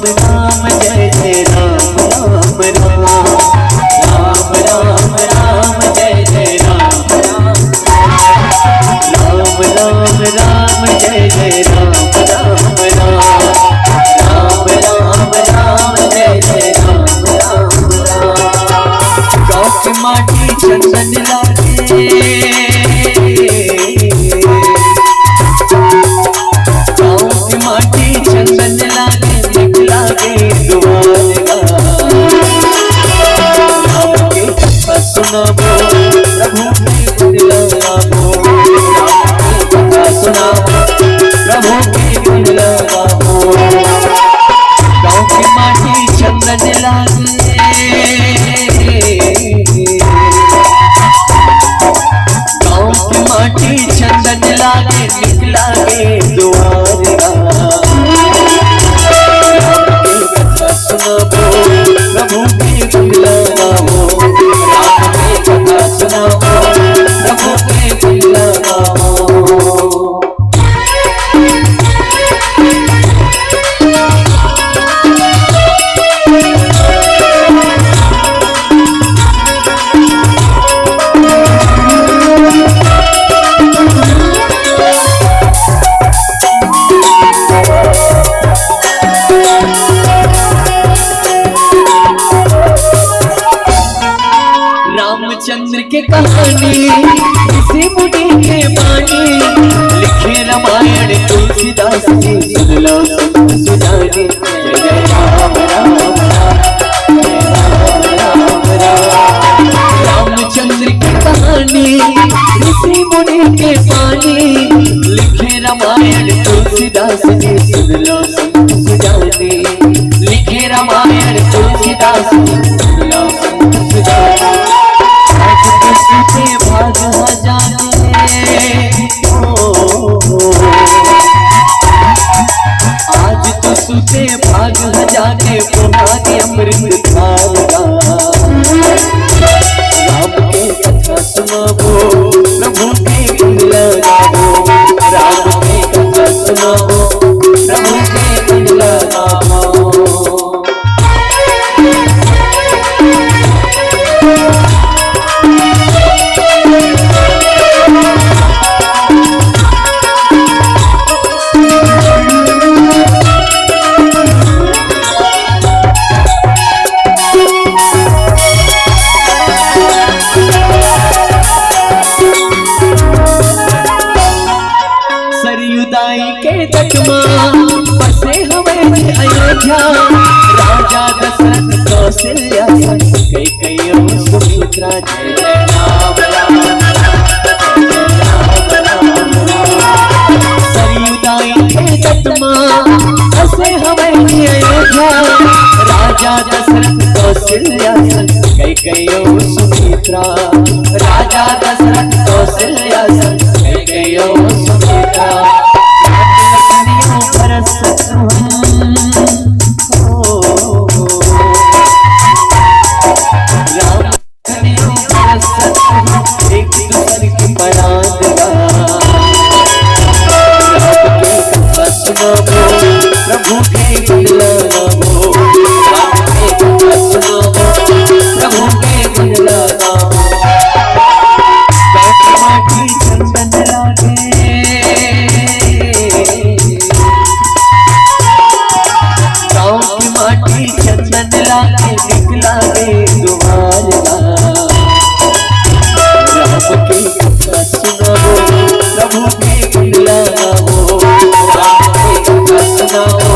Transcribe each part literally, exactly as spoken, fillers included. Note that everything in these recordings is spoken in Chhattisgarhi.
राम जय जय राम, राम राम, राम राम राम, जय जय राम, राम राम राम राम, जय जय राम, राम राम, राम राम राम, जय जय राम, राम राम। गाँव के माटी चंदन लागे, गाँव के माटी चंदन लागे, निक लागे दुआर गा। राम के कथा सुनाबो, प्रभु के गुण गाबो। राम के कथा सुनाबो, प्रभु के गुण गाबो। गाँव के माटी चंदन लागे, गाँव के माटी चंदन लागे, निक लागे दुआर गा। राम के कथा सुनाबो, प्रभु के गुण गाबो। राम के कथा सुनाबो, प्रभु के गुण गाबो। रामचंद्र के कहानी, ऋषि मुनि के बानी, लिखे रामायण तुलसीदास जी, सुन लो संत सुजानी। जय जय राम राम राम, जय राम राम राम। रामचंद्र की कहानी, ऋषि मुनि के बानी, लिखे रामायण तुलसीदास जी, सुन लो संत सुजानी। लिखे रामायण तुलसीदास जी, सुन लो संत सुजानी। आज तो सुते भाग हजारे, ओ, आज तो सुते भाग हजारे, पुनागे अमृत धार गा। राम के कथा सुनाबो, प्रभु के गुण गाबो। राम के कथा सुनाबो, प्रभु के गुण गाबो। सरयू दाई के तट मा बसे हवय जे अयोध्या, राजा दशरथ कौशल्या संग कैकेयी अउ सुमित्रा। जय जय राम राम राम, जय जय राम राम राम। सरयू दाई के तट मा बसे हवय जे अयोध्या, राजा दशरथ कौशल्या संग कैकेयी अउ सुमित्रा। राजा दशरथ कौशल्या संग कैकेयी अउ सुमित्रा। राम लखन अउ भरत शत्रुघ्न, ओ, राम लखन अउ भरत शत्रुघ्न एक दूसर के परान गा। राम के कथा सुनाबो, प्रभु के गुण गाबो। राम के कथा सुनाबो, प्रभु के गुण गाबो। गाँव के माटी चंदन लागे, गाँव के माटी चंदन लागे, निक लागे दुआर गा। राम के कथा सुनाबो, प्रभु के गुण गाबो। राम के कथा सुनाबो,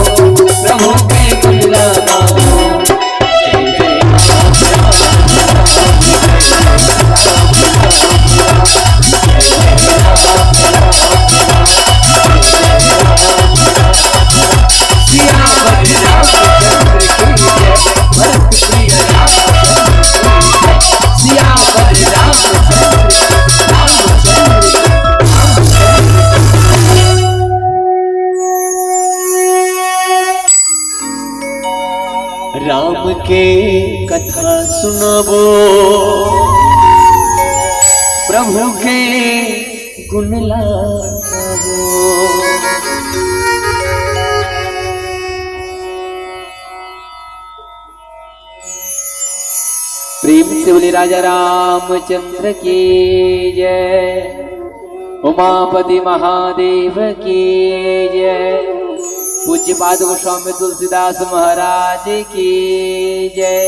प्रभु के गुण गाबो। जय जय राम राम राम, जय जय राम राम राम, जय जय राम राम राम, जय जय राम राम राम। सियावर रामचंद्र की जय, भरत प्रिय रामचंद्र की जय। सियावर रामचंद्र, रामचंद्र, रामचंद्र। राम के कथा सुनाबो, प्रभु के गुण गाबो। प्रेम से बोले राजा रामचंद्र की जय, उमापति महादेव की जय, पूज्यपाद गोस्वामी तुलसीदास महाराज की जय,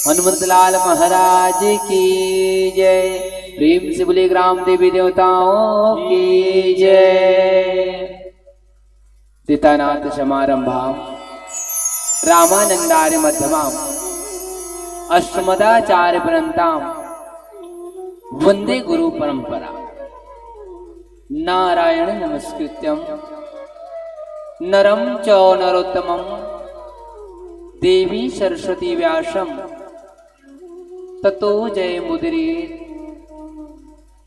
हनुमंतलाल महाराज की जय। प्रेम से बोले ग्राम देवी देवताओं की जय। सीतानाथ समारंभाम रामानंदार्य मध्यमाम अस्मदाचार्य परंताम वंदे गुरु परंपरा। नारायण नमस्कृत्यम नरम चौ नरोत्तमम देवी सरस्वती व्यासम ततो जय मुदिरी।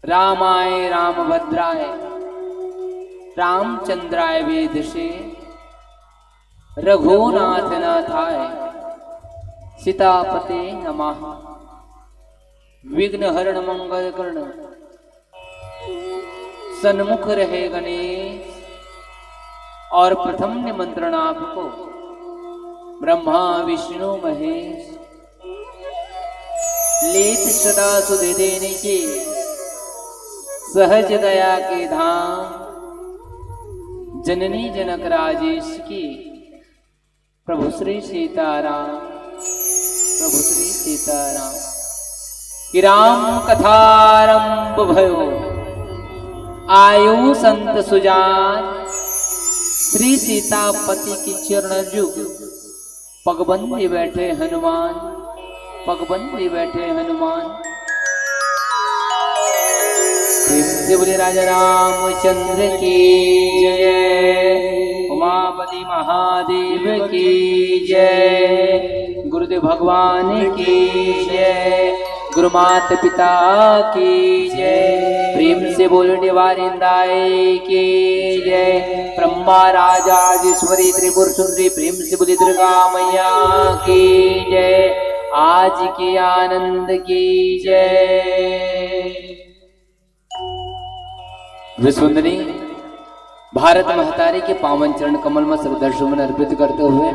रामाय रामभद्राय रामचंद्राय वेधसे रघुनाथ नाथाय सीतापते नमः। विघ्न हरण मंगल करण सन्मुख रहे गणेश। और प्रथम निमंत्रण आपको ब्रह्मा विष्णु महेश लेत सदा सुधि देने के सहज दया के धाम जननी जनक राजेश की। प्रभु श्री सीताराम, प्रभु श्री सीताराम। कि राम कथारंभ भयो आयो संत सुजान। श्री सीतापति की चरण जुग पगबंदी बैठे हनुमान, पगबंदी बैठे हनुमान। प्रेम से बोले राजा रामचंद्र की जय, उमापति महादेव की जय, गुरुदेव भगवान की जय, गुरु माता पिता की जय। प्रेम से बोल निवारिंदाए की जय। ब्रह्मा राजा राजेश्वरी त्रिपुर सुंदरी प्रेम से बोली दुर्गा मैया की जय। आज के आनंद की जय। विश्ववंदनी भारत महतारी के पावन चरण कमल में श्रद्धा सुमन अर्पित करते हुए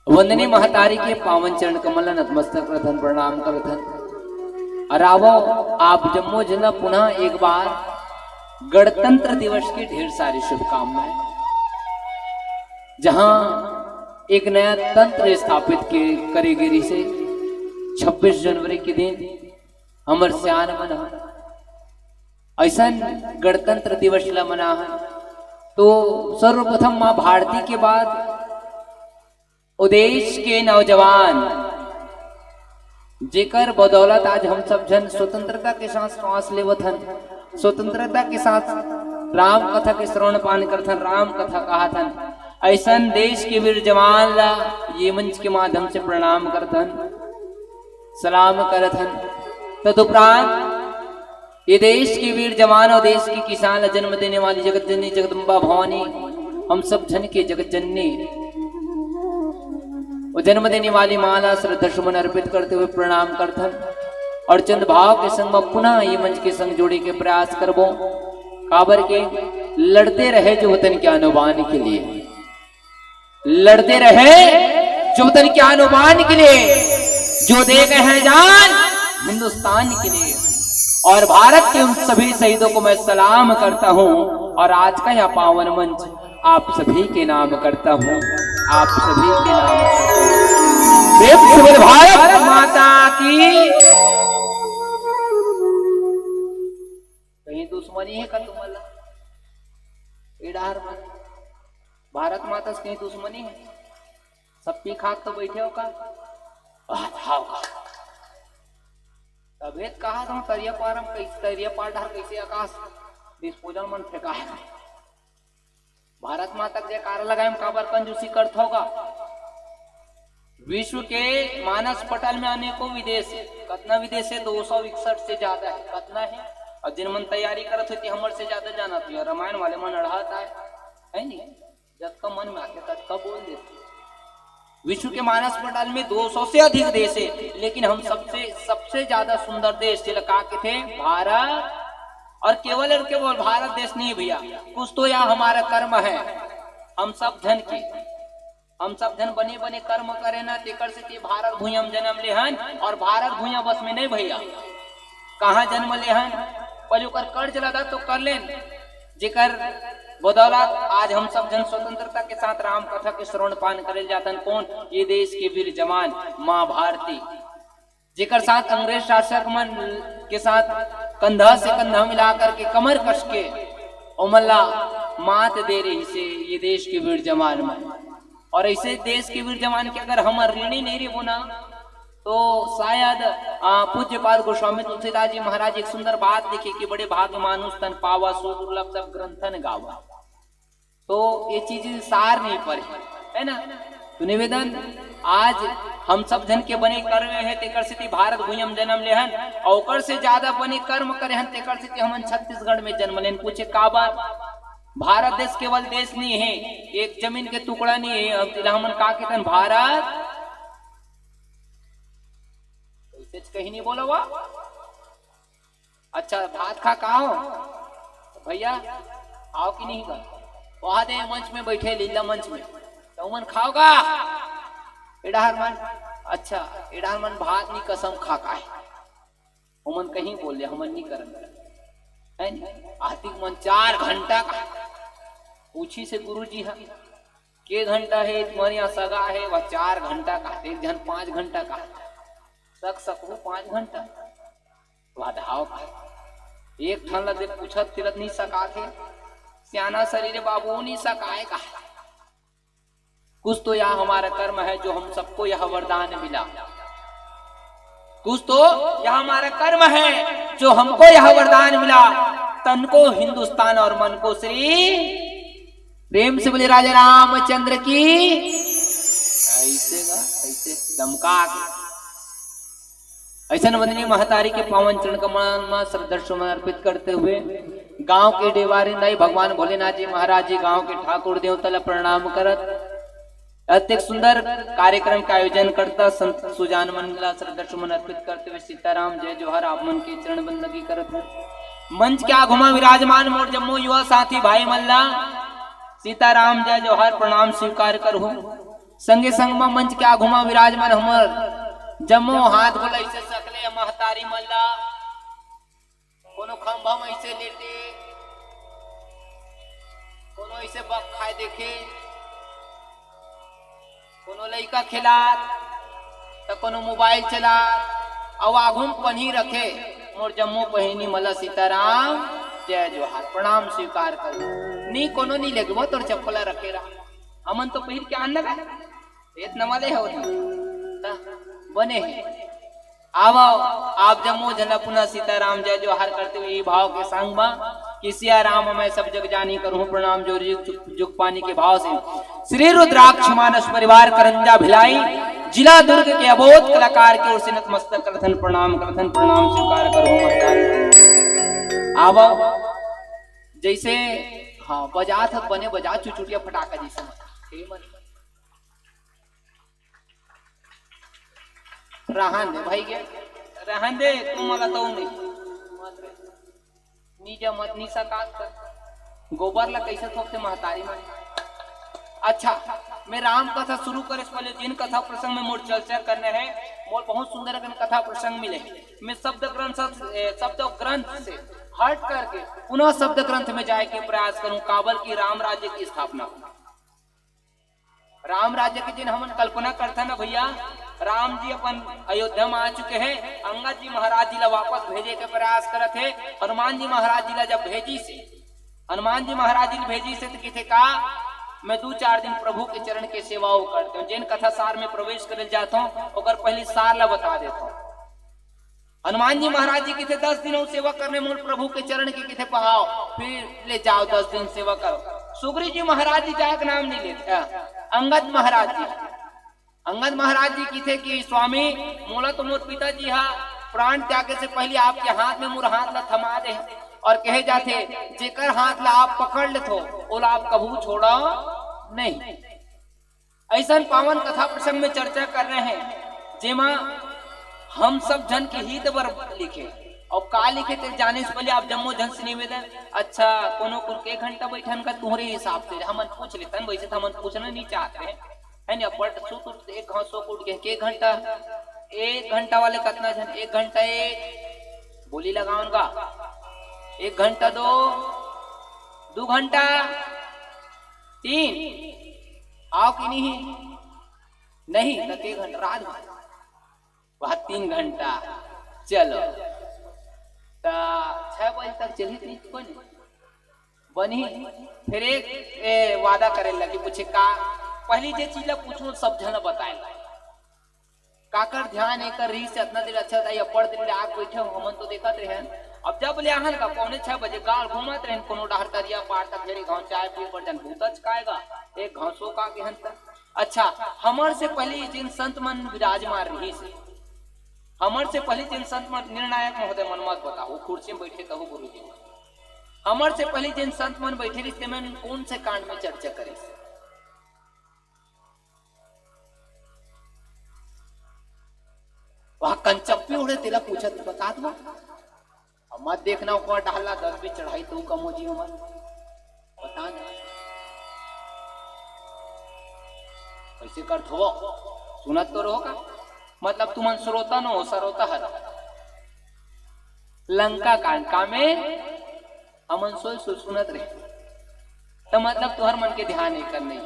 वंदनी महतारी के पावन चरण कमल ला नतमस्तक करथन, प्रणाम करथन। और आवो, आप जम्मो झन ला पुनः एक बार गणतंत्र दिवस की ढेर सारी शुभकामनाएं। जहां एक नया तंत्र स्थापित के करे गे रिहिसे छब्बीस जनवरी के दिन हमर सियान मन ह अइसन गणतंत्र दिवस ला मनाहन, तो सर्वप्रथम माँ भारती के बाद ओ देश के नौजवान, जेकर बदौलत आज हम सब झन स्वतंत्रता के साथ सांस लेवत हन, स्वतंत्रता के साथ राम कथा के श्रवण पान करथन, राम कथा कहत हन, अइसन देश के वीर जवान ला ये मंच के माध्यम से प्रणाम करथन, सलाम करथन। तदुपरांत ये देश के वीर जवान और देश के किसान ला जन्म देने वाली जगत जननी जगदम्बा भवानी, हम सब झन के जगत जननी, वो जन्म देने वाली माँ ला श्रद्धा सुमन अर्पित करते हुए प्रणाम करथन और चंद भाव के संग में पुनः ये मंच के संग जोड़े के प्रयास करबो। काबर के लड़ते रहे जो वतन के आन बान के लिए, लड़ते रहे जो वतन के आन बान के लिए, जो दे गए हैं जान हिंदुस्तान के लिए। और भारत के उन सभी शहीदों को मैं सलाम करता हूँ और आज का यह पावन मंच आप सभी के नाम करता हूँ, आप सभी के नाम करता हूँ। प्रेम से बोल भारत माता की। कहीं दुश्मनी है का तुम्हारा? ए डहर में भारत माता से कहीं दुश्मनी है? सब पी खा के तो बैठे हो का? आह, हाव का? तभे तो कहा था, तरिया पार हम कैसे, तरिया पार डहर कैसे आकाश डिस्पोजल मन फेंका है? भारत माता के जयकारा लगाए में काबर कंजूसी करत होगा? विश्व के मानस पटल में अनेकों विदेश है। कतना विदेश है? दो सौ इकसठ से ज्यादा है। कतना है? और जिन मन तैयारी करत होती, हमर से ज्यादा जानत हो, रामायण वाले मन अड़हत आए, है नहीं? जतका मन में आथे, ततका बोल देथे। विश्व के मानस पटल में दो सौ से अधिक देश है, लेकिन हम सबसे, सबसे ज्यादा सुंदर देश जेला का कथे? भारत। और केवल और केवल भारत देश नहीं भैया, कुछ तो यहाँ हमारा कर्म है, हम सब झन के। हम सब झन बने बने कर्म करे ना, तेकर सेती भारत भुइयां म जन्म लेहन। और भारत भुइयां बस में नहीं भैया, कहाँ जन्म लेहन, पहले ओकर कर्ज लदा तो कर लेन, जेकर बदौलत आज हम सब झन स्वतंत्रता के साथ राम कथा के श्रवण पान करे जातन। कौन? ये देश के वीर जवान माँ भारती, जेकर साथ अंग्रेज शासक मन के साथ कंधा से कंधा मिला करके, कमर कस के ओमन ला मात दे रहिसे ये देश के वीर जवान मन। और ऐसे देश के वीर जवान के अगर हमर ऋणी नहीं रहिबो ना, तो शायद, आ, पूज्यपाद गोस्वामी तुलसीदास जी महाराज एक सुंदर बात लिखे कि बड़े भाग्य मानुष तन पावा, सो दुर्लभ सब ग्रंथन गावा। तो ये चीज सार नहीं पड़े, है ना? तो निवेदन, आज हम सब झन के बने कर्म हे, तेकर सेती भारत भुइयां म जन्म लेहन, और ओकर से ज्यादा बने कर्म करे हन, तेकर सेती हमन छत्तीसगढ़ में जन्म लेन। पूछे काबर? भारत देश केवल देश नहीं है, एक जमीन के टुकड़ा नहीं है। अब तिला हमन का कहतन? भारत। कैसे कहीं नहीं बोला हुआ? अच्छा, भात खा का हो? भैया, आओ कि नहीं गा? वहां दे मंच में बैठे, लीला मंच में। तो उमन खाओगा? एडाहर मन, अच्छा, एडाहर मन भात नहीं कसम खा का है। उमन कहीं बोले, हमन नहीं करन। है नहीं? आतिक मन चार घंटा का पूछी से गुरु जी हा, के घंटा है तुम्हारे यहाँ सगा है? वह चार घंटा का, एक झन पांच घंटा का। सक सकहू पांच घंटा? वाधाव का। एक ठन ला दे पूछत तिलत नहीं सकाथे। सियाना शरीर बाबू नहीं सकाए का। कुछ तो यह हमारा कर्म है जो हम सबको यह वरदान मिला। कुछ तो यह हमारा कर्म है जो हमको यह वरदान मिला। तन को हिंदुस्तान और मन को श्री। प्रेम से बोले राजा रामचंद्र की। ऐसे गा, ऐसे दमका के। ऐसन वंदनीय महतारी के पावन चरण कमल में श्रद्धा सुमन अर्पित करते हुए गांव के डेवारी दाई भगवान भोलेनाथ जी महाराज जी गांव के ठाकुर देवता ला प्रणाम करत अतेक सुंदर कार्यक्रम के आयोजन करता संत सुजान मन ला श्रद्धा सुमन अर्पित करते हुए सीताराम जय जोहार आप मन के चरण बंदगी करत हूँ। मंच के आगू मा विराजमान मोर जम्मो युवा साथी भाई मन ला सीताराम जय जोहार प्रणाम स्वीकार करहूँ। संगे संग मा मंच के आगू मा विराजमान हमर जम्मो हाथ गोला ऐसे सकले महतारी मन ला, कोनो खंभा मा ऐसे लेटे, कोनो ऐसे बक खाए देखे, कोनो लइका खेलात, त कोनो मोबाइल चलात, अउ आघू म पनही रखे, मोर जम्मो बहिनी मन ला सीताराम, जय जोहार, प्रणाम स्वीकार कर। नी कोनो नी लेगबो तोर चप्पल रखे रहा, हमन तो पहिर के आन लगा। एतना वाले हो त बने हे। आवो, आप जम्मो झन ला पुनः सीताराम जय जोहार करते हुए ये भाव के संग मा कि सिया राम मैं सब जग जानी करहूँ प्रणाम जोर जुग, जुग पानी के भाव से श्री रुद्राक्ष मानस परिवार करंजा भिलाई जिला दुर्ग के अबोध कलाकार के ओर से नतमस्तक करथन प्रणाम करथन प्रणाम स्वीकार करहूँ महतारी। आवो, जैसे हाँ बजात ह बने बजा चुचुटिया फटाका जैसे मत। हे मन। रहन दे भाई के, रहन दे, तू मला तो नहीं। नीजा मत नी सकात कर। गोबर ला कैसे थोपते महतारी मन। अच्छा, मैं राम कथा शुरू करे से पहले जिन कथा प्रसंग में मोर चर्चा करने है, मोर बहुत सुंदर अकन कथा प्रसंग मिले है। मैं शब्द ग्रंथ से, ए, शब्द ग्रंथ से हट करके पुनः शब्द ग्रंथ में जाए के प्रयास करूं, काबर की राम राज्य की स्थापना हो। राम राज्य के जिन हमन कल्पना करथन ना भैया, राम जी अपन अयोध्या में आ चुके हैं, अंगद जी महाराज जी ला वापस भेजे के प्रयास करत हे। हनुमान जी महाराज जी ला जब भेजिस हे, हनुमान जी महाराज जी ला भेजिस हे त किथे का, मैं दू चार दिन प्रभु के चरण के सेवा वो करते हूँ। जेन कथा सार में प्रवेश करे जात हूँ, ओकर पहली सार ला बता देता हूँ। हनुमान जी महाराज जी किथे दस दिन अउ सेवा करने मोर प्रभु के चरण के किथे पहाव, फिर ले जाओ दस दिन सेवा करो। सुग्रीव जी महाराज जी जाए के नाम नहीं लेते। अंगद महाराज जी, अंगद महाराज जी किथे कि स्वामी, मोला तो मोर पिताजी हा प्राण त्यागे से पहले आपके हाथ में मोर हाथ ला थमा दे और कहे जाथे, जेकर हाथ ला आप पकड़ लेथो, ओला आप कभू छोड़ा नहीं। ऐसन पावन कथा प्रसंग में चर्चा कर रहे हैं, जेमा हम सब झन के हित बर लिखे। अउ का लिखे ते जाने से पहले आप जम्मो झन से निवेदन, अच्छा, कोनो कुर के घंटा बैठन का तुहरे हिसाब से, हमन पूछ लेतन, वैसे तो हमन पूछना नहीं चाहते हैं। है नी, अब्बड़ सुत उठ, एक घांव सो के उठ गे, के घंटा, एक घंटा वाले कतना झन, एक घंटा एक, बोली लगावन का, एक घंटा दो, दू घंटा तीन, आव कि नहीं? नहीं, त के घंटा रात भर, वह तीन घंटा, चलो, त छह बजे तक चली थी कोई नहीं। बनी, फिर एक, ए, वादा करे लगी, पूछे का, पहली जे चीज ला पूछूं, सब झन ला बताए ला। काकर ध्यान एकर रहिस हे, अतना देर अच्छा था, ये अब्बड़ देर ले आके बैठे हो, हमन तो देखत रहे हन। अब जब ले आहन का पौने छह बजे गाड़ घूमत रहे, कोनो डहर तरिया पार तक, ढेरे घांव चाय पी बर जन भूतच काएगा, एक घांव सो का के हन त। अच्छा, हमर से पहली जिन संत मन विराजमान रहिस हे, हमर से पहली जिन संत मन, निर्णायक महोदय मन मत बताओ, वो कुर्सी में बैठे कहो गुरु जी, हमर से पहली जिन संत मन बैठे रहिस, ते मन कौन से कांड में चर्चा करिस? वह कंचप्पी उड़े तेला पूछत बतात बा। अब मत देखना ओकर डहला दस बीस चढ़ाई तो कम हो जी हमर। बता ना। कैसे कर थो? सुनत तो रहो का? मतलब तुमन श्रोता नो हो, सरोता हर। लंका कांड का में हमन सोई सोई सुनत रहे। तो मतलब तुहर मन के ध्यान एकर नहीं।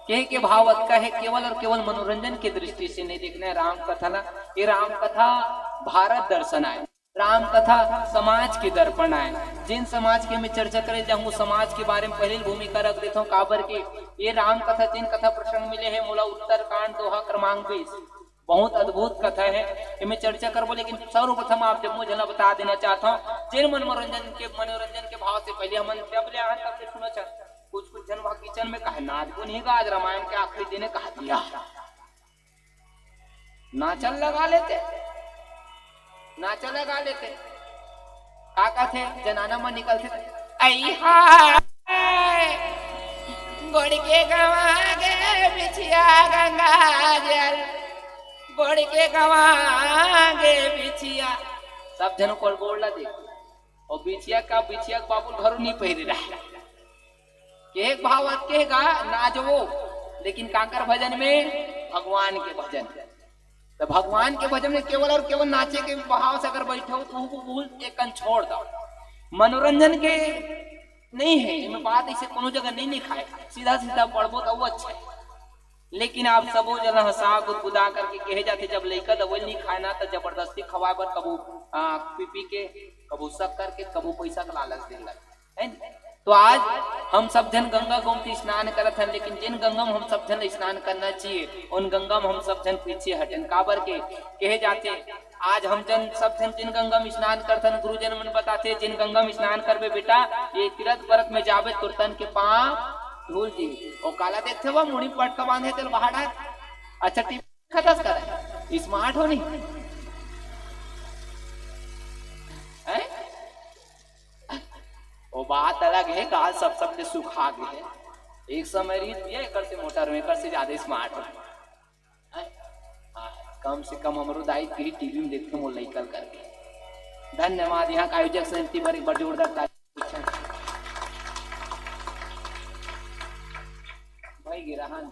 कहे के भाव अतका है, केवल और केवल मनोरंजन के दृष्टि से नहीं देखना है राम कथा ला। ये राम कथा भारत दर्शन आए, राम कथा समाज के दर्पण आए। जिन समाज के मैं चर्चा करे जाऊँ, समाज के बारे में पहले भूमिका रख देता हूँ, काबर के ये राम कथा जिन कथा प्रसंग मिले हैं, मोला उत्तरकांड दोहा क्रमांक बीस, बहुत अद्भुत कथा है, एमे चर्चा करबो, लेकिन सर्वप्रथम आप जम्मो झन ला बता देना चाहत हूँ, जेन मनोरंजन के, मनोरंजन के भाव से पहले हमन जब ले आहन तब ले सुनत हन। कुछ कुछ झन वहाँ किचन में कहे नाच गुन ही गा, आज रामायण के आखिरी दिन है, कहा दिया नाचन लगा लेते, नाचन लगा लेते। का कहते जनाना मन निकलते, "ऐ हाय, गोड़ के गवा गे बिछिया गंगा जल, गोड़ के गवा गे बिछिया।" सब झन ओकर गोड़ ला देख, और बिछिया का, बिछिया के बाबू घरो नहीं पहिरे रहा। केहे के भाव अतके गा नाचवो, लेकिन काकर भजन में? भगवान के भजन। तो भगवान के भजन में केवल और केवल नाचे के भाव से अगर बैठे हो तो वो भूल एक कन छोड़ दो। मनोरंजन के नहीं है, एमे बात ऐसे कोनो जगह नहीं लिखा है। सीधा सीधा पढ़बो तो वो अच्छा है। लेकिन आप सबो जन हंसा गुदगुदा करके कहे जाते, जब लइका दवाई नहीं खाए ना तो जबरदस्ती खवाए बर कबू आ, पी पी के, कबू शक्कर के, कबू पैसा का लालच दे लगे, है ना? तो आज हम सब झन गंगा गोमती स्नान करत हन, लेकिन जिन गंगा में हम सब झन स्नान करना चाहिए, उन गंगा में हम सब झन पीछे हटन। काबर के कहे जाते, आज हम जन सब झन जिन गंगा में स्नान करथन, गुरुजन मन बताथे, "जिन गंगा में स्नान करबे बेटा, ये तीरथ व्रत में जाबे, तोर तन के पाँव धुल जी।" ओ काला देखथे वो, मुड़ी पटका बांधे, तेल बहा डार। अच्छा, टीवी खतस कर, स्मार्ट हो नहीं है? वो बात अलग है, काल सब सब के सुखा गए है। एक समय रीत भी है, एकर से मोटर में, एकर से ज्यादा स्मार्ट हो। हैं? हाँ, कम से कम हमरो दाई के ही टीवी में देखते मोर लइकल करके। धन्यवाद। यहाँ का आयोजक समिति पर एक बार जोरदार ताली। भाई गिरहन,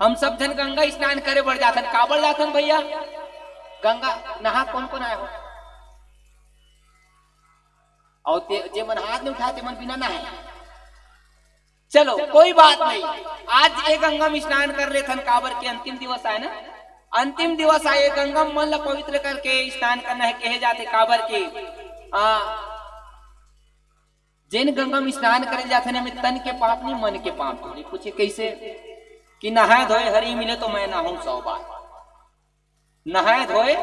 हम सब झन गंगा स्नान करे बर जाथन। काबर जाथन भैया? गंगा नहा कौन कौन आए हो? और ते, जे मन हाथ नहीं उठाए, ते मन बिना नहाए। चलो, कोई बात नहीं, आज ये गंगा में स्नान कर लेथन, काबर के अंतिम दिवस आए ना, अंतिम दिवस आए, गंगा मन ला पवित्र करके स्नान करना है, कहे जाते काबर के, आ, जेन गंगा में स्नान करे जाथे ना, में तन के पाप नहीं, मन के पाप धोले। पूछे कैसे? कि नहाए धोए हरि मिले तो मैं नहाऊं सौ बार। नहाए धोए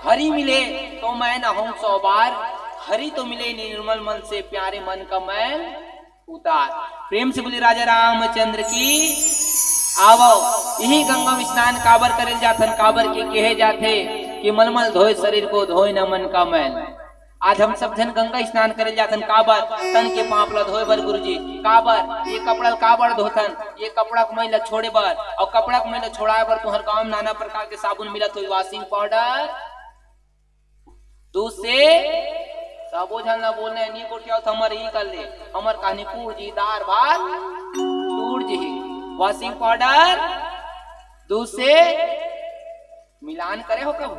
हरि मिले तो मैं नहाऊं सौ बार। हरि तो मिले निर्मल मन से, प्यारे मन का मैल उतार। प्रेम से बोलिए राजा रामचंद्र की। आवो, यही गंगा में स्नान काबर करे जाथन, काबर के कहे जाथे कि मलमल धोए शरीर को, धोए न मन का मैल। आज हम सब झन गंगा स्नान करे जाथन, काबर? तन के पाप ला धोए बर गुरुजी। काबर? ये कपड़ा ला काबर धोथन? ये कपड़ा के मैल ला छोड़े बर। और कपड़ा के मैल ला छोड़ाए बर तुहर गांव में नाना प्रकार के साबुन मिलत होही, washing powder, दूध से। सबो झन ला बोलना है, नी गोठियाओ तो हमर ई कर ले, हमर कहानी पूजी दार भात। सूरज ही। Washing powder दूध से मिलान करे हो कभू?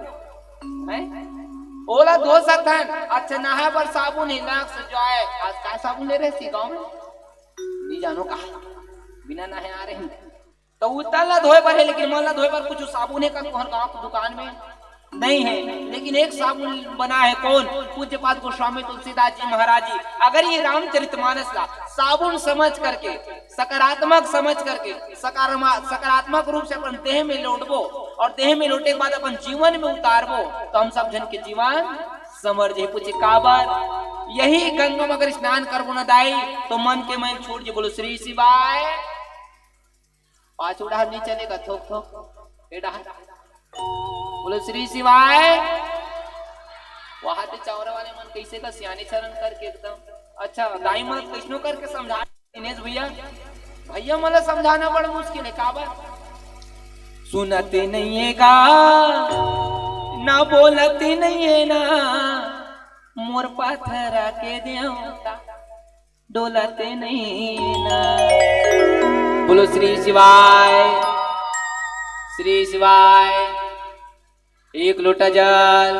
हैं? ओला धो सकथन। अच्छा, नहाए बर साबुन हे, Lux Joy। आज का साबुन ले रहे सी गाँव में? नहीं जानो का, बिना नहाए आ रहे हैं। तो उतन ला धोए बर हे, लेकिन मन ला धोए बर कुछ साबुन हे का तुहर गाँव के दुकान में? नहीं है, लेकिन एक साबुन बना है। कौन? पूज्यपाद गोस्वामी तुलसीदास जी महाराज जी। अगर ये रामचरितमानस ला साबुन समझ करके, सकारात्मक समझ करके, सकारात्मक, सकारात्मक रूप से अपन देह में लोटबो और देह में लोटे के बाद अपन जीवन में उतारबो, तो हम सब झन के जीवन समर जही। पूछे काबर? यही गंगा में अगर स्नान करबो ना दाई, तो मन के मैल छूट जही। बोलो श्री शिवाय। पाछू डहर नहीं चलेगा, थोक थोक ए डहर। बोलो श्री शिवाय। वहां ते चावरा वाले मन कैसे का सियाने चरण करके एकदम। अच्छा, दाई मन कैसनो करके समझा दिनेश भैया। भैया मन ला समझाना बड़ा मुश्किल है, काबर? सुनते नहीं है का, ना बोलते नहीं है ना, मोर पाथरा के देवता। डोलते नहीं ना। बोलो श्री शिवाय, श्री शिवाय। एक लोटा जल,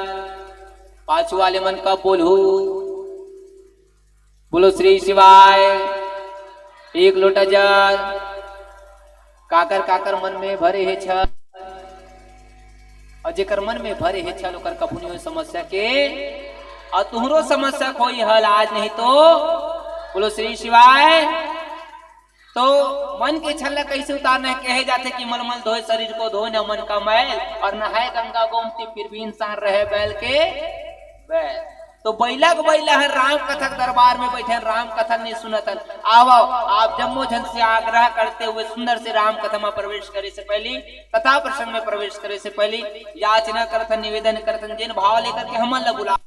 पाछू वाले मन का बोलहू। बोलो श्री शिवाय। एक लोटा जल, काकर काकर मन में भरे हे छल, और जेकर मन में भरे हे छल, ओकर कभू नहीं होय समस्या के, और तुहरो समस्या कोई हल आज नहीं तो। बोलो श्री शिवाय। तो मन के छल ला कैसे उतारना है? कहे जाथे कि मलमल धोए शरीर को धोए, न मन का मैल, और नहाए गंगा गोमती, फिर भी इंसान रहे बैल के बैल। तो बइला के बइला हन, राम कथा के दरबार में बैठे हन, राम कथा नहीं सुनत हन। आवव, आप जम्मो झन से आग्रह करते हुए सुंदर से राम कथा में प्रवेश करे से पहली, कथा प्रसंग में प्रवेश करे से पहली याचना करथन, निवेदन करथन, जेन भाव लेकर के हमन ला बुला,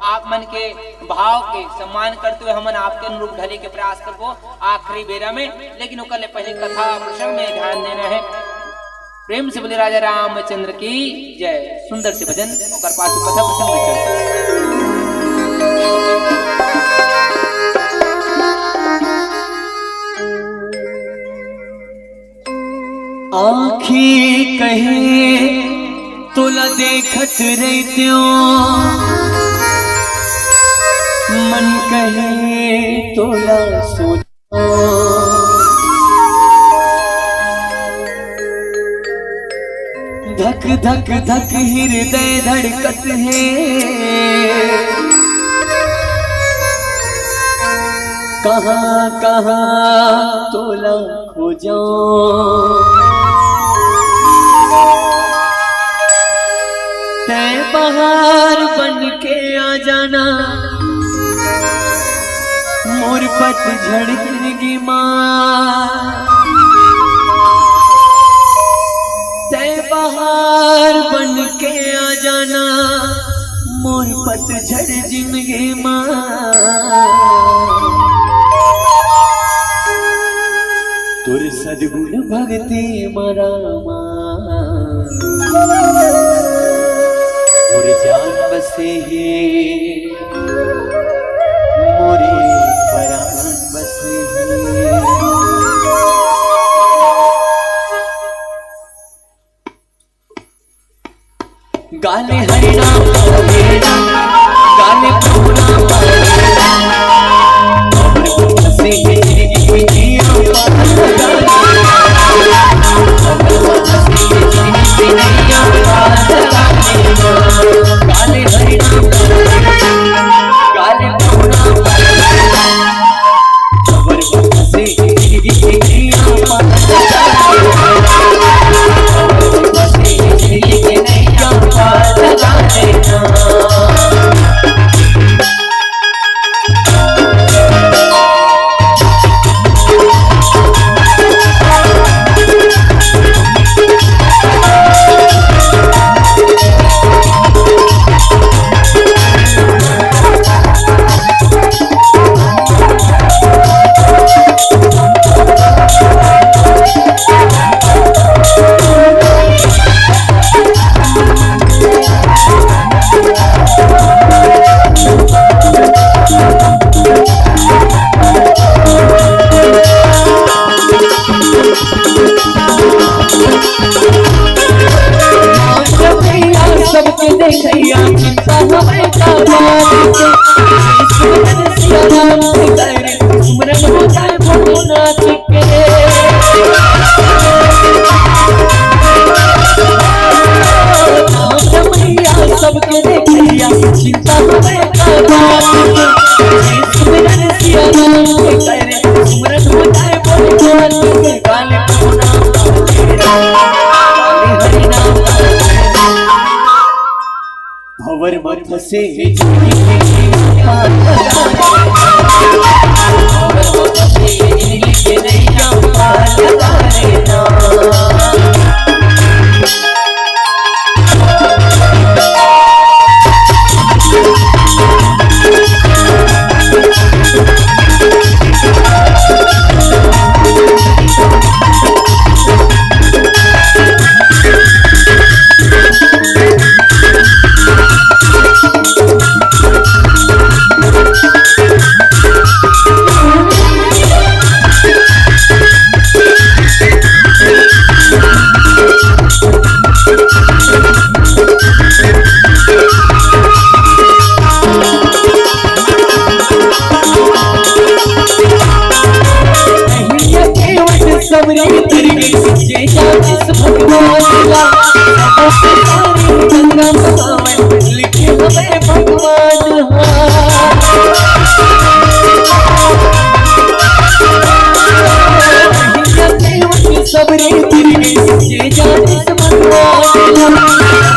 आप मन के भाव के सम्मान करते हुए हमन आपके अनुरूप ढले के प्रयास करबो आखिरी बेरा में, लेकिन ओकर ले पहले कथा प्रसंग में ध्यान देना है। प्रेम से बोले राजा रामचंद्र की जय। सुंदर से भजन, ओकर पाछू कथा प्रसंग में चलते। आँखी कहे तोला देखत रहित्यो, मन कहे तोला सो धक धक धक हृदय धड़कत हे, कहाँ कहाँ तोला खोजों। तै बहार बन के आ जाना, मोर पतझड़ जिंदगी मा। तै बहार बन के आ जाना, मोर पतझड़ जिंदगी मा। तोर सद्गुण भक्ति मा रामा, मोर जान बसे हे, मोरे परान बसे हे। गाले हरिना, गाले पूना, गाले हरिना, गाले पूना, सबरे तिरगी जे जानिस भगवान ला, सबसे सारी गंगा महावन लिखे हवे भगवान हा। सबरे तिरगी जे जानिस भगवान ला,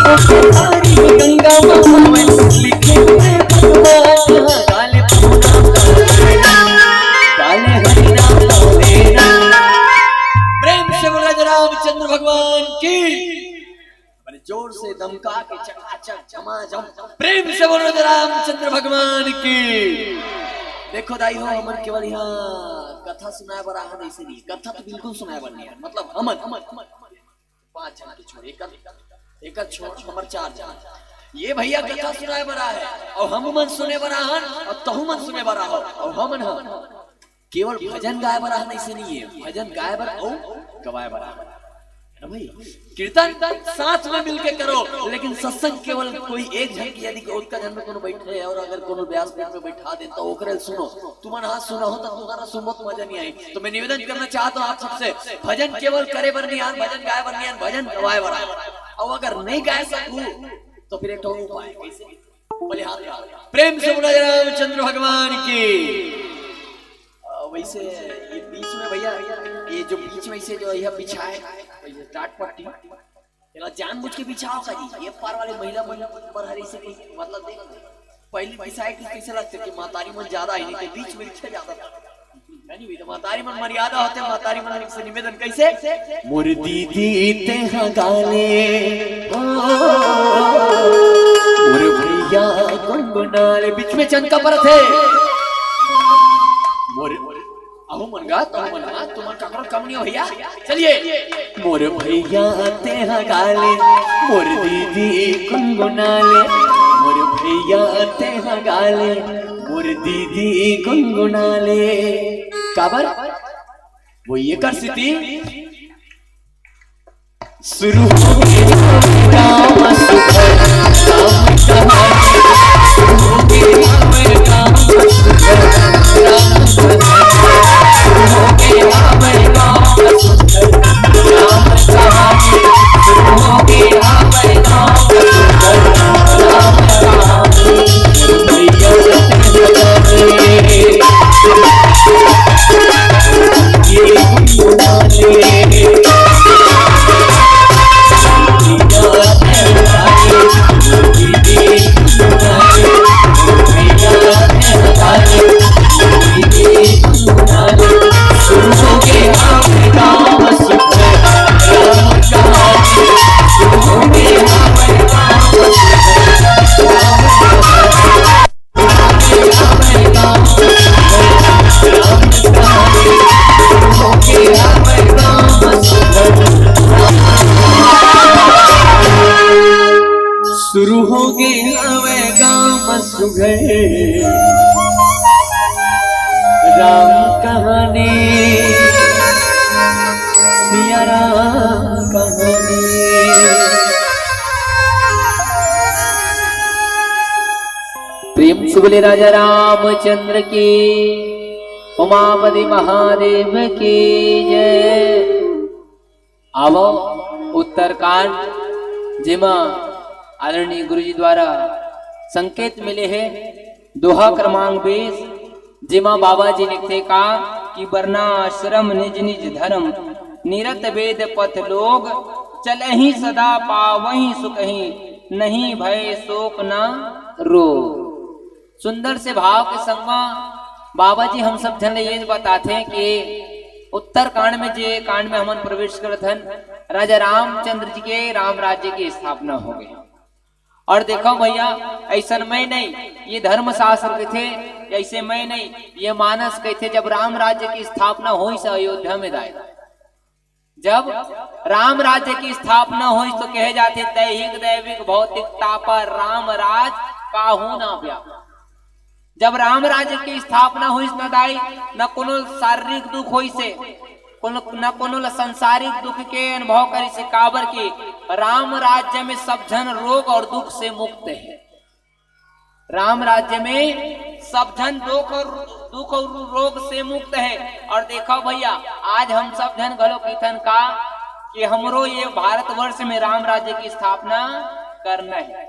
सबसे सारी गंगा महावन लिखे हवे भगवान हा। काले पूनम काले, काले हरिनाम काले। प्रेम से बोला रामचंद्र भगवान की। बड़े जोर से दमका के चकाचक झमाझम प्रेम से बोलो रामचंद्र भगवान की। देखो दाई हो, हमन केवल यहाँ कथा सुनाए बर आहन, ऐसे नहीं, कथा तो बिल्कुल सुनाए बर नहीं है, मतलब हमन, हमन, हमन पांच झन के छोड़, एकर, एकर छोड़, हमर चार झन। ये भैया कथा सुनाए बर आहे, अउ हम मन सुने बर आहन, अउ तहू मन सुने बर आहो, अउ हमन ह केवल भजन गाए बर आहन, ऐसे नहीं है, भजन गाए बर अउ गवाए बर आहन, है ना भाई? कीर्तन साथ में मिलके करो, लेकिन सत्संग केवल कोई एक झन के, यदि ओतका झन में कोनो बैठे हे अउ अगर कोनो व्यासपीठ में बैठा दे तो ओकरे सुनो। तुमन हाथ सुना हो तो तुम्हारा सुनबो तो मजा नहीं आई। तो मैं निवेदन करना चाहता हूँ आप सबसे, भजन केवल करे बर नहीं आन, भजन गाए बर नहीं आन, भजन गवाए बर आए। अउ अगर नहीं गाए सकू तो फिर एक ठो उपाय कैसे? बोले हाथ उठा। प्रेम से बोला रामचंद्र भगवान की। अ, वैसे ये बीच में भैया, ये जो बीच में से जो यह बिछाए, ये टाट पट्टी, एला जानबूझ के बिछाव का जी, ये पार वाले महिला मन बर हर ऐसे कोई मतलब देख, पहली बिछाए कि कैसे लगते कि महतारी मन ज्यादा है, नहीं तो बीच में बिछा जाता था। है नहीं, तो महतारी मन मर्यादा होते, महतारी मन से निवेदन कैसे? मोर दीदी तेहा गाले, ओ, मोर भैया गुनगुनाले, बीच में चंका परत है। मोर अहो मन गा, तहु मन गा, तुमन काकरो कम नहीं हो भैया। चलिए। मोर भैया तेहा गाले, मोर दीदी गुनगुनाले, मोर भैया तेहा गाले, मोर दीदी गुनगुनाले। काबर? वो एकर सेती शुरू हो गे राम सुभर राम कहानी। शुरू हो गे राम सुभर राम कहानी। शुरू हो गे राम सुभर राम कहानी। शुरू हो गे राम सुभर राम कहानी। शुरू हो गे हवय गाँव म सुघर राम कहानी, सिया राम कहानी। प्रेम से बोले राजा रामचंद्र की, उमापति महादेव की जय। आवो, उत्तरकांड, जेमा आदरणीय गुरुजी द्वारा संकेत मिले हे, दोहा क्रमांक बीस, जेमा बाबा जी लिखथे का कि वर्णाश्रम निज निज धर्म, निरत वेद पथ लोग, चलहि सदा पावहि सुखहि, नहीं भय शोक न रो। सुंदर से भाव के संग म बाबा जी हम सब झन ल ये बताथे कि उत्तर कांड में, जे कांड में हमन प्रवेश करत हन, राजा रामचंद्र जी के राम राज्य की स्थापना हो गई। और देखो भैया, ऐसन मैं नहीं, ये धर्मशास्त्र कथे, ऐसे मैं नहीं, ये मानस कथे, जब राम राज्य की स्थापना होइस अयोध्या में दाई, जब राम राज्य की स्थापना होइस तो कहे जाथे, दैहिक दैविक भौतिक तापर राम राज काहू ना व्याप। जब राम राज्य की स्थापना होइस न दाई, न कोनो शारीरिक दुख होइस हे, कोनो, न कोनो ल सांसारिक दुख के अनुभव करिस हे, काबर कि राम राज्य में सब झन रोग और दुख से मुक्त हे। राम राज्य में सब झन दुख और, दुख और रोग से मुक्त हे। और देखो भैया, आज हम सब झन घलो कहिथन का कि हमरो ये भारतवर्ष में राम राज्य की स्थापना करना हे,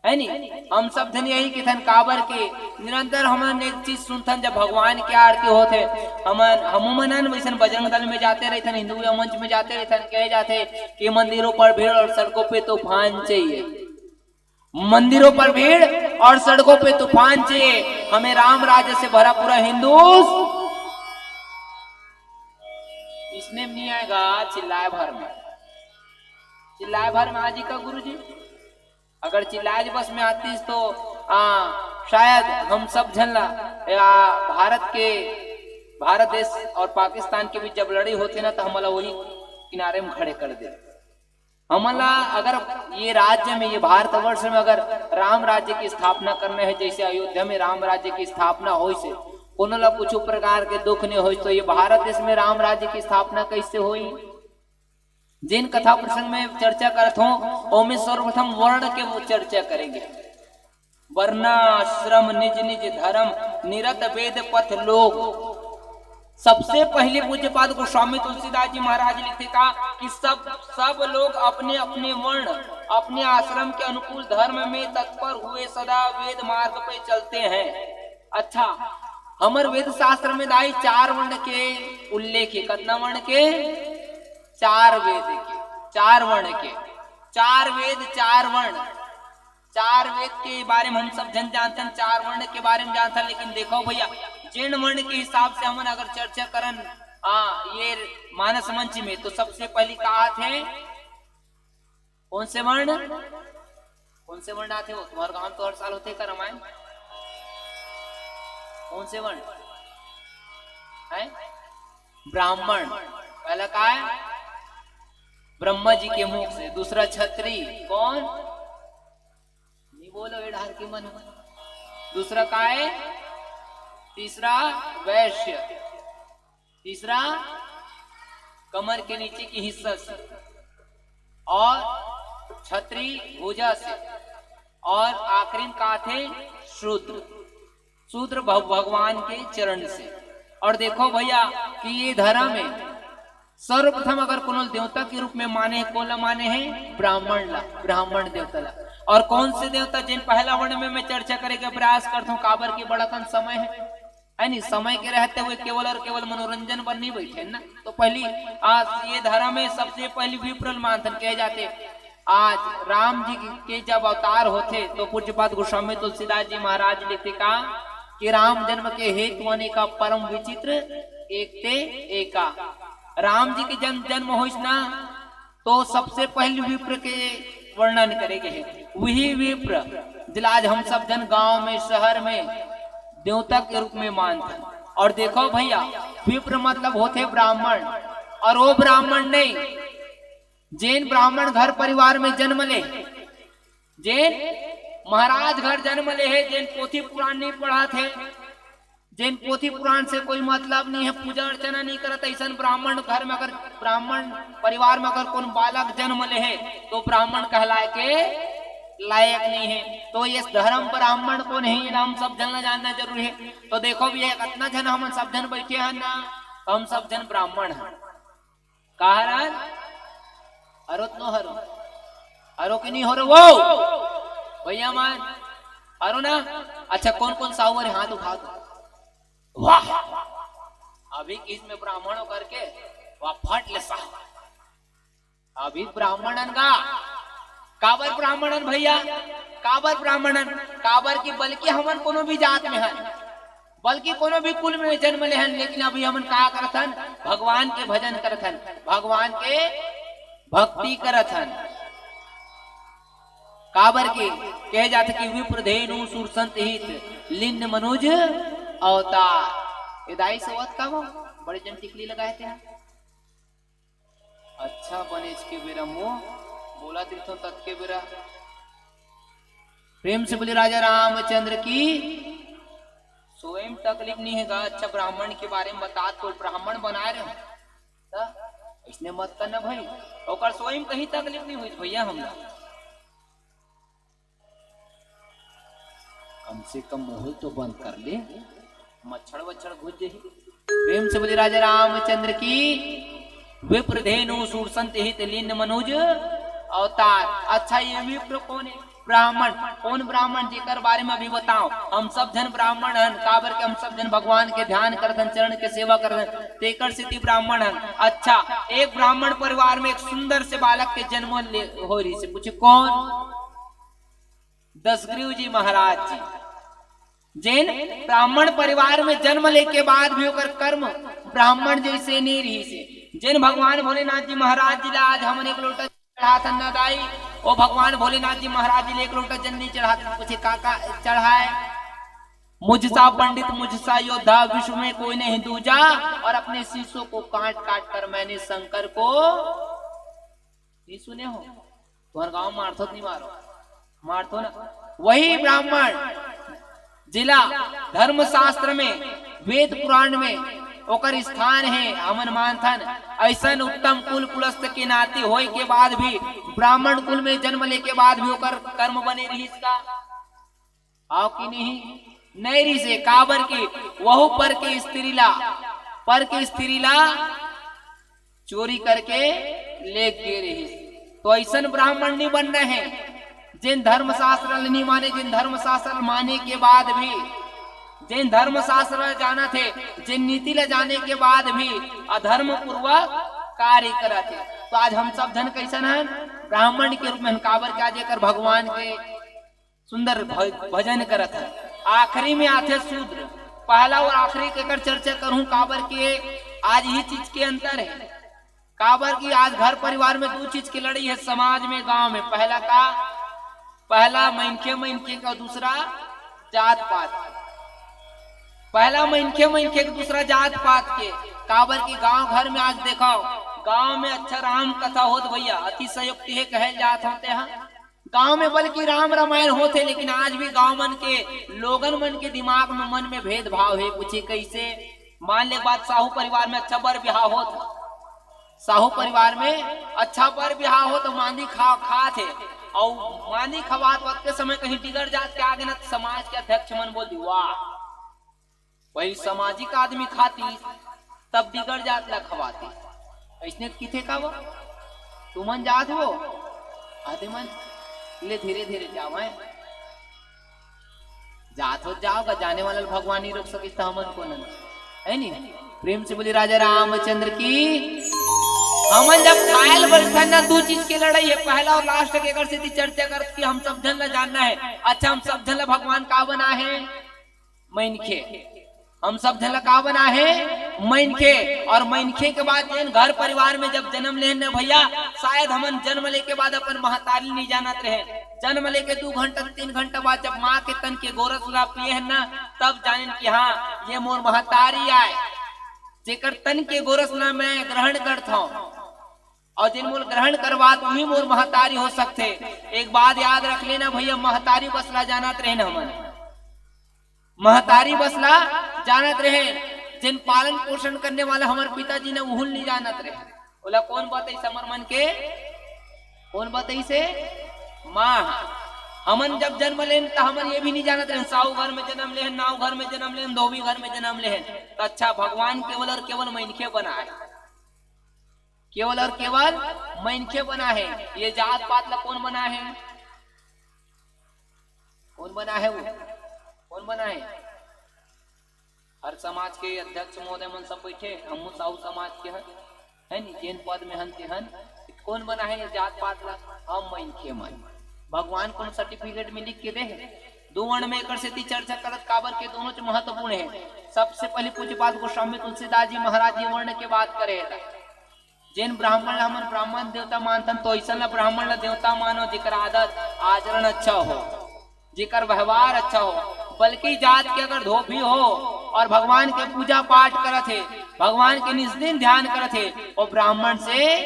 है नी? हम सब झन यही कहिथन, काबर के निरंतर हमन एक चीज सुनथन, जब भगवान के आरती होथे, हमन, हमू मन वैसन बजरंग दल में जाते रहिथन, हिंदू मंच में जाते रहिथन, कहे जाथे कि मंदिरों पर भीड़ और सड़कों पे तूफान चाहिए, मंदिरों पर भीड़ और सड़कों पे तूफान चाहिए, हमें राम राज्य से भरा पूरा हिंदू। इसने में नहीं आएगा, चिल्लाए भर में, चिल्लाए भर में आज ही का गुरु जी। अगर चिल्लाए बस में आतीस तो आ, शायद हम सब झन ला या भारत के, भारत देश और पाकिस्तान के बीच जब लड़ाई होथे ना, तो हमला वही किनारे में खड़े कर दे। हमला अगर ये राज्य में, ये भारतवर्ष में अगर राम राज्य की स्थापना करना हे, जैसे अयोध्या में राम राज्य की स्थापना होइस हे, कोनो ला कुछ प्रकार के दुख नहीं होइस, तो ये भारत देश में राम राज्य की स्थापना कैसे होई? जिन कथा प्रसंग में चर्चा करत हों, ओमे सर्वप्रथम वर्ण के वो चर्चा करेंगे। वर्णाश्रम निज निज धर्म निरत वेद पथ लोक। सबसे पहले पूज्यपाद गोस्वामी तुलसीदास जी महाराज लिखथे का कि सब, सब लोग अपने अपने वर्ण, अपने आश्रम के अनुकूल धर्म में तत्पर हुए सदा वेद मार्ग पे चलते हैं। अच्छा, हमर वेद शास्त्र में दाई चार वर्ण के उल्लेख हे। कतना वर्ण के? चार वेद के, चार वर्ण के, चार वेद, चार वर्ण, चार वेद के बारे में हम सब झन जानथन, चार वर्ण के बारे में जानथन। लेकिन देखो भैया, जेन वर्ण के हिसाब से हमन अगर चर्चा करन, हाँ, ये मानस मंच में, तो सबसे पहली का आथे? कौन से वर्ण? कौन से वर्ण आथे वो? तुम्हारे गांव में तो हर साल होथे का रामायण? कौन से वर्ण? हैं? ब्राह्मण। पहला का हे? ब्रह्मा जी के मुख से। दूसरा क्षत्रिय। कौन? नहीं बोलो ये डहर की मन। दूसरा का हे? तीसरा वैश्य। तीसरा कमर के नीचे के हिस्सा से। और छतरी भुजा से। और आखिरी में का आथे? शूद्र। शूद्र भग-, भगवान के चरण से। और देखो भैया कि ये धर्म हे, सर्वप्रथम अगर कोनो देवता के रूप में माने हे, कोन ला माने हे? ब्राह्मण ला, ब्राह्मण देवता ला। और कौन से देवता, जिन पहला वर्ण में मैं चर्चा करे के प्रयास करथों, काबर के बड़ा कन समय हे, है नी? समय के रहते हुए केवल और केवल मनोरंजन बर नहीं बैठे ना। तो पहली, आज ये धर्म में सबसे पहली विप्र ल मानथन, कहे जाथे, आज राम जी के जब अवतार होथे, तो पूज्यपाद गोस्वामी तुलसीदास जी महाराज लिखथे का कि राम जन्म के हेतु अनेका परम विचित्र एक ते एका। राम जी के जन्म, जन्म होइस ना, तो सबसे पहली विप्र के वर्णन करे गे हे। वही विप्र जिला आज हम सब झन गांव में, शहर में देवता के रूप में मानथन। और देखो भैया, विप्र मतलब होथे ब्राह्मण, और वो ब्राह्मण नहीं, जेन ब्राह्मण घर परिवार में जन्म ले, जेन महाराज घर जन्म ले हे, जेन पोथी पुराण नहीं पढ़त हे, जेन पोथी पुराण से कोई मतलब नहीं हे, पूजा अर्चना नहीं करत, ऐसन ब्राह्मण घर में अगर, ब्राह्मण परिवार में अगर कोई बालक जन्म ले हे, तो ब्राह्मण कहलाए के लायक नहीं हे। तो ये धर्म ब्राह्मण को नहीं, हम सब झन ला जानना जरूरी हे। तो देखो भैया, कितना झन हमन सब झन बैठे हन ना, हम सब झन ब्राह्मण हन। का हरन? हरो तो हरो, हरो कि नहीं हरो वो भैया मन? हरो ना? अच्छा, कौन कौन साहू हरे, हाथ उठा दो। वाह, अभी किस में ब्राह्मण हो करके, वाह, फट ले साहू। अभी ब्राह्मण अन गा, काबर ब्राह्मण हन भैया? काबर ब्राह्मण हन? काबर कि बल्कि हमन कोनो भी जात में हन, बल्कि कोनो भी कुल में जन्म ले हन, लेकिन अभी हमन का करथन? भगवान के भजन करथन, भगवान के भक्ति करथन। काबर के कहे जाथे कि विप्र धेनु सुरसंत हित, लिन्न मनुज अवतार। ए दाई सोवत का वो? बड़े जन टिकली लगाए थे। अच्छा, बनेच के बेरा मो बोला दिथो तत के बेरा। प्रेम से बोली राजा रामचंद्र की। सोए में तकलीफ नहीं है गा। अच्छा, ब्राह्मण के बारे में बता, तो ब्राह्मण बनाए रहे त इसने मत करना भाई। ओकर सोए में कहीं तकलीफ नहीं हुई भैया, हम कम से कम मुंह तो बंद कर ले, मच्छर वच्छर घुस जाही। प्रेम से बोली राजा रामचंद्र की। विप्र धेनु सुरसंत हित, लिन्न मनुज अवतार। अच्छा, ये विप्र कौन है? ब्राह्मण। कौन ब्राह्मण, जेकर बारे में अभी बताओ? हम सब झन ब्राह्मण हन, काबर के हम सब झन भगवान के ध्यान करथन, चरण के सेवा करथन, तेकर सेती ब्राह्मण हन। अच्छा, एक ब्राह्मण परिवार में एक सुंदर से बालक के जन्म ले हो रही से पूछे कौन? दशग्रीव जी महाराज जी, जेन ब्राह्मण परिवार में जन्म लेके बाद भी ओकर कर्म ब्राह्मण जैसे नहीं रही से, जेन भगवान भोलेनाथ जी महाराज जी ला आज हमन एक लोटा चढ़ाथन ना दाई, ओ भगवान भोलेनाथ जी महाराज जी ले एक लोटा जल नहीं चढ़ाथन। पूछे का का चढ़ाए? मुझसा पंडित मुझसा योद्धा, विश्व में कोई नहीं दूजा, और अपने शीशों को काट काट कर मैंने शंकर को नहीं सुने हो? तुम्हारे गांव मारथो नहीं मारो? मारथो ना। वही ब्राह्मण जिला धर्मशास्त्र में, वेद पुराण में ओकर स्थान है, हमन मानथन। ऐसन उत्तम कुल कुलस्थ के नाती होए के बाद भी, ब्राह्मण कुल में जन्म लेके बाद भी ओकर कर्म बने रहिस का? आओ कि नहीं? नहीं रहिस हे, काबर कि वहू पर के स्त्री ला, पर के स्त्री ला चोरी करके ले गे रहिस। तो ऐसन ब्राह्मण नहीं बनना है, जेन धर्मशास्त्र ल नहीं माने, जेन धर्मशास्त्र ल माने के बाद भी, जेन धर्मशास्त्र ल जानत हे, जेन नीति ल जाने के बाद भी अधर्म पूर्वक कार्य करत हे। तो आज हम सब झन कैसन हन? ब्राह्मण के रूप में हन। काबर के आज एकर भगवान के सुंदर भ-, भजन करत हे। आखिरी में आथे शूद्र। पहला और आखिरी के एकर चर्चा करूं, काबर के आज यही चीज के अंतर है। काबर कि आज घर परिवार में दू चीज के लड़ई है समाज में, गांव में। पहला का? पहला मनखे मनखे का, दूसरा जात पात। पहला मनखे मनखे के, दूसरा जात पात के। काबर कि गांव घर में आज देखो, गांव में अच्छा राम कथा होत भैया, अतिशयोक्ति है कहल जात होते हैं। गांव में बल्कि राम रामायण होथे, लेकिन आज भी गांव मन के लोगन मन के दिमाग में, मन में भेदभाव हे। पूछे कैसे? मान ले बात, साहू परिवार में अच्छा बर बिहाव होत, साहू परिवार में अच्छा बर बिहाव होत, मांदी खा, खात हे, अउ मांदी खवात वक्त के समय कहीं डिगर जात के आगे न, त समाज के अध्यक्ष मन बोल दी, "वाह, पहली सामाजिक आदमी खाती, तब डिगर जात ला खवाती।" ऐसने किथे का वो? तुमन जात हो? आते मन ले धीरे धीरे जावं। जात हो जाओगा, जाने वाला ल भगवान नहीं रोक सकिस, त हमन को नन, है नी? प्रेम से बोली राजा रामचंद्र की। हमन जब खायल बैठन ना, दू चीज के लड़ई है। पहला और लास्ट के एकर सेती चर्चा करत कि हम सब झन ला जानना है। अच्छा, हम सब झन ला भगवान का बना है? मनखे। हम सब झन ला का बना है? मनखे। और मनखे के बाद जेन घर परिवार में जब जन्म लेन न भैया, शायद हमन जन्म लेके बाद अपन महतारी नहीं जानत रहे। जन्म लेके दू घंटा, तीन घंटा बाद जब माँ के तन के गोरस ला पिए हन ना, तब जानेन कि हाँ, ये मोर महतारी आय, जेकर तन के गोरस ला मैं ग्रहण करत हूँ। और जेन मोल ग्रहण करवात, वही मोर महतारी हो सकथे। एक बात याद रख लेना भैया, महतारी बस ला जानत रहेन हमन। महतारी बस ला जानत रहेन, जेन पालन पोषण करने वाला हमर पिताजी न, उहुल नहीं जानत रहे। ओला कौन बतइस हमर मन के? कौन बतइस हे? माँ। हमन जब जन्म लेन, त हमन ये भी नहीं जानत रहेन, साहू घर में जन्म लेन, नाऊ घर में जन्म लेन, धोबी घर में जन्म लेन। त अच्छा, भगवान केवल और केवल मनखे बनाए, केवल और केवल मनखे बना है। ये जात पात ला कौन बना है? कौन बना है वो? कौन बना है? हर समाज के अध्यक्ष महोदय मन सब बैठे, हमहू साहू समाज के हन, है नी? जेन पद में हन ते हन, कौन बना है ये जात पात ला? हम मनखे मन। भगवान कोनो सर्टिफिकेट में लिख के दे हे? दो वर्ण में एकर सेती चर्चा करत, काबर के दोनों च महत्वपूर्ण हे। सबसे पहले पूज्यपाद गोस्वामी तुलसीदास जी महाराज ये वर्ण के बात करे हे। जेन ब्राह्मण ला हमन ब्राह्मण देवता मानथन, तो अइसन ला ब्राह्मण ला देवता मानो, जेकर आदत आचरण अच्छा हो, जेकर व्यवहार अच्छा हो। बल्कि जात के अगर धोबी हो और भगवान के पूजा पाठ करत हे, भगवान के निस्दिन ध्यान करत हे, वो ब्राह्मण से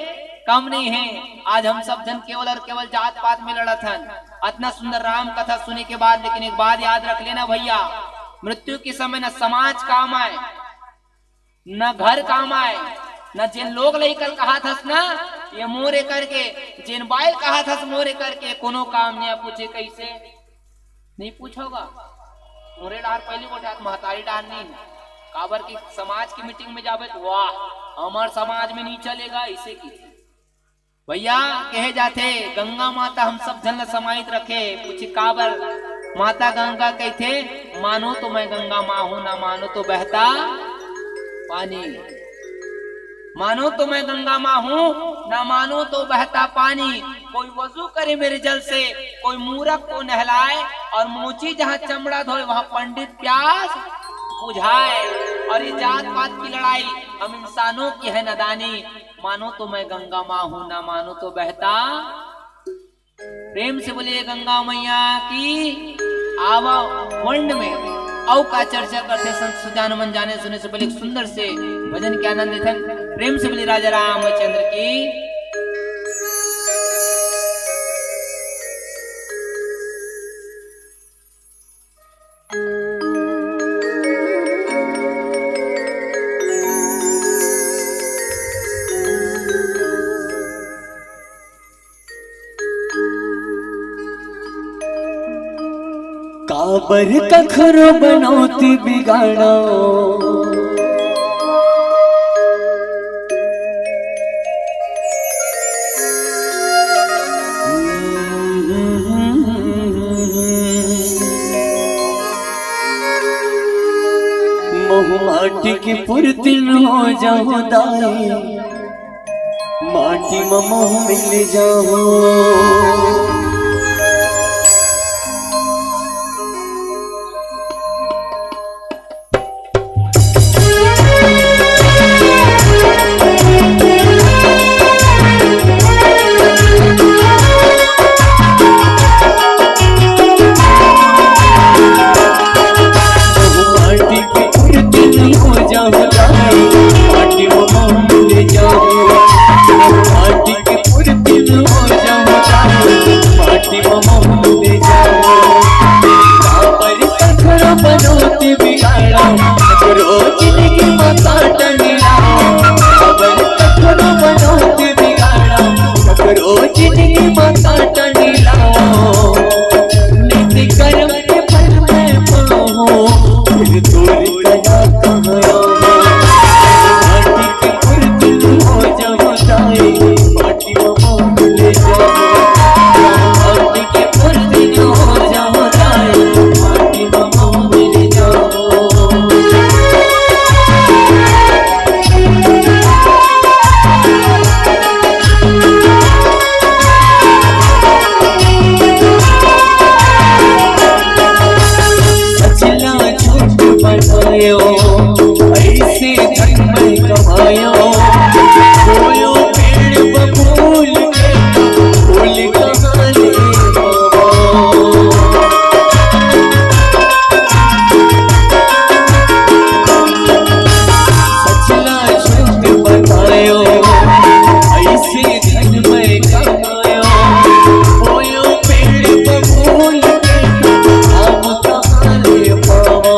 कम नहीं हे। आज हम सब झन केवल और केवल जात पात में लड़त हन। अतना सुंदर राम कथा सुने के बाद, लेकिन एक बात याद रख लेना भैया, मृत्यु के समय न समाज काम आए, न घर काम आए, न जेन लोग लइका ल कहात हस ना, ये मोरे करके, जेन बाई ल कहात हस मोरे करके, कोनो काम नहीं। पूछे कैसे? नहीं पूछोगा। मोरे डार पहली गोठियात, महतारी डार नहीं। काबर कि समाज की मीटिंग में जाबे तो, "वाह, हमार समाज में नहीं चलेगा," ऐसे की। भैया, कहे जाथे, गंगा माता हम सब झन ला समाहित रखे। पूछे काबर माता गंगा कहिथे? "मानो तो मैं गंगा माँ हूँ, ना मानो तो बहता पानी।" मानो तो मैं गंगा माँ हूँ, ना मानो तो बहता पानी। कोई वजू करे मेरे जल से, कोई मूरख को नहलाए, और मोची जहाँ चमड़ा धोए, वहाँ पंडित प्यास बुझाए। और ये जात पात की लड़ाई हम इंसानों की है नादानी। मानो तो मैं गंगा माँ हूँ, ना मानो तो बहता। प्रेम से बोलिए गंगा मैया की। आवा वर्ण में अउ का चर्चा करथे संत सुजान मन, जाने सुने से पहले एक सुंदर से भजन के आनंद लेथन। प्रेम से बोलिए राजा रामचंद्र की। काबर कखरो बनौती बिगाड़ो, महू माटी के पुरतिन हो जाहूं दाई, माटी म महू मिल जाहूं। माटी के पुरतिन हो जाहूं दाई, माटी म महू मिल जाहूं। माटी के पुरतिन हो जाहूं दाई, माटी म महू मिल जाहूं। काबर कखरो बनौती बिगाड़ो, कखरो जिंदगी म कांटा नी लाओ। काबर कखरो बनौती बिगाड़ो, कखरो जिंदगी म कांटा नी लाओ। नित कर्म के फल मैं पाऊं, फिर दूर कया कहां आऊं। माटी के पुरतिन हो जाहूं दाई, माटी म महू मिल जाहूं। माटी के पुरतिन हो जाहूं दाई, माटी म महू मिल जाहूं। सचला झूठ बनायो, ऐसे धन मैं कमायो। बोयो पेड़ बबूल के फूल कहाँ ले पावो। सचला झूठ बतायो, ऐसे धन मैं कमायो। बोयो पेड़ बबूल के आम कहाँ ले पावो।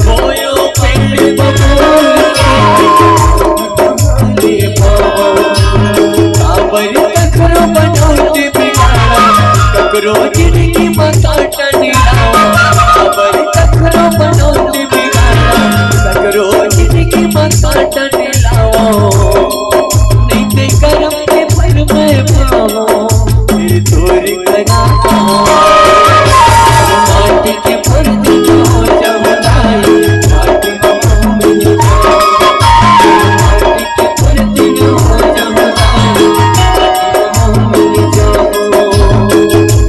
बोयो पेड़ बबूल के आम कहाँ ले पावो। काबर कखरो बनौती बिगाड़ो, कखरो जिंदगी म कांटा नी लाओ। काबर कखरो बनौती बिगाड़ो, कखरो जिंदगी म कांटा नी लाओ। नहीं ते करम के फल मैं पावो, फिर दूर कया कहां। माटी के पुरतिन हो जाहूं दाई, माटी म महू मिल जाहूं। माटी के पुरतिन हो जाहूं दाई, माटी म महू मिल जाहूं।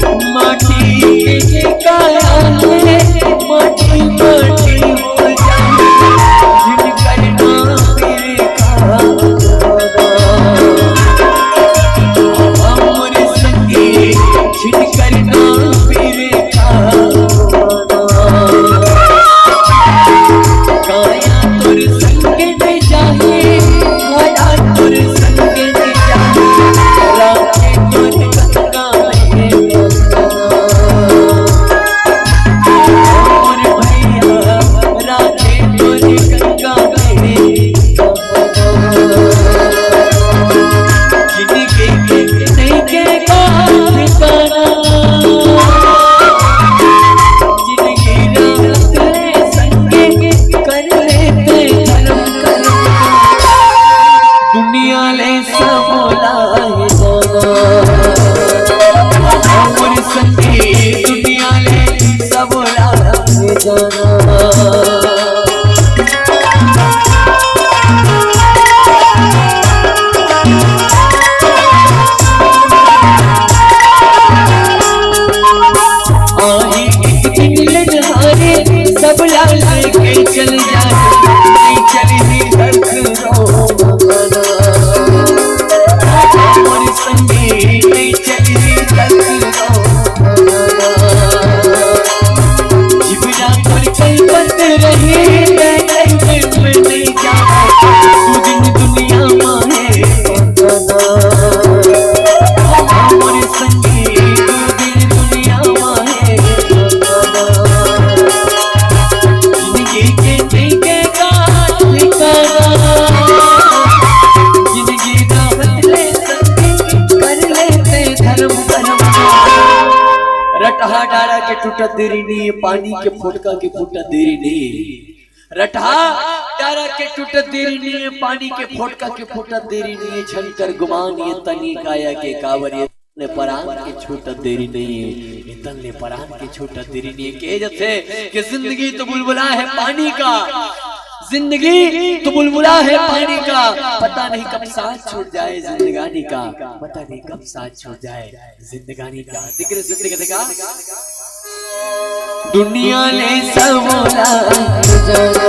टूटत देरी नइये, पानी के फोटका के फूटत देरी नइये। रटहा डारा के टूटत देरी नइये, पानी के फोटका के फूटत देरी नइये। छन कर गुमान ये तनी काया के, काबर ये तन ले परान के छूटत देरी नइये, ये तन ले परान के छूटत देरी नइये। कहे जथे कि जिंदगी तो बुलबुला है पानी का, जिंदगी तो बुलबुला है पानी का, पता नहीं कब साथ छूट जाए जिंदगानी का, पता नहीं कब साथ छूट जाए जिंदगानी का। जिक्र जिंदगी का। दुनिया ले सबोला जाना,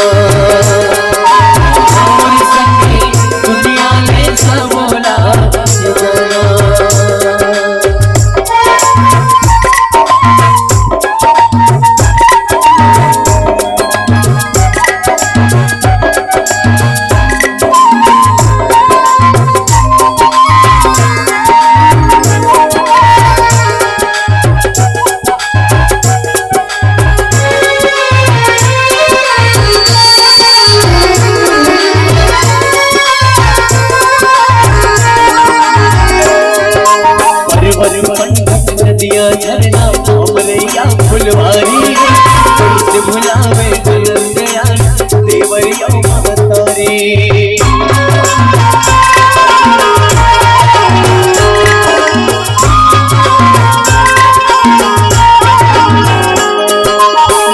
मोर संगी, दुनिया ले सबोला जाना। पर्वत, पंडत, नदिया, झरना, पामलैया, फुलवारी, कैसे भुलावे बुलंद आना, देवरिया महतारी।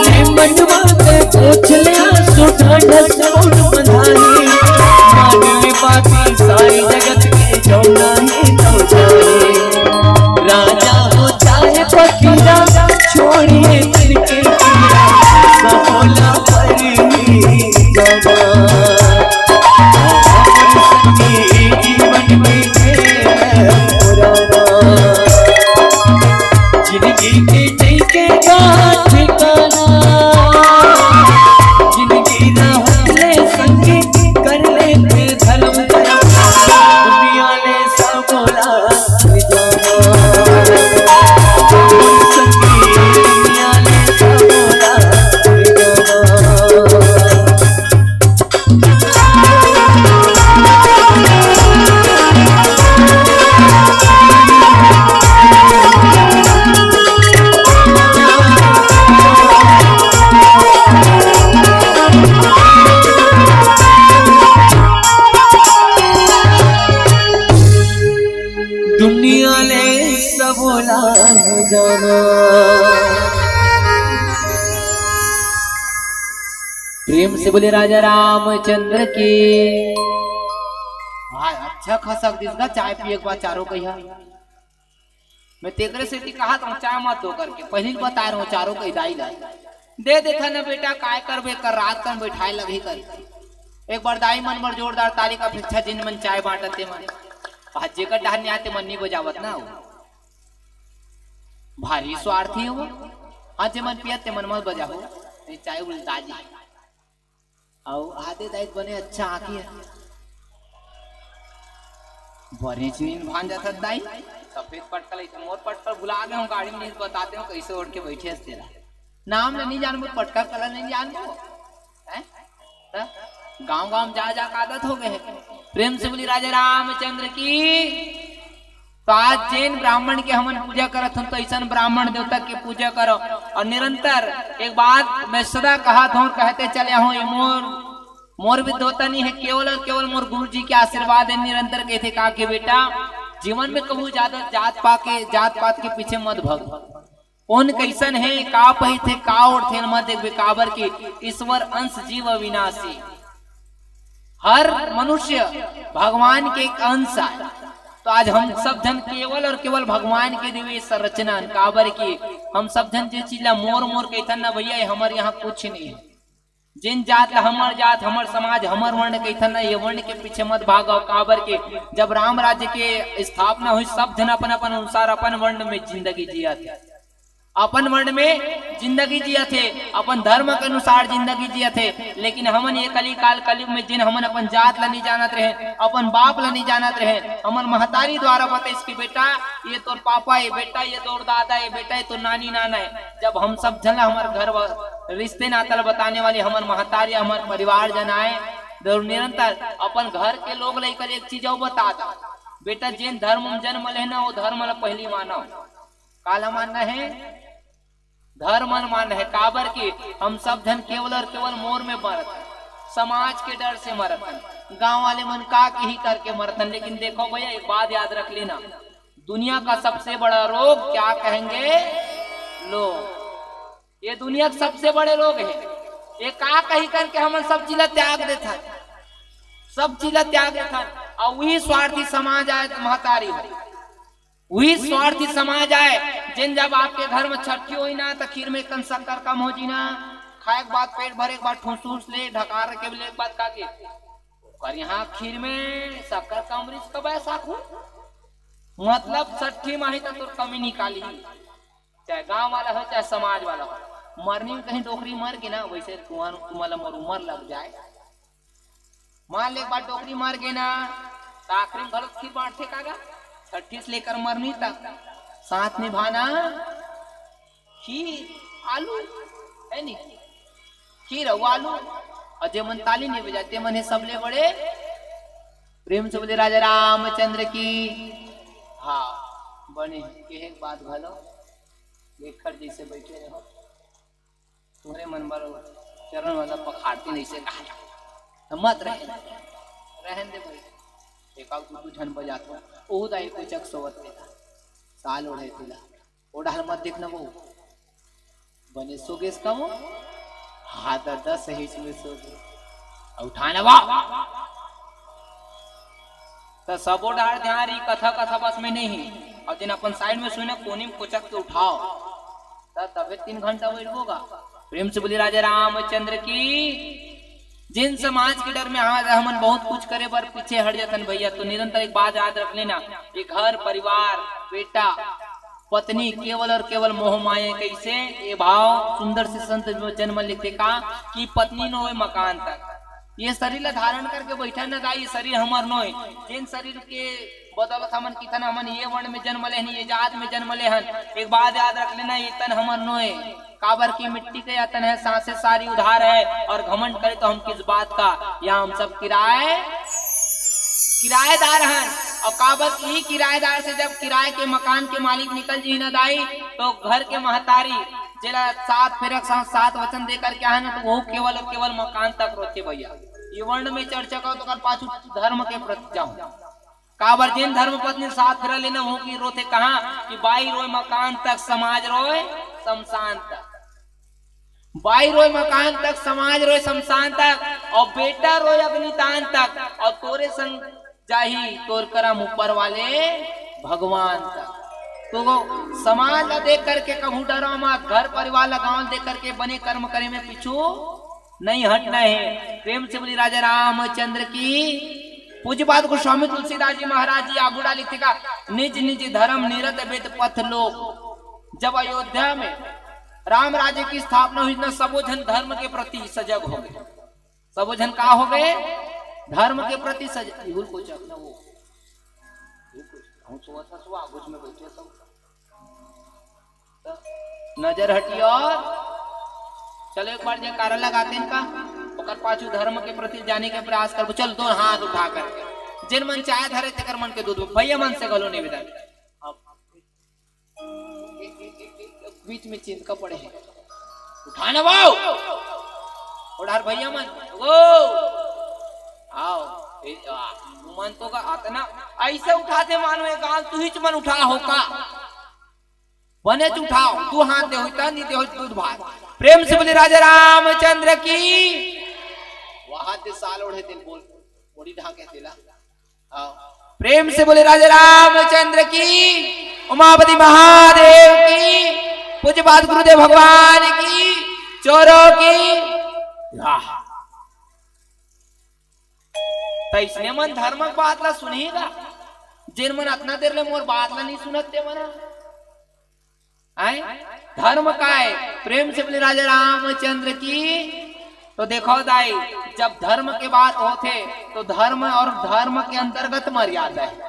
ले मनवा ते पूछ ले आंसू ढांढस कौन बंधाई, मान ले बातें सारी जगत के जौना ही तो जाए। राजा हो चाहे फकीरा, छोड़िए तन के पीरा, सबोला पर ही जाना। हमर संगी जीवन में खेल पुराना। जिंदगी के नइके का ठिकाना, जिंदगी रहत ले संगी, कर ले ते धर्म करम। दुनिया ले सबोला जाना, संगी दुनिया ले सबोला जाना। दुनिया ले सबोला जाना। प्रेम से बोले राजा रामचंद्र की। भाई, अच्छा खसक दिस गा, चाय पिए के बाद चारों कहिया। मैं तेकरे सेती कहा था, चाय मत दो करके, पहले ही बता रहा हूँ, चारों कही दाई ला। दे देथा ना बेटा, काय करबे, कर रात कन बैठाए लगही कर। एक बार दाई मन बर जोरदार ताली का अपेक्षा, जिन मन चाय बांटत ते मन। आज जेकर डहर नहीं आते मन नहीं बजावत ना हो। भारी स्वार्थी हो। हाँ, जे मन पियत ते मन मत बजाहो। नहीं चाय उल्टा जी। अउ आदे दाई बने अच्छा आँखी है। बने चुइन भान जाथत दाई। सफेद पटकल ऐसे मोर पटकल भुला गए हूँ, गाड़ी में नहीं बताते हूँ कैसे ओढ़ के बैठे हस तेला। नाम ल नहीं जानबो, पटकल कलर नहीं जानबो। हैं? त गाँव गाँव में जा जा के आदत हो गए है। प्रेम से बोली राजा रामचंद्र की। तो आज जैन ब्राह्मण के हमन पूजा करत हन, तो ऐसन ब्राह्मण देवता के पूजा करो। और निरंतर एक बात मैं सदा कहत हूँ, कहते चले हूँ, ये मोर, मोर भी देवता नहीं है, केवल और केवल मोर गुरु जी के आशीर्वाद है। निरंतर कहते का के बेटा, जीवन में कभू ज्यादा जात पा के, जात पात के पीछे मत भाग। कौन कैसन है, का पहिथे, का ओढ़थे, मत देखबे, काबर के ईश्वर अंश जीव अविनाशी। हर मनुष्य भगवान के एक अंश आय। तो आज हम सब झन केवल और केवल भगवान के दिव्य संरचना हन, काबर के हम सब झन जे चीज ला मोर मोर कहिथन ना भैया, ये हमर यहाँ कुछ नहीं है। जिन जात ला हमर जात, हमर समाज, हमर वर्ण कहिथन ना, ये वर्ण के पीछे मत भागव, काबर के जब राम राज्य के स्थापना हुई, सब झन अपन अपन अनुसार अपन वर्ण में जिंदगी जियत हे। अपन वर्ण में जिंदगी जियत हे, अपन धर्म के अनुसार जिंदगी जियत हे। लेकिन हमन ये कली काल कलयुग में जिन हमन अपन जात ला नहीं जानत रहे, अपन बाप ला नहीं जानत रहे, हमन महतारी द्वारा बताइस कि बेटा ये तोर पापा, ये बेटा ये तोर दादा, ये बेटा ये तोर नानी नाना है। जब हम सब झन ला हमर घर व-, रिश्ते नाता ला बताने वाले हमर महतारी, हमर परिवार जन आए, तो निरंतर अपन घर के लोग ला एकर एक चीज अउ बता दा, बेटा जेन धर्म में जन्म ले ना, वो धर्म ला पहली मानो। काला मानना है? धर्म मन मान्य हे, काबर कि हम सब झन केवल और केवल मोर में मरत हन, समाज के डर से मरत हन, गांव वाले मन का किही करके मरत हन। लेकिन देखो भैया, एक बात याद रख लेना, दुनिया का सबसे बड़ा रोग क्या कहेंगे? लोग। ये दुनिया के सबसे बड़े रोग हे। ये का कही करके हमन सब चीज ला त्याग देथन, सब चीज ला त्याग देथन। और वही स्वार्थी समाज आय, महतारी हो, वही स्वार्थी समाज आय, जिन जब आपके घर में छठी होई ना, तो खीर में कन शक्कर कम हो जी ना, खाए के बाद पेट भरे के बाद ठूस ठूस ले, ढकार के ले के बाद का के, ओकर यहाँ खीर में शक्कर कम रिस कब ऐसा खू, मतलब छठी माही तो तोर कमी निकाली, चाहे गांव वाला हो, चाहे समाज वाला हो। मरनी में कहीं डोकरी मर गे ना, वैसे तुम्हार, तुम्हारा मोर उमर लग जाए। मान ले, एक बार डोकरी मर गे ना, तो आखिरी में घलो खीर बांटथे कागा? छठी से लेकर मरनी तक साथ निभाना, खीर, आलू, है नी? खीर अउ आलू। और जे मन ताली नहीं बजाते, मन हे सबले बड़े। प्रेम से बोले राजा रामचंद्र की। हाँ, बने केहे के बाद घलो लेखर जैसे बैठे रहो, तोहरे मन बर चरण वाला पखारती नहीं से कहा, तो मत रहे, रहन दे भाई। एक आउ दू झन बजात हो, ओहू दाई कोचक सोवत तेला, साल ओढ़े तेला, ओ डहर मत देखना वो, बने सो गेस का वो, हाँ दादा सही में सो गे, उठाना वो। त सबो डहर ध्यान रही, कथा, कथा बस में नहीं। और जिन अपन साइड में सुने, कोनी में कोचक के उठाओ, त तबे तीन घंटा बैठ होगा। प्रेम से बोली राजा रामचंद्र की। जिन समाज के डर में आज हमन बहुत कुछ करे बर पीछे हट जाथन भैया, तो निरंतर एक बात याद रख लेना, ये घर परिवार, बेटा, पत्नी केवल और केवल मोह माया। कैसे? ये भाव सुंदर से संत वचन में लिखथे का कि पत्नी नोय मकान तक। ये शरीर ला धारण करके बैठा न दाई, ये शरीर हमर नोय। जिन शरीर के बदौलत हमन कितन हमन ये वर्ण में जन्म ले हन, ये जात में जन्म ले हन, एक बात याद रख लेना, ये तन हमर नोय। काबर की मिट्टी के यतन है, सांसें सारी उधार है, और घमंड करे तो हम किस बात का, यहाँ हम सब किराए, किराएदार हन। और काबर की किराएदार से जब किराए के मकान के मालिक निकल जी ना दाई, तो घर के महतारी जेला सात फेरक साथ सात वचन दे करके आहे ना, तो वो केवल और केवल मकान तक रोथे भैया। ये वर्ण में चर्चा करो तो कर पाछू धर्म के प्रति जाऊं। काबर जेन धर्म पत्नी साथ फेरा लेना हो कि रोथे कहा कि बाई रोय मकान तक, समाज रोय शमशान तक। बाई रोय मकान तक, समाज रोय शमशान तक, और बेटा रोय अग्निदान तक, और तोरे संग जाही तोर करम ऊपर वाले भगवान तक। तो समाज ला देख करके कभू डरो मत, घर परिवार ला, गांव देख करके बने कर्म करे में पीछू नहीं हटना है। प्रेम से बोली राजा रामचंद्र की। पूज्यपाद गोस्वामी तुलसीदास जी महाराज जी आगू डाली थी का, निज निज धर्म निरत वेद पथ लोक। जब अयोध्या में राम राज्य की स्थापना हुई ना, सबो झन धर्म के प्रति सजग हो गए। सबो झन का हो गए? धर्म के प्रति सजग। इहुल को चक ना वो, इहुल को चक। हम सोवत हस, वो आगू में बैठे सब। नजर हटी और चलो एक बार जयकारा लगाते हैं इनका, ओकर पाछू धर्म के प्रति जाने के प्रयास करबो। चल दो हाथ उठा करके, जिन मन चाय धरे तेकर मन के दूध भैया मन से घलो निवेदन। अब बीच में चिंत का पड़े हैं, उठाना वो, उधार भैया मन वो आओ। ए, आ, मन तो का अतना ऐसे उठाते मानो ये गाल तू ही मन उठा हो का। बने उठाओ, दू हाथ दे होई त, नी दे होई दूध भात। प्रेम से बोले राजा रामचंद्र की। वहां दे साल ओढ़े दिल बोल, बड़ी ढाके दिला। हाँ। प्रेम से बोले राजा रामचंद्र की, उमापति महादेव की, पूज्यपाद गुरुदेव भगवान की, चोरों की। वाह। त इसने मन धर्म के बात ला सुनेगा, जिन मन अतना देर ले मोर बात ला नहीं सुनत ते मना। आय? धर्म काय? प्रेम से बोले राजा रामचंद्र की। तो देखो दाई, जब धर्म के बात होथे, तो धर्म और धर्म के अंतर्गत मर्यादा है।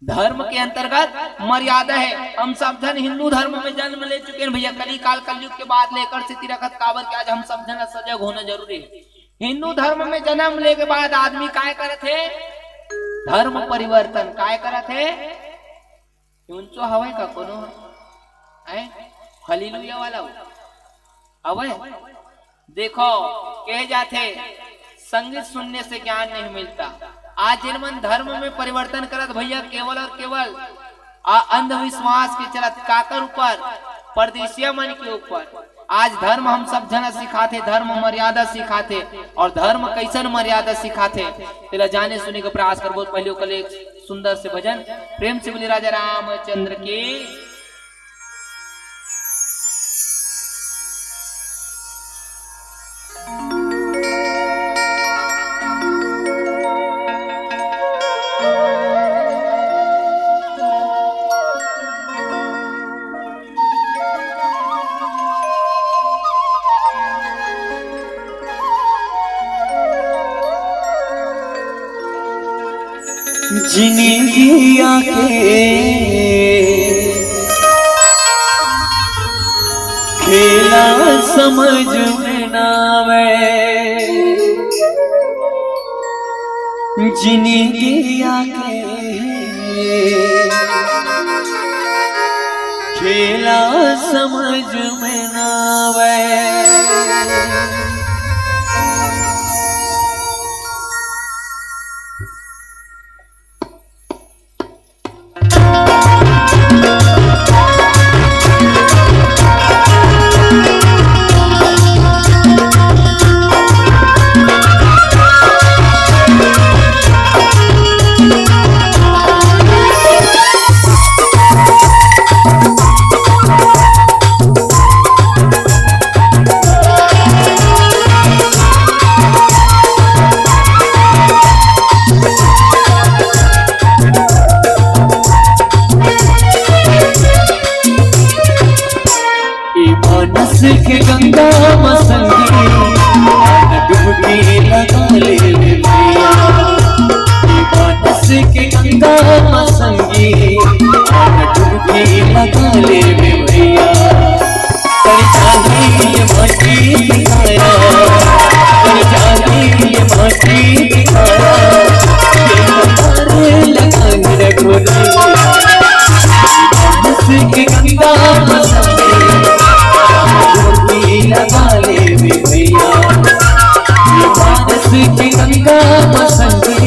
धर्म के अंतर्गत मर्यादा है। हम सब झन हिंदू धर्म में जन्म ले चुके हैं भैया। कली काल कलयुग के बाद लेकर से तिरकत काबर के आज हम सब झन सजग होना जरूरी है। हिंदू धर्म में जन्म ले के बाद आदमी काय करत है? धर्म परिवर्तन। काय करत है? ऊंचो हवय का कोनो? हैं? हालेलुया वाला हो। अबे देखो, कहे जाथे, संगीत सुनने से ज्ञान नहीं मिलता। आज जेन मन धर्म में परिवर्तन करत भैया, केवल और केवल आ अंधविश्वास के चलत काकर ऊपर, परदेसिया मन के ऊपर। आज धर्म हम सब झन सिखाथे, धर्म मर्यादा सिखाथे, और धर्म कैसन मर्यादा सिखाथे, तेला जाने सुने के प्रयास करबो। पहले ओकर ले एक सुंदर से भजन, प्रेम से बोली राजा रामचंद्र की। जिंदगिया के खेला समझ में ना आवे, जिंदगिया के खेला समझ में ना आवे। ए मानस के गंगा म संगी, आन डुबकी लगा ले रे भैया। ए मानस के गंगा म संगी, आन डुबकी लगा ले रे भैया। कर जानी ये माटी की काया, कर जानी ये माटी की काया, ये कपार लगा मेरे गोरी। के गंगा मसंगे, डुबकी लगा ले रे भैया। ये मानस के गंगा मसंगे,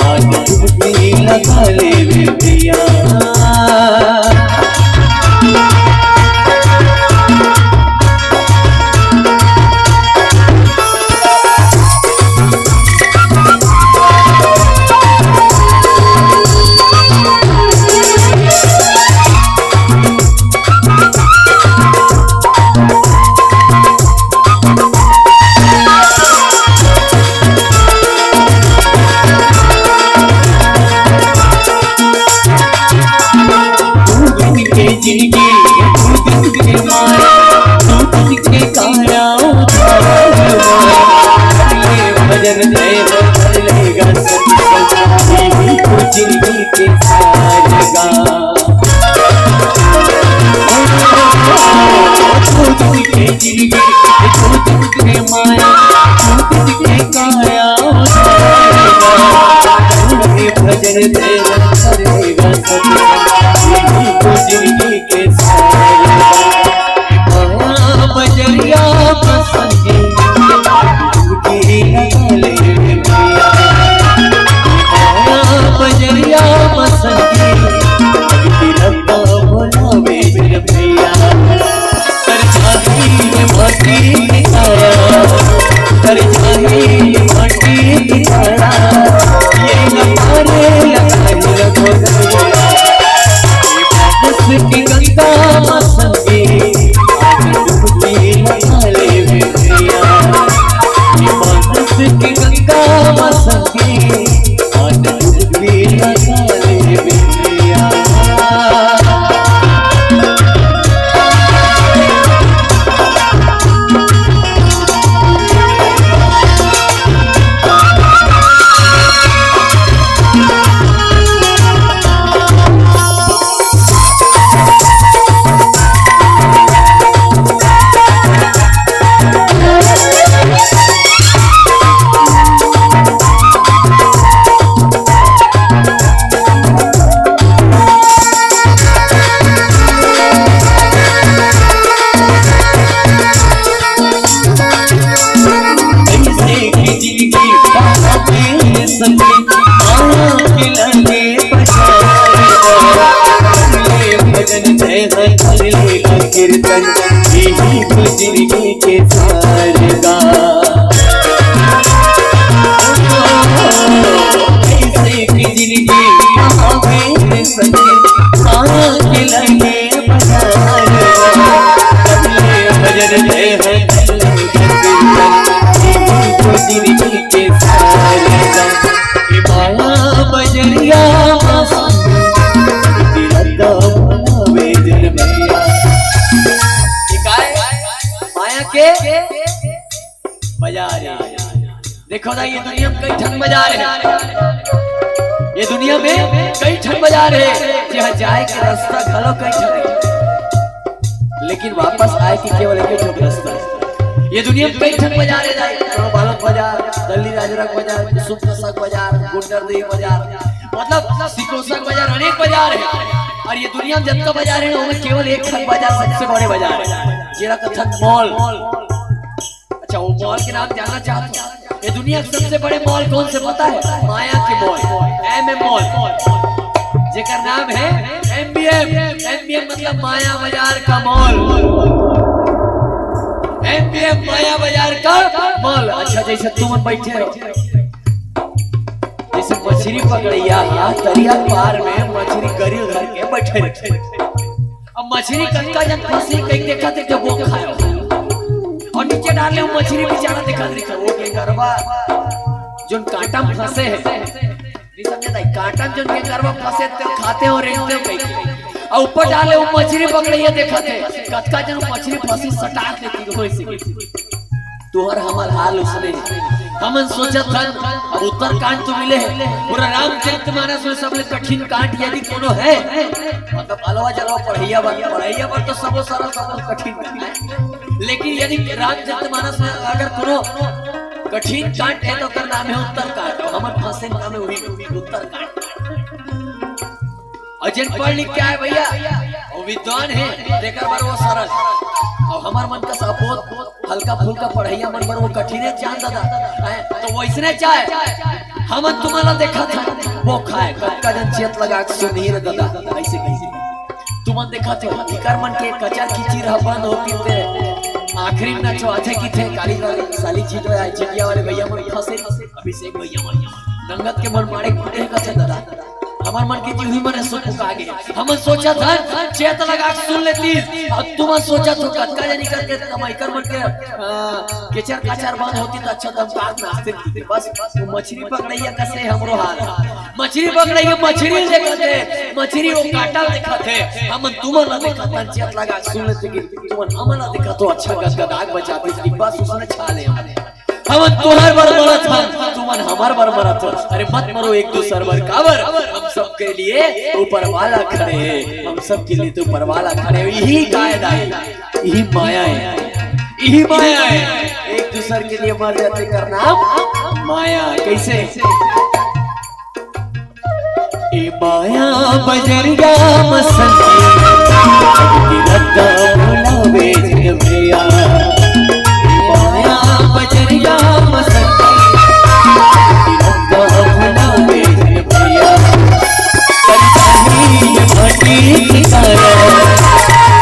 आज डुबकी लगा ले रे भैया। दू दिन के जिंदगी, दू दिन के माया, दू दिन के काया उधार हुआ। ये भजन जय हो भर लेगा सच सच, यही तो जिंदगी के सारगा। दू दिन के जिंदगी, दू दिन के माया, दू दिन के काया उधार हुआ। ये भजन जय हो भर लेगा सच सच, यही तो जिंदगी के सारगा। माया बजरिया बसंगे, डुबकी लगा ले रे भैया। माया बजरिया बसंगे, भक्ति रब्बा बोलावे रे भैया। कर जानी ये माटी की काया, कर जानी ये माटी की काया, ये लतारे लतारे यही तो जिंदगी के सार गा। ऐसे की जिंदगी महावीर संग, आके लगे बाजार गा। भजन जय है, यही तो जिंदगी के सार गा। ए माया बजरिया मस्त, तिरंगा बनावे जन भैया। ये काय? माया के बाजार हे। देखो ना, ये दुनिया में कई ठन बाजार हे। ये दुनिया में कई ठन बाजार हे, जहाँ जाए के रास्ता घलो कई ठन हे, लेकिन वापस आए के केवल एक ठन रास्ता हे। ये दुनिया में कई ठन बाजार हे, जाए कोनो बालक बाजार, दल्ली राजरक बाजार, कुसुम कसा के बाजार, गुंडरदेही बाजार, मतलब सिकोसा के बाजार, अनेक बाजार हे। और ये दुनिया में जतका बाजार हे ना, ओमे केवल एक ठन बाजार सबसे बड़े बाजार हे, जेला कथन मॉल। अच्छा, वो मॉल के नाम जानना चाहत हो? ये दुनिया के सबसे बड़े मॉल कौन से पता है? माया के मॉल, एमएम मॉल, जेकर नाम है एमबीएम। एमबीएम मतलब माया बाजार का मॉल। एमबीएम माया बाजार का मॉल। अच्छा, जैसे तुम बैठे हो, जैसे मछरी पकड़ैया हा तरिया पार में मछरी गरी धर के बैठे रहे। अब मछरी कतका जन फंसी कहीं देखत हे, जब वो खाए हो। और नीचे डाले हो मछरी बेचारा देखत रही, वो गेंगरवा जोन कांटा में फंसे हे, नहीं समझे ताई, कांटा में जोन गेंगरवा फंसे ते खाते हो, रेंगते हो कहीं। और ऊपर डाले हो मछरी पकड़ैया देखत हे, कतका जन मछरी फंसी सटाक लेती हो ऐसे। तुहर हमर हाल उसने हे। हमन सोचत हन, अब उत्तरकांड तो मिले हे, पूरा रामचरित मानस में सबले कठिन कांड यदि कोनो है, मतलब अलवा जलवा पढ़ैया बर, पढ़ैया बर तो सबो सरल, सबो कठिन है। लेकिन यदि रामचरित मानस में अगर कोनो कठिन कांड है, तो ओकर नाम है उत्तरकांड। तो हमन फंसे नाम है वही उत्तरकांड। और जिन पढ़ लिख के आए भैया, वो विद्वान हे, तेकर बर वो सरल। और हमर मन का सपोत हल्का फुल्का पढ़ैया मन बर वो कठिने जान दादा। हैं? तो वैसने चाहे हमन तुमन ला देखत हन, वो खाए, कतका जन चेत लगा के सुनही रे दादा, ऐसे कही। तुमन देखत हो, इकर मन के कचर किचिर ह बंद होती ते आखिरी में नचवाथे किथे, काली काली साली चीटो या चिटिया वाले भैया मन फंसे, अभिषेक भैया मन नंगत के मन मारे कूटे हे कथे दादा। हमर मन के जीव ही मने सुख का गे। हमन सोचत हन, चेत लगा के सुन लेती। अब तुमन सोचत हो, कतका जनी करके कमाई कर मन के, अ, केचर काचर बंद होती, तो अच्छा दमदार नाचते पीते। बस, वो मछरी पकड़ैया कसे हमरो हाल हे। मछरी पकड़ैया, मछरी देखत हे, मछरी वो कांटा देखत हे। हमन तुमन ला देखत हन, चेत लगा के सुन लेती कि तुमन हमन ला देखत हो, अच्छा गदगदा के बचाती कि बस उसने छा ले हमन। हमन तुहर बर मरत हन, तुमन हमर बर मरत हन। अरे मत मरो एक दूसर बर, काबर? हम सबके लिए ऊपर वाला खड़े हे, हम सबके लिए तो ऊपर वाला खड़े हे। यही कायदा हे, यही माया हे, यही माया हे। एक दूसर के लिए मर जाते कर नाम माया। कैसे? ए माया बजरिया मसंगी, रद्दा भुलावे जन भैया। ए माया बजरिया मसंगी, रद्दा भुलावे जन भैया। करताही ये माटी की काया,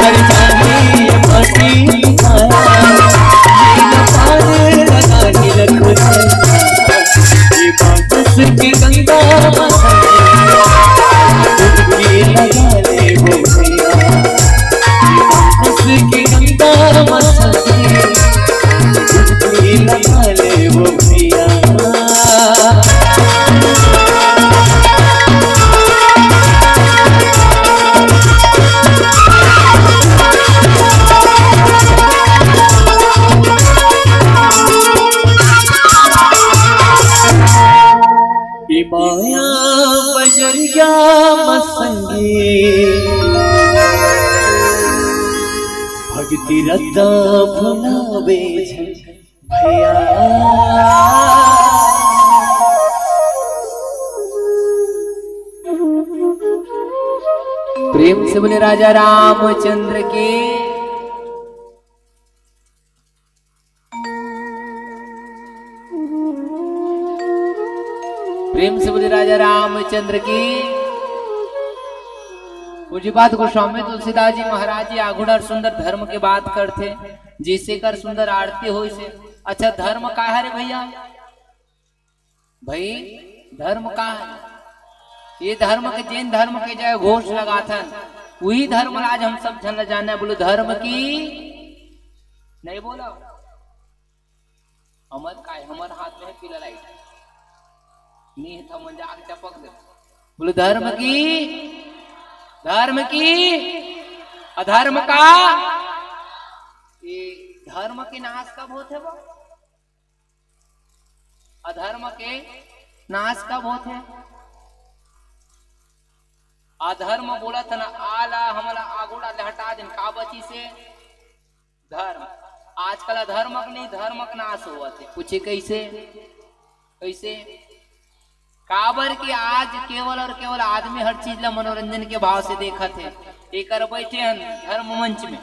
करताही ये माटी की काया। ये न पार लगा ही रखो। ये मानस के गंगा मसंगी, डुबकी लगा ले वो भैया। ये मानस के गंगा मसंगी, डुबकी लगा ले वो भैया। ए माया बजरिया मसंगी, भगती रद्दा भुलावे झन भैया। प्रेम से बोले राजा रामचंद्र की। प्रेम से बोले राजा रामचंद्र की। पूज्यपाद गोस्वामी तुलसीदास जी महाराज जी आघू डहर सुंदर धर्म के बात करथे, जइसे कर सुंदर आरती होइसे। अच्छा, धर्म का हरे भइया? भई, धर्म का हरे? ये धर्म के, जेन धर्म के जय घोष लगाथन, उही धर्म ला आज हम सब झन ला जानना हे। बोलो, धर्म की, नहीं बोलो। हमर काय, हमर हाथ में हे पीला लाइट। नहीं हे त मन जाके चपक दे। बोलो, धर्म की, धर्म की, अधर्म का। ये धर्म के नाश कब होथे वो? अधर्म के नाश कब होथे? अधर्म बोलत हे ना, आला हमला आगू ला हटा देन, का बचिसे? धर्म। आजकल अधर्म के नहीं, धर्म के नाश होवत हे। पूछे कइसे? कइसे? काबर कि आज केवल और केवल आदमी हर चीज ला मनोरंजन के भाव से देखत हे। एकर बइठे हन धर्म मंच में,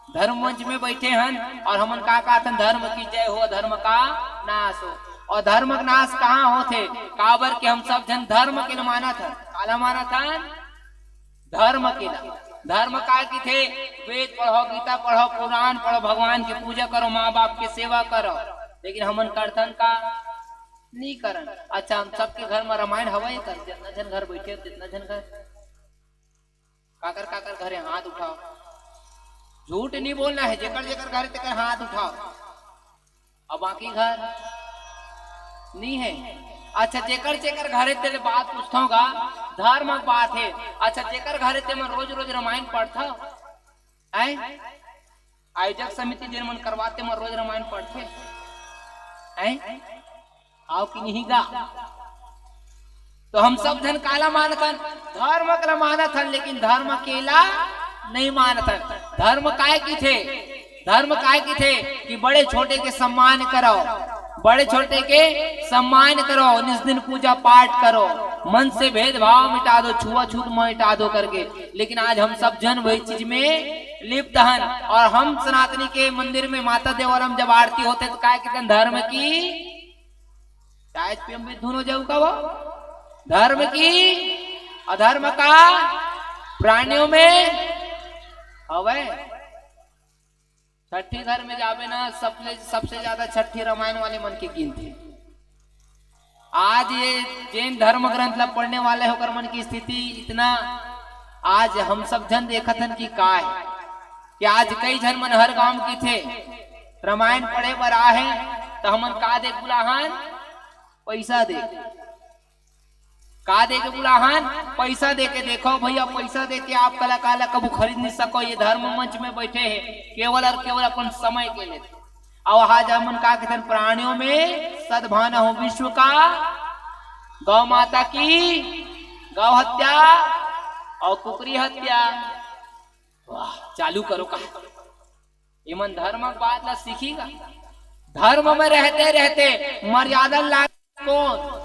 धर्म मंच में बइठे हन और हमन का कहत हन, धर्म की जय हो, अधर्म का नाश हो। और धर्म का नाश कहाँ होथे? काबर कि हम सब झन धर्म के ल मानत हन। काला मानत हन? धर्म के ला। धर्म काय किथे? वेद पढ़ो, गीता पढ़ो, पुराण पढ़ो, भगवान के पूजा करो, माँ बाप के सेवा करो, लेकिन हमन करथन का? नहीं करन। अच्छा, हम सबके घर में रामायण हवय कर, जितना झन घर बइठे, जितना झन घर, काकर काकर घरे हाथ उठाओ। झूठ नहीं बोलना हे, जेकर जेकर घर तेकर हाथ उठाओ। अब बाकी घर नहीं हे। अच्छा, जेकर जेकर घरे तेले बात पूछथव गा, धर्म के बात हे। अच्छा, जेकर घरे ते मन रोज रोज रामायण पढ़थव, हैं? आयोजक समिति जेन मन करवाथे, मन रोज रामायण पढ़थे, हैं? आओ कि नहीं गा? तो हम सब झन काला मानथन? धर्म के ला मानथन, लेकिन धर्म के ला नहीं मानथन। धर्म काय किथे? धर्म काय किथे कि बड़े छोटे के सम्मान करो, बड़े छोटे के सम्मान करो, निस दिन पूजा पाठ करो, मन से भेदभाव मिटा दो, छुआछूत मिटा दो करके। लेकिन आज हम सब झन वही चीज में लिप्त हन। और हम सनातनी के मंदिर में माता देवरम जब आरती होथे त काय किथन? धर्म की। चाय पियम भी धुन हो जाऊ का वो? धर्म की। अधर्म का प्राणियों में हवय। छट्ठी घर में जाबे ना, सबले, सबसे ज्यादा छट्ठी रामायण वाले मन के गिनथे। आज ये जेन धर्म ग्रंथ ला पढ़ने वाले हे ओकर मन की स्थिति इतना, आज हम सब झन देखत हन कि का हे, कि आज कई झन मन हर गांव किथे रामायण पढ़े बर आहे, त हमन का दे के बुलाहन? पैसा दे। का दे के बुलाहन? पैसा दे के। देखो भइया, पैसा दे के आप कलाकार ला कभू खरीद नहीं सको। ये धर्म मंच में बइठे हे केवल और केवल अपन समय के लिए। अउ आज हमन का कहिथन? प्राणियों में सद्भावना हो, विश्व का गौ माता की गौ हत्या और कुकरी हत्या। वाह, चालू करो का। एमन धर्म के बात ला सीखी का? धर्म में रहते रहते मर्यादा ला कोन?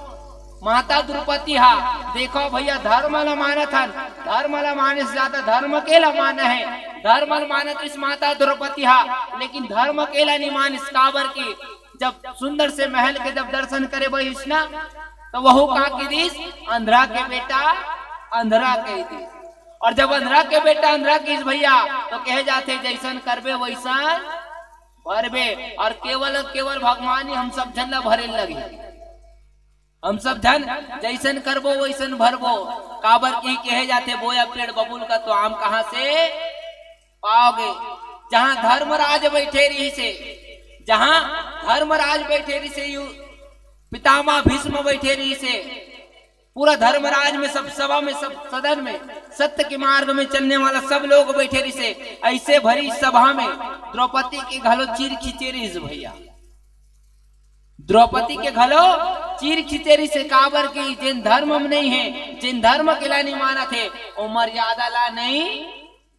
माता द्रौपदी हा। देखो भइया, धर्म ला मानत हन, धर्म ला माने से ज्यादा धर्म के ला माने हे। धर्म ला मानत इस माता द्रौपदी हा, लेकिन धर्म के ला नहीं मानिस। काबर की जब सुंदर से महल के जब दर्शन करे बहिस ना, तो वहू का कहि दिस? अंधरा के बेटा अंधरा कहि दिस। और जब अंधरा के बेटा अंधरा कहिस भइया, तो कहे जाथे, जैसन करबे वैसन भरबे। और केवल, केवल भगवान ही हम सब झन ला भरे लगे। हम सब झन जैसन करबो वैसन भरबो। काबर की कहे जाथे, बोया पेड़ बबूल का तो आम कहाँ से पाओगे? जहाँ धर्मराज बैठे रहिसे, जहाँ धर्मराज बैठे रहिसे, यू पितामह भीष्म बैठे रहिसे, पूरा धर्मराज में, सब सभा में, सब सदन में सत्य के मार्ग में चलने वाला सब लोग बैठे रहिसे। ऐसे भरी सभा में द्रौपदी के घलो चीर खींचे रहिस भइया। द्रौपदी के घलो चीर खींचे रहिसे। काबर की जेन धर्म में नहीं हे, जेन धर्म के ला नहीं मानत हे, वो मर्यादा ला नहीं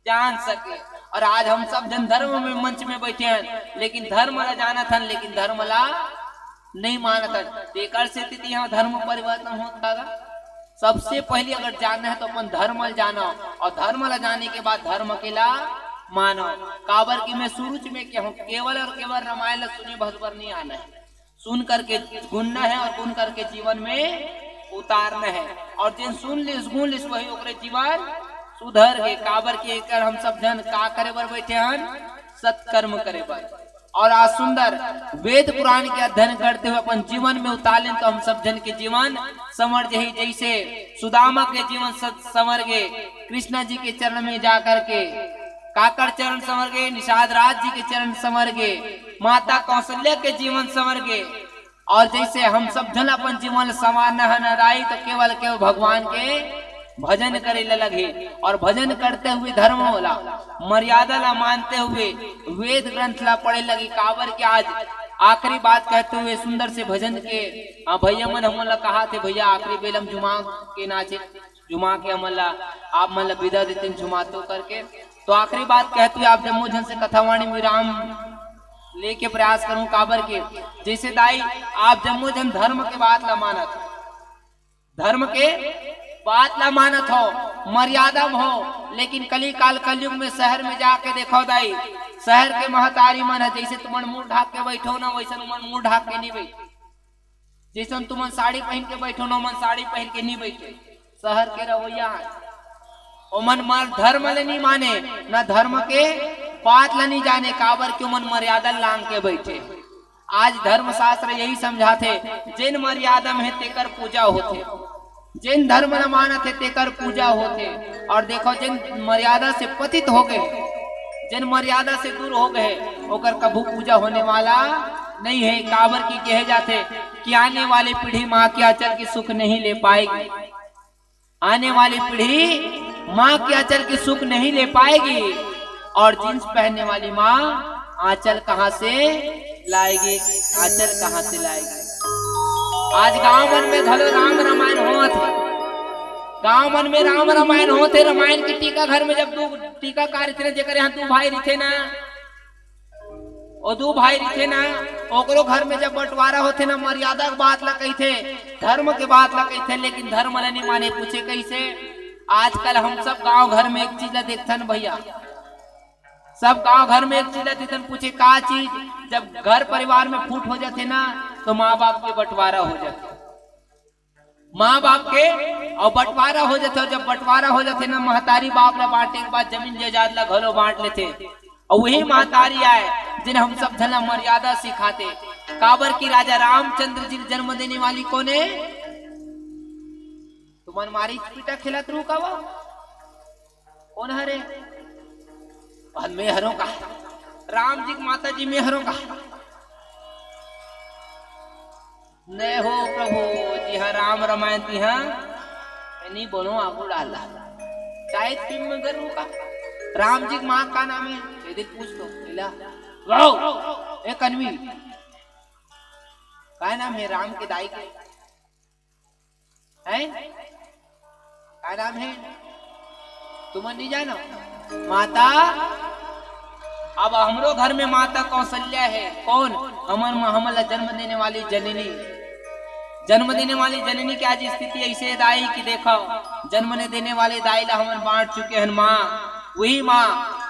जान सके। और आज हम सब झन धर्म में मंच में बैठे हन, लेकिन धर्म ला जानत हन, लेकिन धर्म ला नहीं मानत हन। तेकर सेती यहाँ धर्म परिवर्तन होत का गा। सबसे पहले अगर जानना हे तो अपन धर्म ला जानो, और धर्म ला जाने के बाद धर्म के ला मानो। काबर की मैं शुरू में कहूँ, केवल और केवल रामायण ला सुने भर बर नहीं आना हे, सुन करके गुनना हे और गुन करके जीवन में उतारना हे। और जेन सुन लिस, गुन लिस, वही ओकरे जीवन सुधर गे, काबर कि एकर हम सब झन का करे बर बैठे हन? सत्कर्म करे बर। और आज सुंदर वेद पुराण के अध्ययन करते हुए अपन जीवन में उतार लेन, तो हम सब झन के जीवन संवर जही। जैसे सुदामा के जीवन स-, संवर गे, कृष्णा जी के चरण में जा करके, काकर चरण संवर गे, निषाद राज जी के चरण संवर गे, माता कौशल्या के जीवन संवर गे। और जैसे हम सब झन अपन जीवन ल संवारना है न दाई, तो केवल केवल भगवान के भजन करे ल लगही। और भजन करते हुए धर्म वाला मर्यादा ला मानते हुए वेद ग्रंथ ला पढ़े लगी। काबर के आज आखिरी बात कहते हुए सुंदर से भजन के, हाँ भैया मन हमन ला कहा थे, भैया आखिरी बेलम जुमा के नाचे, जुमा के हमन ला, आप मन ला विदा देते झुमातो करके। तो आखिरी बात कहते हुए आप जम्मो झन से कथावाणी विराम लेके प्रयास करूं। काबर के जैसे दाई आप जम्मो झन धर्म के बात ला मानत, धर्म के बात ला मानत हो, मर्यादा में हो, लेकिन कली काल कलयुग में शहर में जाके देखो दाई, शहर के महतारी मन है, जैसे तुमन मुंह ढाक के बैठो ना, वैसन उमन मुंह ढाक के नहीं बैठे। जैसन तुमन साड़ी पहन के बैठो ना, ओमन साड़ी पहन के नहीं बैठे। शहर के रवैया है, ओमन मर धर्म ले नहीं माने, ना धर्म के बात ला नहीं जाने, काबर के ओमन मर्यादा लांग के बैठे। आज धर्मशास्त्र यही समझाथे, जेन मर्यादा में हे तेकर पूजा होथे, जेन धर्म ल मानत हे तेकर पूजा होथे। और देखो, जेन मर्यादा से पतित हो गए, जेन मर्यादा से दूर हो गए, ओकर कभू पूजा होने वाला नहीं है। काबर की कहे जाथे कि आने वाली पीढ़ी माँ के आंचल की सुख नहीं ले पाएगी। आने वाली पीढ़ी माँ के आंचल की सुख नहीं ले पाएगी। और जींस पहनने वाली माँ आंचल कहाँ से लाएगी? आंचल कहाँ से लाएगी? आज गांव मन में घलो राम रामायण होत हे, गांव मन में राम रामायण होत हे। रामायण के टीका घर में जब दू टीका कार्य थे ना, जेकर यहाँ दू भाई रहिथे ना, ओ दू भाई रहिथे ना, ओकरो घर में जब बंटवारा होथे ना, मर्यादा के बात ला कहिथे, धर्म के बात ला कहिथे, लेकिन धर्म ला नहीं माने। पूछे कैसे? आजकल हम सब गांव घर में एक चीज ला देखथन भैया, सब गांव घर में एक चीज ला देखथन, पूछे का चीज? जब घर परिवार में फूट हो जाथे ना, तो माँ बाप के बंटवारा हो जाथे, माँ बाप के, और बंटवारा हो जाथे। और जब बंटवारा हो जाथे ना, महतारी बाप ला बांटे के बाद जमीन जायदाद ला घलो बांट लेथे। और वही महतारी आय, जिन हम सब झन ला मर्यादा सिखाथे। काबर की राजा रामचंद्र जी ल जन्म देने वाली कोन हे? तुमन मारी पीटा खेलत रहू का वो? कोन हरे? और मैं हरों का, राम जी के माता जी मैं हरों का। नय हो प्रभु, जिहां राम रमायन तिहां, मैं नहीं बोलूं, आगू डाल ला। शायद फिल्म में गरू का। राम जी के माँ का नाम है? ये देख पूछ लो, मिला। वाओ, ए कन्वी, का नाम है राम के दाई के? हैं? का नाम है? तुमन नहीं जानो? माता, अब हमरो घर में माता कौशल्या है। कौन? हमर माँ, हमन ला जन्म देने वाली जननी। जन्म देने वाली जननी की आज स्थिति ऐसे दाई कि देखो, जन्म ने देने वाली दाई ला हमन बांट चुके हन माँ। वही माँ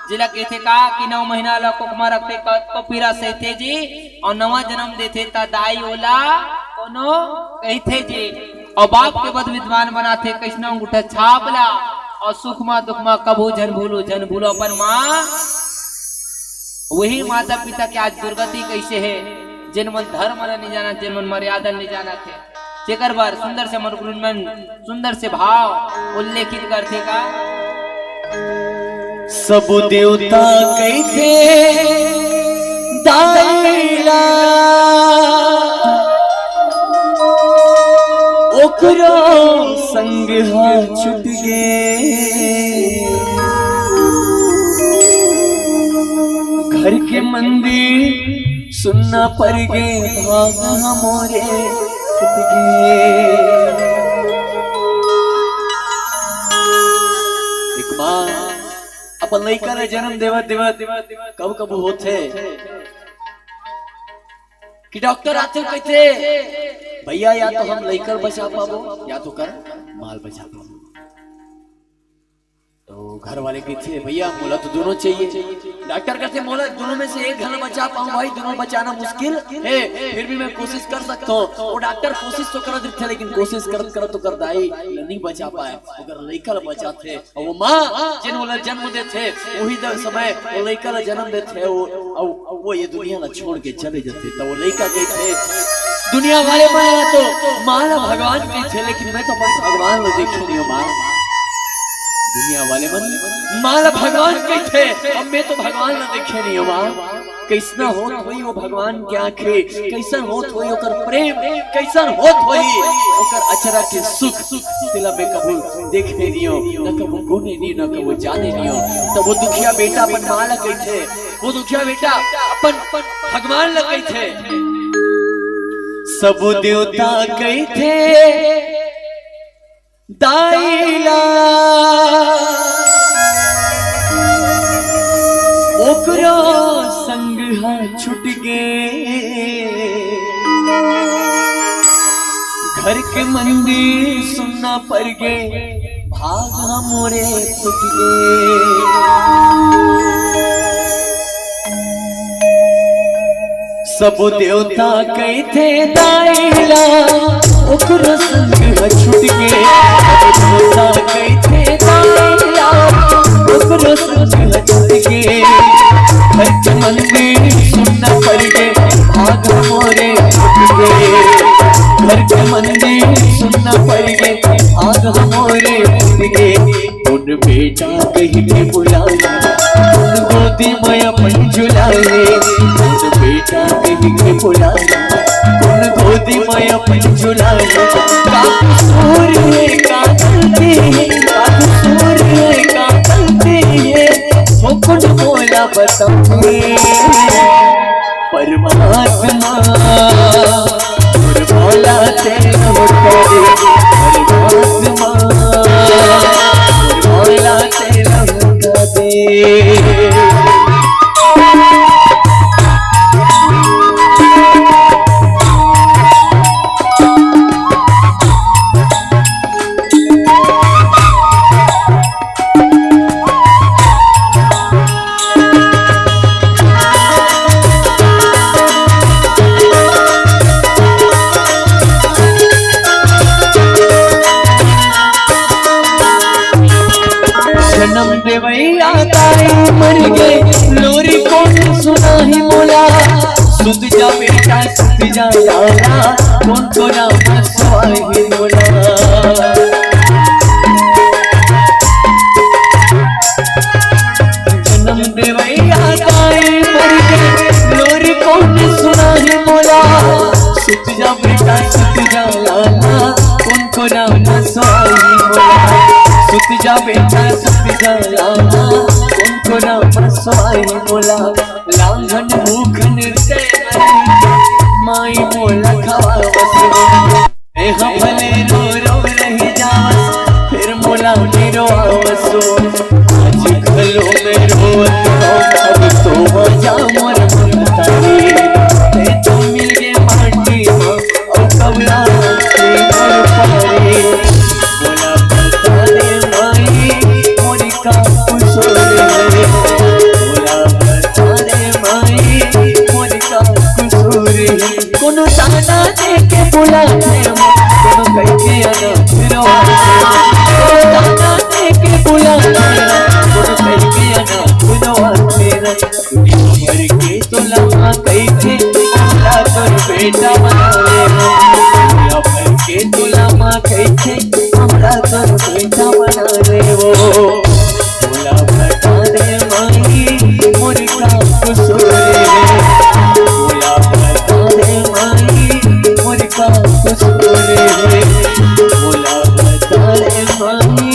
जिला कहथे का कि नौ महीना ला कोख मा रखथे, कतको पीरा सहथे जी, और नवा जन्म देथे त दाई ओला कोनो कहिथे जी। और बाप के बद विद्वान बनाथे, कैसना अंगूठा छाप ला, और सुख मा दुख मा कभू झन भूलू, झन भूलू अपन माँ। वही माता पिता के आज दुर्गति कैसे है, जेन मन धर्म ला नहीं जानत, जेन मन मर्यादा नहीं जानत हे, जेकर बर सुंदर से हमर गुरुन मन सुंदर से भाव उल्लेखित करथे का। सब देवता कहिथे दाई ला, ओकरो संग हा छूट गे। घर के मंदिर सुन्ना पर गे, भाग हमरे फूट गे। एक बार अपन लइका ला जन्म देवत देवत कब कब होथे कि डॉक्टर आथे कहिथे, भैया या तो हम लइका बचा पाबो या तो कर माल बचा पाबो। वो घर वाले कहिथे, "भैया, मोला तो दोनों चाहिए।" डॉक्टर कहिथे, "मोला दोनों में से एक घला बचा पाऊं भाई, दोनों बचाना मुश्किल है, फिर भी मैं कोशिश कर सकता हूँ।" वो डॉक्टर कोशिश तो करत रहिथे, लेकिन कोशिश करत करत ओकर दाई ल नहीं बचा पाए, ओकर लइका ल बचाथे। अउ वो माँ जेन ओला जन्म देथे, वही द-, समय वो लइका ल जन्म देथे, वो, अउ, अउ वो ये दुनिया ल छोड़ के चले जाथे। त वो लइका कहिथे, दुनिया वाले मन तो माँ ल भगवान कहिथे, लेकिन मैं तो अपन भगवान ल देखे नहीं हूँ माँ। दुनिया वाले मन माँ ल भगवान कहिथे, अब मैं तो भगवान ल देखे नहीं हूँ माँ। कइसना होत होही वो भगवान के आँखी, कइसन होत होही ओकर प्रेम, कइसन होत होही ओकर अचरा के सुख, तेला मैं कभू देखे नहीं हूँ, न कभू गुने नहीं, न कभू जाने नहीं हूँ। तब वो दुखिया बेटा अपन माँ ल कहिथे, वो दुखिया बेटा अपन भगवान ल कहिथे, सब देवता कहिथे दाई ला, ओकरो संग ह छूट गे। घर के मंदिर सुन्ना पड़ गे, भाग ह मोरे फूट गे। सब देवता कहिथे दाई ला, ओकरो संग ह छूट गे। सब देवता कहिथे दाई ला, ओकरो संग ह छूट गे। घर के मंदिर सुन्ना पड़ गे, भाग मोरे फूट गे। घर के मंदिर सुन्ना पड़ गे, भाग मोरे फूट गे। कोन बेटा कहि के बुलाए, कोन गोदी म अपन झुलाए, कोन बेटा कहि के बुलाए, कोन गोदी म अपन झुलाए। का कसूर हे, का गलती हे, का कसूर हे, का गलती हे, हो कोन मोला बताए। परमात्मा, मोर भोला तेरा होता दे, परमात्मा, मोर भोला तेरा होता दे। जनम देवैया दाई मर गे, लोरी कोन सुनाही मोला। सुत जा बेटा, सुत जा लाला, कोन कोना म सुआही मोला। जनम देवैया दाई मर गे, लोरी कोन सुनाही मोला। सुत जा बेटा, सुत जा लाला, कोन कोना म सुआही मोला। सुत जा बेटा, सुत जा लाला, कोन कोना म सुआही मोला। लांघन भूखन ते माई मोला खवावस। ए हम भले रो रो रहि जावस, फेर मोला नइ रोवावस। आज घलो मैं रोवत हंव, अब तो आजा मोर महतारी। तैं तो मिल गे माटी म, अउ कबला के मोर पारी। मोला बता दे माई, मोर का कसूर हे? मोला बता दे माई, मोर का कसूर हे? कोनो ताना दे के बुलाथे माँ, कोनो कहि के अनाथ रोवाथे माँ। कोनो ताना दे के बुलाथे माँ, कोनो कहि के अनाथ रोवाथे माँ। दुनिया भर के तोला माँ कहिथे, हमला तोर बेटा बना ले वो। दुनिया भर के तोला माँ कहिथे, हमला तोर बेटा बना ले वो। मोला बता दे माई, मोर का कसूर हे? मोला बता दे माई, मोर का कसूर हे? मोला बता दे माई,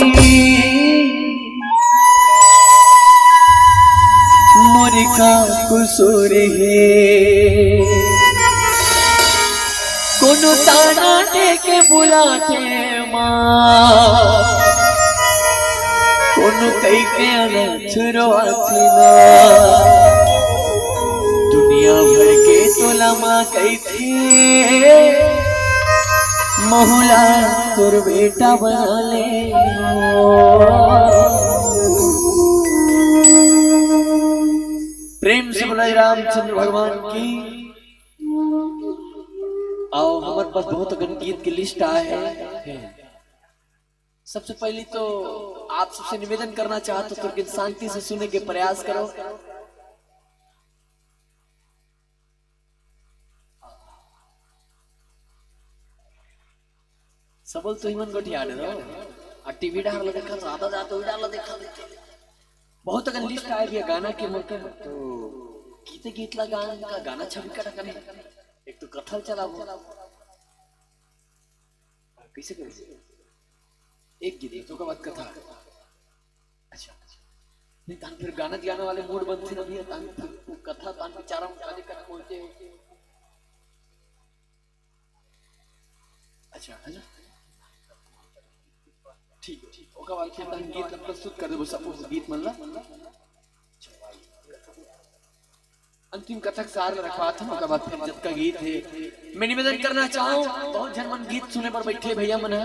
मोर का कसूर हे? कोनो ताना दे के बुलाथे माँ, कोनो कहि के अनाथ रोवाथे ना। दुनिया भर के तोला माँ कहिथे, महूला तोर बेटा बना ले वो। प्रेम से बोला रामचंद्र भगवान की। अउ हमर पास बहुत अकन गीत के लिस्ट आए हे। सबसे पहली तो आप सबसे निवेदन करना चाहत हों, थोरकिन शांति से सुने के प्रयास करो। सबो ल तुमन गोठिया डरो। अउ टीवी डार ला देखा, ज्यादा जात टीवी डार ला देखा, देखा। बहुत अकन लिस्ट आए भैया गाना के मोर कर, तो गीते गीत ला गान का गाना छवि का ढकने। एक तो कथा ल चलाबो। कइसे करो? एक गीत, तो ओकर बाद कथा। अच्छा, अच्छा। नहीं, तहन फिर गाना गाना वाले मूड बनथे ना भैया, तहन फिर कथा, तहन बेचारा हम काले कट बोलते हो। अच्छा, है ना? ठीक है, ठीक। ओकर बाद फिर तहन गीत ला प्रस्तुत कर देबो, सब गीत मन ला। अंतिम कथा के सार ल रखवात हन, ओकर बाद फिर जतका गीत हे। मैं निवेदन करना चाहूं, बहुत झन मन गीत सुने बर बैठे भैया मन ह,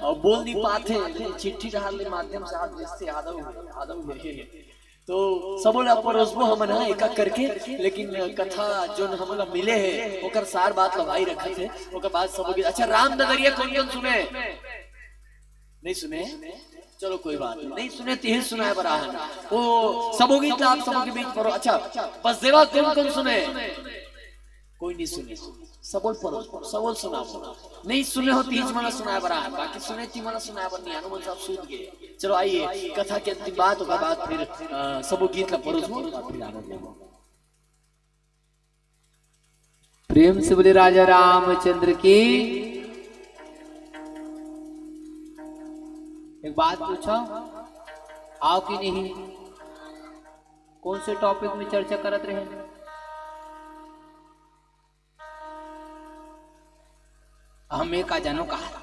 अउ बोल नहीं पात हे, चिट्ठी डहार ले माध्यम से हाथ भेजथे, यादव, यादव हे। तो सबो ला परोसबो हमन ह, एक एक करके, लेकिन कथा जोन हमन ला मिले हे, ओकर सार बात ल भाई रखत हे, ओकर बाद सबो गीत। अच्छा, राम नगरिया कोन कोन सुने? नहीं सुने? चलो, कोई बात नहीं, नहीं सुने तिही सुनाए बर आहन। ओ, सबो गीत ला आप सबो के बीच परो। अच्छा, बसदेवा कोन कोन सुने? कोई नहीं सुने। सबो ल परो, सबो ल सुनाबो। नहीं सुने हो तिही मन ला सुनाए बर आहन, बाकी सुने तिही मन ला सुनाए बर नहीं आहन, मन सब सूत गे। चलो आइए, कथा के अंतिम बात, ओकर बाद फिर, अ, सबो गीत ला परोसबो, फिर आनंद लेबो। प्रेम से बोले राजा रामचंद्र की। एक बात पूछो, आओ कि नहीं? कौन से टॉपिक में चर्चा करत रहे? हमें का जानो कहा।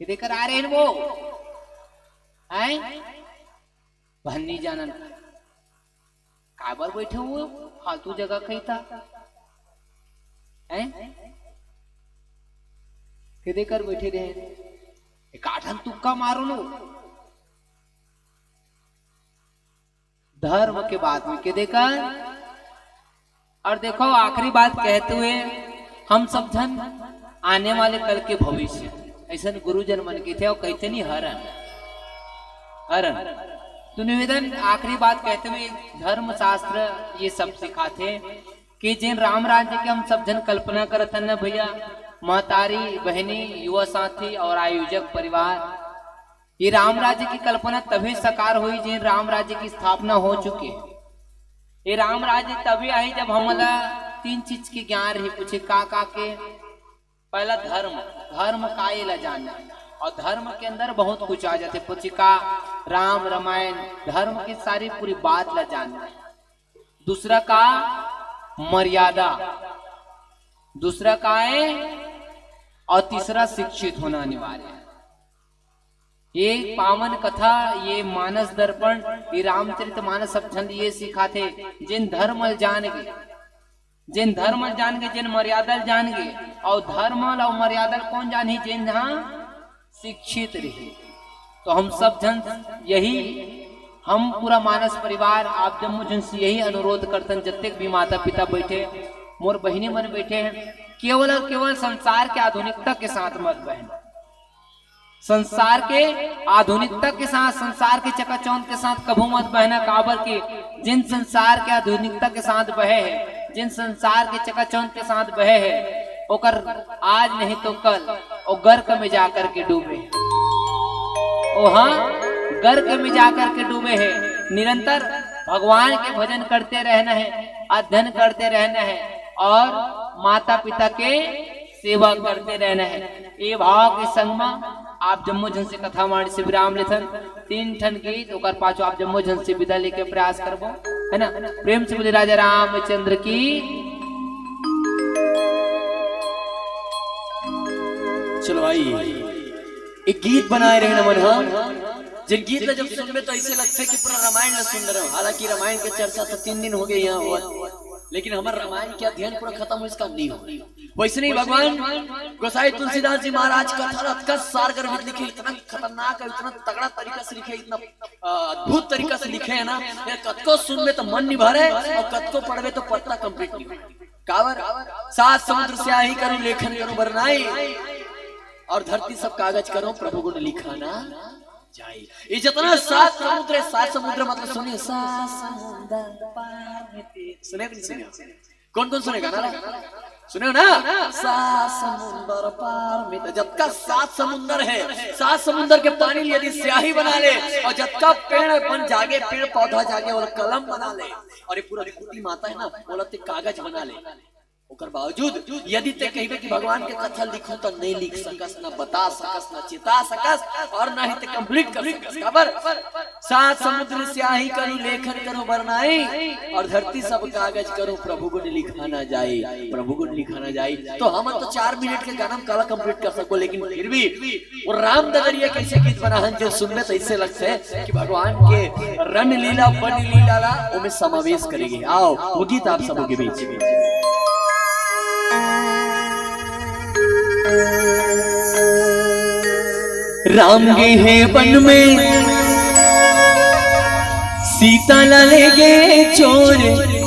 ये देकर आ रहे हैं वो, हैं? बहन नहीं जानन। काबर बैठे हुए हो? फालतू जगह कहीं था। हैं? के देकर बैठे रहे। एक आठन तुक्का मारो लो। धर्म के बात में के देकर। और देखो, आखिरी बात कहते हुए, हम सब झन आने वाले कल के भविष्य, ऐसन गुरुजन मन के थे, और कहते नहीं हरन, हरन। तो निवेदन, आखिरी बात कहते हुए, धर्मशास्त्र ये सब सिखाते कि जिन राम राज्य के हम सब झन कल्पना करत हन ना भैया, महतारी, बहनी, युवा साथी और आयोजक परिवार, ये राम राज्य की कल्पना तभी साकार हुई जिन राम राज्य की स्थापना हो चुकी है। ये राम राज्य तभी आई जब हमला तीन चीज के ज्ञान रही। पूछे का का के? पहला धर्म, धर्म का ये ला जानना, और धर्म के अंदर बहुत कुछ आ जाते। पूछे का? राम रामायण, धर्म की सारी पूरी बात ला जानना। दूसरा का? मर्यादा। दूसरा का है? और तीसरा शिक्षित होना अनिवार्य है। ये पावन कथा, ये मानस दर्पण, ये रामचरित मानस सब झन ये सिखाथे, जिन धर्म ल जान गे, जिन धर्म ल जान गे, जिन मर्यादा ल जान गे, और धर्म ल और मर्यादा ल कौन जानही? जिन जहाँ शिक्षित रही। तो हम सब झन यही, हम पूरा मानस परिवार आप जम्मो झन से यही अनुरोध करतन, जतेक भी माता पिता बैठे, मोर बहिनी मन बैठे हैं, केवल और केवल संसार के आधुनिकता के साथ मत बहन। संसार के आधुनिकता के साथ, संसार के चकाचौंध के साथ कभू मत बहना, काबर कि जिन संसार के आधुनिकता के साथ बहे हे, जिन संसार के चकाचौंध के साथ बहे हे, ओकर आज नहीं तो कल ओ गर्क में जाकर के डूबे हे। ओ हाँ, गर्क में जाकर के डूबे हे। निरंतर भगवान के भजन करते रहना है, अध्ययन करते रहना है और माता पिता के सेवा करते रहना है। ये भाव के संग मा आप जम्मो झन से कथा वाणी से विराम लेथन। तीन ठन गीत, ओकर पाछू आप जम्मो झन से विदा लेके प्रयास करबो, है ना? प्रेम से बोले राजा रामचंद्र की। चलो भाई, एक गीत बनाए रहे ना मन, हाँ? जिन गीत ला जब सुनबे तो ऐसे लगथे कि पूरा रामायण ला सुन रहे हो। हालांकि रामायण के चर्चा तो तीन दिन हो गए यहाँ हुआ। लेकिन हमर रामायण के अध्ययन पूरा खतम होइस का? नहीं हो। वइसने ही भगवान गोसाई तुलसीदास जी महाराज कथा ला अतका सार गर्भित लिखे, इतना खतरनाक अउ इतना तगड़ा तरीका से लिखे, इतना अ, अद्भुत तरीका से लिखे हे ना, ये कतको सुनबे त मन नइ भरे अउ कतको पढ़बे त पत्ता complete नइ होय। काबर? सात समुद्र स्याही करूं लेखन करूं बरनाई, अउ धरती सब कागज करूं प्रभु गुण लिखा ना जाई। ये जतना सात समुद्र हे, सात समुद्र मतलब सुनिए, सात समुंदर पार में ते-, सुने कि नहीं सुने? कौन कौन सुनेगा ना? सुने हो ना? सात समुंदर पार में ते-, जतका सात समुंदर हे, सात समुंदर के पानी ल यदि स्याही बना ले अउ जतका पेड़ बन जागे, पेड़ पौधा जागे, ओला कलम बना ले, अउ ये पूरा धरती माता हे ना, ओला ते कागज बना ले, ओकर बावजूद यदि ते कहिबे कि भगवान के कथा लिखूं, त नहीं लिख सकस, ना बता सकस, ना चिता सकस, अउ ना ही ते complete कर सकस। काबर? सात समुद्र स्याही करूं लेखन करूं बरनाई, अउ धरती सब कागज करूं प्रभु गुण लिखा ना जाई, प्रभु गुण लिखा ना जाई। त हमन तो चार मिनट के गाना म काला complete कर सकबो, लेकिन फिर भी वो राम ददरिया कइसे गीत बनाहन, जो सुनबे त अइसे लगथे कि भगवान के रन लीला, बन लीला ला ओमे समावेश करे गे। आओ, वो गीत आप सबो के बीच। राम गे हे बन में, सीता ला ले गे चोर,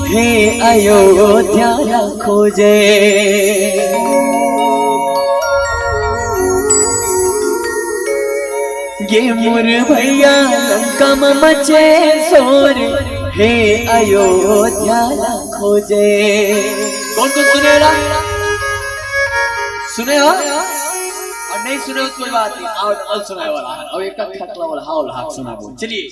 हे अयोध्या ला खोजे। गे मोर भैया लंका म मचे शोर, हे अयोध्या ला खोजे। कौन कौन सुने ला? सुने हो? अउ नहीं सुने हो तो कोई बात नहीं, अउ, अउ सुनाए वाला हे, अउ एक खटला वाला, हाँ, वाला हाथ सुना दो। चलिए।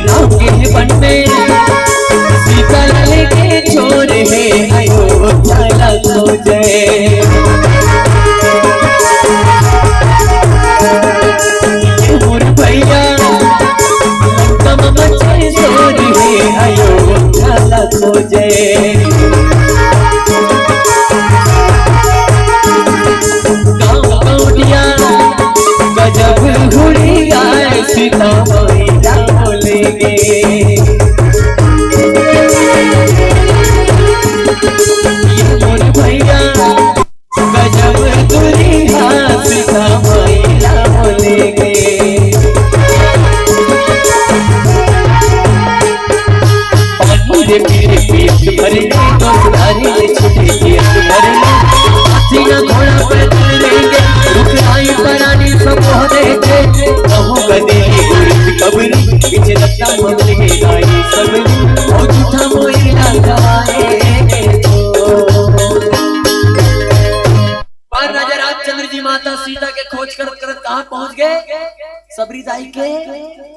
राम के बन में सीता लाल के छोर हे, अयोध्या ला खोजे। मोर भैया लंका म मचे शोर हे, अयोध्या ला खोजे। गाँव गौंडिया गजब हुड़िया सीता मैया बोले गे। ये मोर भैया गजब दुरिहा सीता मैया बोले गे। पानी रे पीरे पीत भरने, दोस्त धारी ले छुटे पीत भरने। हाथी ना घोड़ा पैदल रेंगे, रुक आई परानी सब हो देखे। कहूँ गदे की उड़ीस कबरी, पीछे रत्ता मोल के गाई सबरी। ओ झूठा मोई ना गवाए। पर राजा रामचंद्र जी माता सीता के खोज करत करत कहाँ पहुंच गे? सबरी दाई के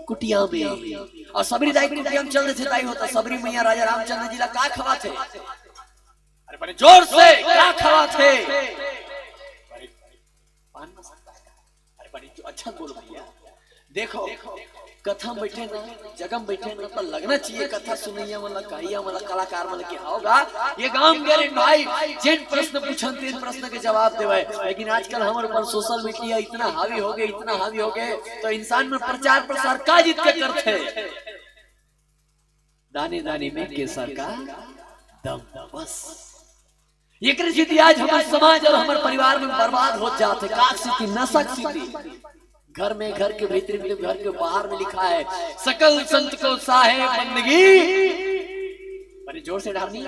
कुटिया में। अउ सबरी दाई के कुटिया में चल देथे, दाई होता सबरी मैया राजा रामचंद्र जी ला का खवाथे? अरे बड़े जोर से का खवाथे? अरे पान मसाला। अरे बड़ी जो अच्छा बोल भैया। देखो, कथा म बइठे ना, जगह म बइठे ना, त लगना चाहिए कथा सुनइया मन ला, कहइया मन ला, कलाकार मन ला कि हाव गा, ये गांव के रे भाई, जेन प्रश्न पूछन, तेन प्रश्न के जवाब देवय। लेकिन आजकल हमर ऊपर social media इतना हावी हो गे, इतना हावी हो गे, त इंसान मन प्रचार प्रसार का जीत के करथे? दाने दाने में केसर का दम, बस। एकरे सेती आज हमर समाज अउ हमर परिवार में बर्बाद होत जात हे। का सेती? नशा के सेती। घर में, घर के भीतर में, घर के बाहर में लिखा है, सकल संत को साहेब बंदगी। बड़े जोर से डहार नहीं।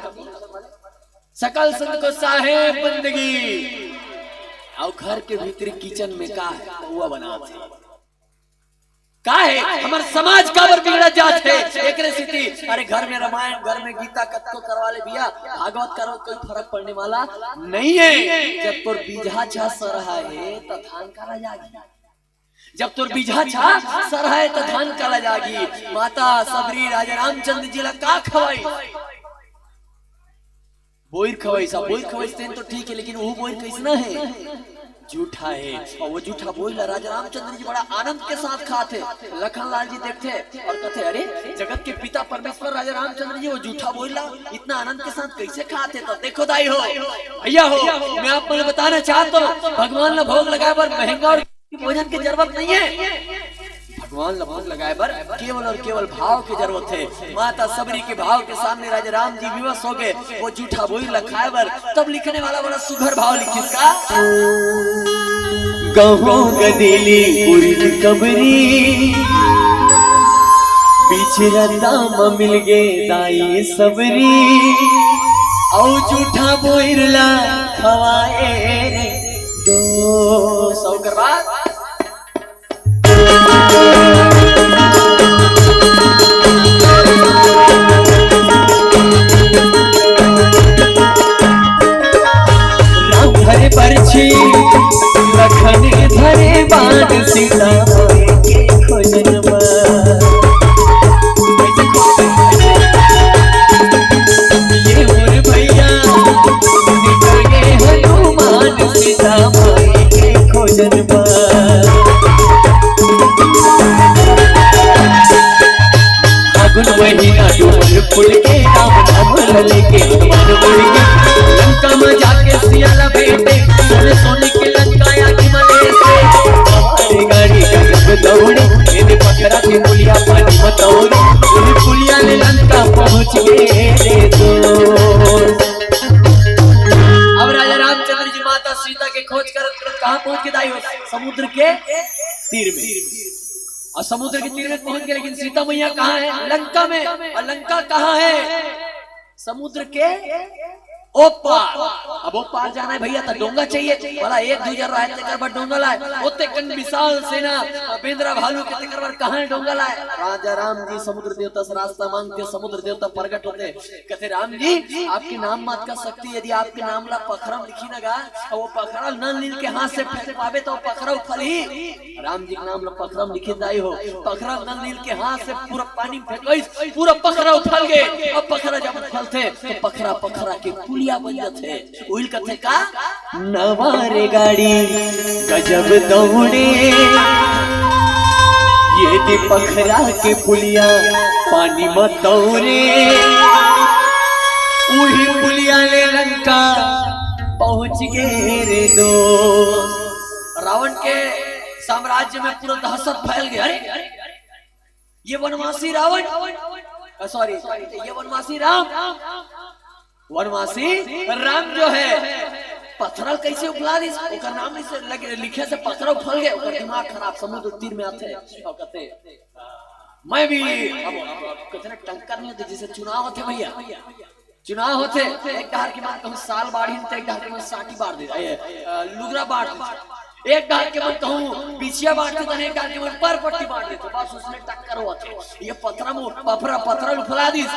सकल संत को साहेब बंदगी। अउ घर के भीतर kitchen में का हे? पौवा बनात हे। का हे? हमर समाज काबर बिगड़त जात हे? एकरे सेती, अरे, घर में रामायण, घर में गीता कतको करवा ले भैया, भागवत करो, कोई फरक पड़ने वाला नहीं हे। जब तोर बीजहा छा सरहा हे, त धान काला जागे। जब तोर बिजहा छा सरहाय त धान काला जागी। माता सबरी राजा रामचंद्र जी ला का खवाई? बोइर खवाई। सब बोइर खवाई तेन तो ठीक है, लेकिन वो बोइर कैसना है? जूठा है। और वो जूठा बोइर ला राजा रामचंद्र जी बड़ा आनंद के साथ खाथे। लखन लाल जी देखथे और कहथे, "अरे, जगत के पिता परमेश्वर राजा रामचंद्र जी वो जूठा बोइर ला इतना आनंद के साथ कैसे खाथे?" तो देखो दाई हो, भैया हो, मैं आप मन ल बताना चाहत हूँ, भगवान ला भोग लगाए बर महंगा और भोजन के जरूरत नहीं है। भगवान ला भोग लगाए बर केवल और केवल भाव के जरूरत है। माता सबरी के भाव के सामने राजा राम जी विवश हो गए। वो जूठा बोइर ला खाए बर तब लिखने वाला बड़ा सुघर भाव लिखिस का। गहूं गदेली उरिद कबरी, बीच रद्दा म मिल गे दाई सबरी, अउ जूठा बोइर ला खवाए रे दोस्त। ओकर बाद राम धरे बरछी, लखन धरे बाण, सीता माई के खोजन बर। ये मोर भैया, निकल गे हनुमान, सीता माई के खोजन बर। फागुन महीना डूबल फूल के, राम नाम ल लेके हनुमान उड़ गे। लंका में जाके सिया ला भेटे, सोने सोने के लंका आगी में लेसे। हमारे गाड़ी गजब दौड़े, एदे पखरा के पुलिया पानी में तौड़े। एदे पुलिया ले लंका पहुंच गे रे दोस्त। अब राजा रामचंद्र जी माता सीता के खोज करत करत कहाँ पहुंच गे दाई हो? समुद्र के तीर में। और समुद्र के तीर में पहुंच गे, लेकिन सीता मैया कहाँ है? लंका में। और लंका कहाँ है? समुद्र के ओ पार। अब ओ पार जाना है भैया, तो डोंगा चाहिए। बड़ा एक दू जन रहे, तेकर बर डोंगा लाए। ओते कन विशाल सेना, बेंदरा भालू के, तेकर बर कहाँ है डोंगा लाए? राजा राम जी समुद्र देवता से रास्ता मांगथे, समुद्र देवता प्रकट होथे, कहथे, "राम जी, आपके नाम म अतका शक्ति, यदि आपके नाम ला पखरा म लिखी ना गा, अउ वो पखरा नल नील के हाथ से फेंक पाबे, तो वो पखरा उफलही।" राम जी के नाम ला पखरा म लिखे दाई हो, पखरा नल नील के हाथ से पूरा पानी में फेंकोइस, पूरा पखरा उफल गे। अब पखरा जब उफलथे, तो पखरा, पखरा के पुलिया बन जाथे। उहिल कथे का? नवा रे गाड़ी गजब दौड़े, एदे पखरा के पुलिया पानी म तौरे, उही पुलिया ले लंका पहुंच गे रे दोस्त। रावण के साम्राज्य में पूरा दहशत फैल गे। अरे, ये वनवासी रावण, अ, सॉरी, ये वनवासी राम, वनवासी राम जो है, पथरा ल कैसे उफला दिस, ओकर नाम से लगे, लिखे से पथरा उफल गे, ओकर दिमाग खराब, समुद्र तीर में आथे, अउ कहथे, "मैं भी अब, अब, अब कहथे ना, टंकर नहीं होते, जैसे चुनाव होथे भैया, चुनाव होथे, एक डहर के मन कहूँ साल बाढ़िन, त एक डहर के मन साटी बाढ़ दे, ए, अ, लुगरा बाढ़ दे, एक डहर के मन कहूँ बिछिया बाढ़ दे, त एक डहर के मन पर पट्टी बाढ़ दे।" तो बस उसने टक्कर होथे। ये पथरा मु-, पफरा, पथरा उफला दिस।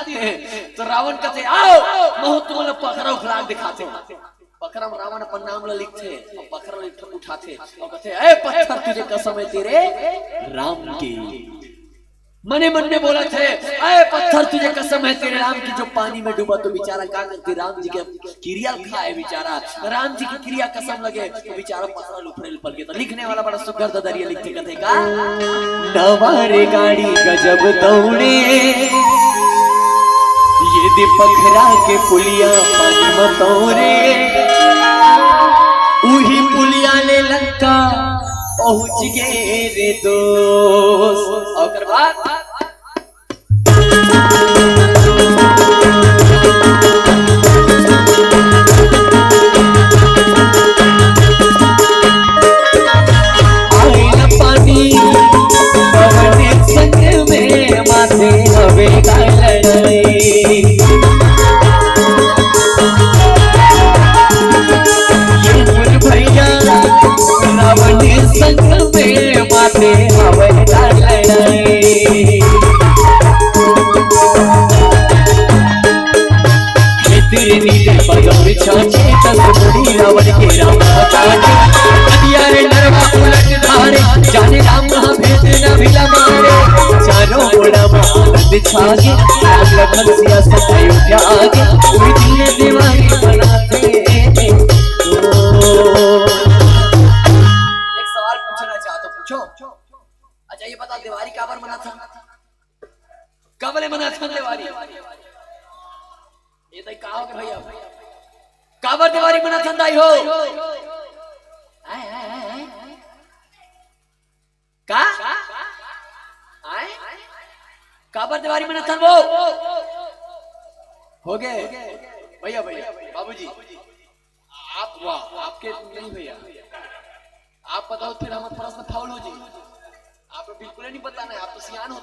तो रावण कहथे, "आओ, महूँ तुमन ल पखरा उफला के दिखाथों।" पखरा म रावण अपन नाम ल लिखथे, अउ पखरा ल उठ-, उठाथे, अउ कहथे, "ए पत्थर, तुझे कसम है तेरे राम की।" मने मन में बोलथे, "अय पत्थर, तुझे कसम है तेरे राम की, जो पानी में डूबा तो बेचारा का करते, राम जी के किरिया ल खाए बेचारा, राम जी की किरिया कसम लगे, तो बेचारा पथरा ल उफरे ल पड़ गे।" तो लिखने वाला बड़ा सुघर ददरिया लिखथे, कथे का? नवा रे गाड़ी गजब दौड़े, एदे पखरा के पुलिया पानी म तौरे, उही पुलिया ले लंका पहुंच गे रे दोस्त। ओकर बाद आइला पानी पवन संग में, माथे हवे का लड़ाई। ये मोर भैया रावण संग में, माथे हवे का लड़ाई। आगे, राम लखन सिया संग अयोध्या आगे, उही दिन ले देवारी मनाथे। ओ। एक सवाल पूछना चाहत हूँ, पूछो। अच्छा, ये बता, देवारी काबर मनाथन? कब ले मनाथन देवारी? ये तो का हो गया भैया? काबर देवारी मनाथन दाई हो? आय, आय, आय, आय। का? आय? काबर देवारी मनाथन वो? हो गए भैया, भैया, बाबूजी, आप, वाह, आपके नहीं भैया, आप बताओ, फिर हमर प्रश्न फाउल हो जी। आप बिल्कुल नहीं बताना है, आप तो सियान हो।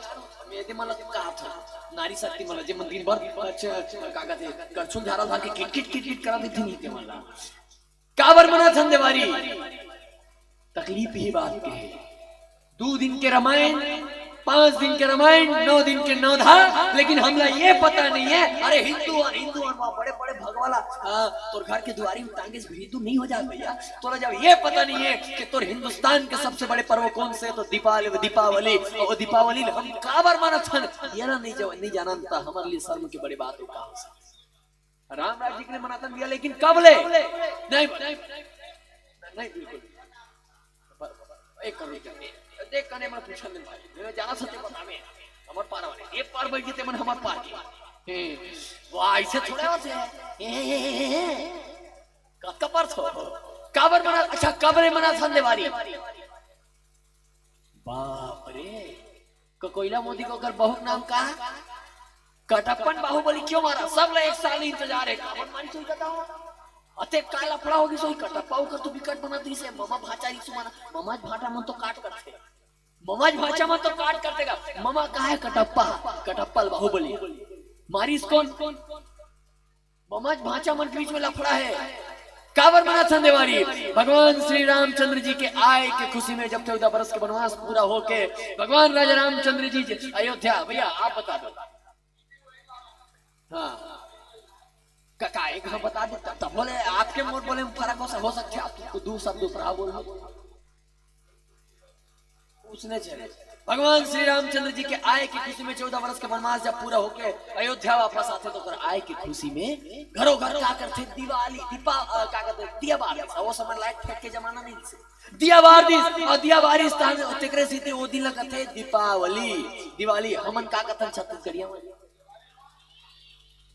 मैं यदि मन कहा था, नारी शक्ति मन, जे मन दिन भर अच्छा, का कहते, करछुल झाड़ा झाड़ के किट किट किट किट करा देथे नहीं ते मन ला। काबर मनाथन देवारी? तकलीफ ही बात के है। दू दिन के रामायण, पांच दिन के रामायण, नौ दिन के नवधा, लेकिन हमला ये पता नहीं है। अरे हिंदू और हिंदू और वहाँ बड़े बड़े भगवाला, आ, तोर घर के दुआरी में टांगे से हिंदू नहीं हो जाए भैया। तोला जब ये पता नहीं है कि तोर हिंदुस्तान के सबसे बड़े पर्व कौन से, तो दीपावली, दीपावली, और दीपावली ल हम काबर मनाथन, ये ना नहीं जव-, नहीं जानन, त हमारे लिए शर्म की बड़ी बात हो का हो सकता। राम राज्य के लिए मनाथन भैया, लेकिन कब ले? नहीं, नहीं, बिल्कुल। एक कमी करके देख कने मन पूछन दिन भाई, मैं जाना सत्य बतावे, हमर पार वाले, एक पार बैठ के ते मन हमर पार के। हे, वाह, ऐसे थोड़ा होते हैं। हे, हे, हे, हे, हे। कतका पार थो? काबर मना, अच्छा, कब ले मनाथन देवारी? बाप रे, ककोइला मोदी को अगर बहू के नाम का कटप्पन बाहुबली क्यों मारा? सब ला एक साल इंतजार है, काबर मारी सोई बताओ। अते का लफड़ा होगी सोई, कटप्पा ओकर तो विकट बना दिस है। ममा भाचा रिसु मना, ममा भाटा मन तो काट करथे, ममा भाचा मन तो काट करथे गा। ममा का है कटप्पा, कटप्पा बाहुबली मारिस कौन? ममज भांचा मन के बीच में लफड़ा है। काबर मनाथन देवारी? भगवान श्री रामचंद्र जी के आय के खुशी में जब चौदह बरस के वनवास पूरा होके भगवान राजा रामचंद्र जी जे-, अयोध्या, भैया आप बता दो। हाँ। का, का एक हाँ बता दे, तब, तब बोले आपके मोर बोले में फर्क हो, हो सकते आप तो दो शब्द उपरा बोल दो। उसने चले। भगवान श्री रामचंद्र जी के आय की खुशी में चौदह वर्ष के वनवास जब पूरा होके अयोध्या वापस आथे तो ओकर आय की खुशी में घरों घर का करथे? दिवाली, दीपा-, अ, का कहते हैं, दिया बार देथे। वो समय लाइट फेंक के जमाना नहीं दिस। दिया बार दिस, और दिया बारिस तहन तेकरे सीते वो दिन ला कथे दीपावली, दिवाली। हमन का कथन छत्तीसगढ़िया में?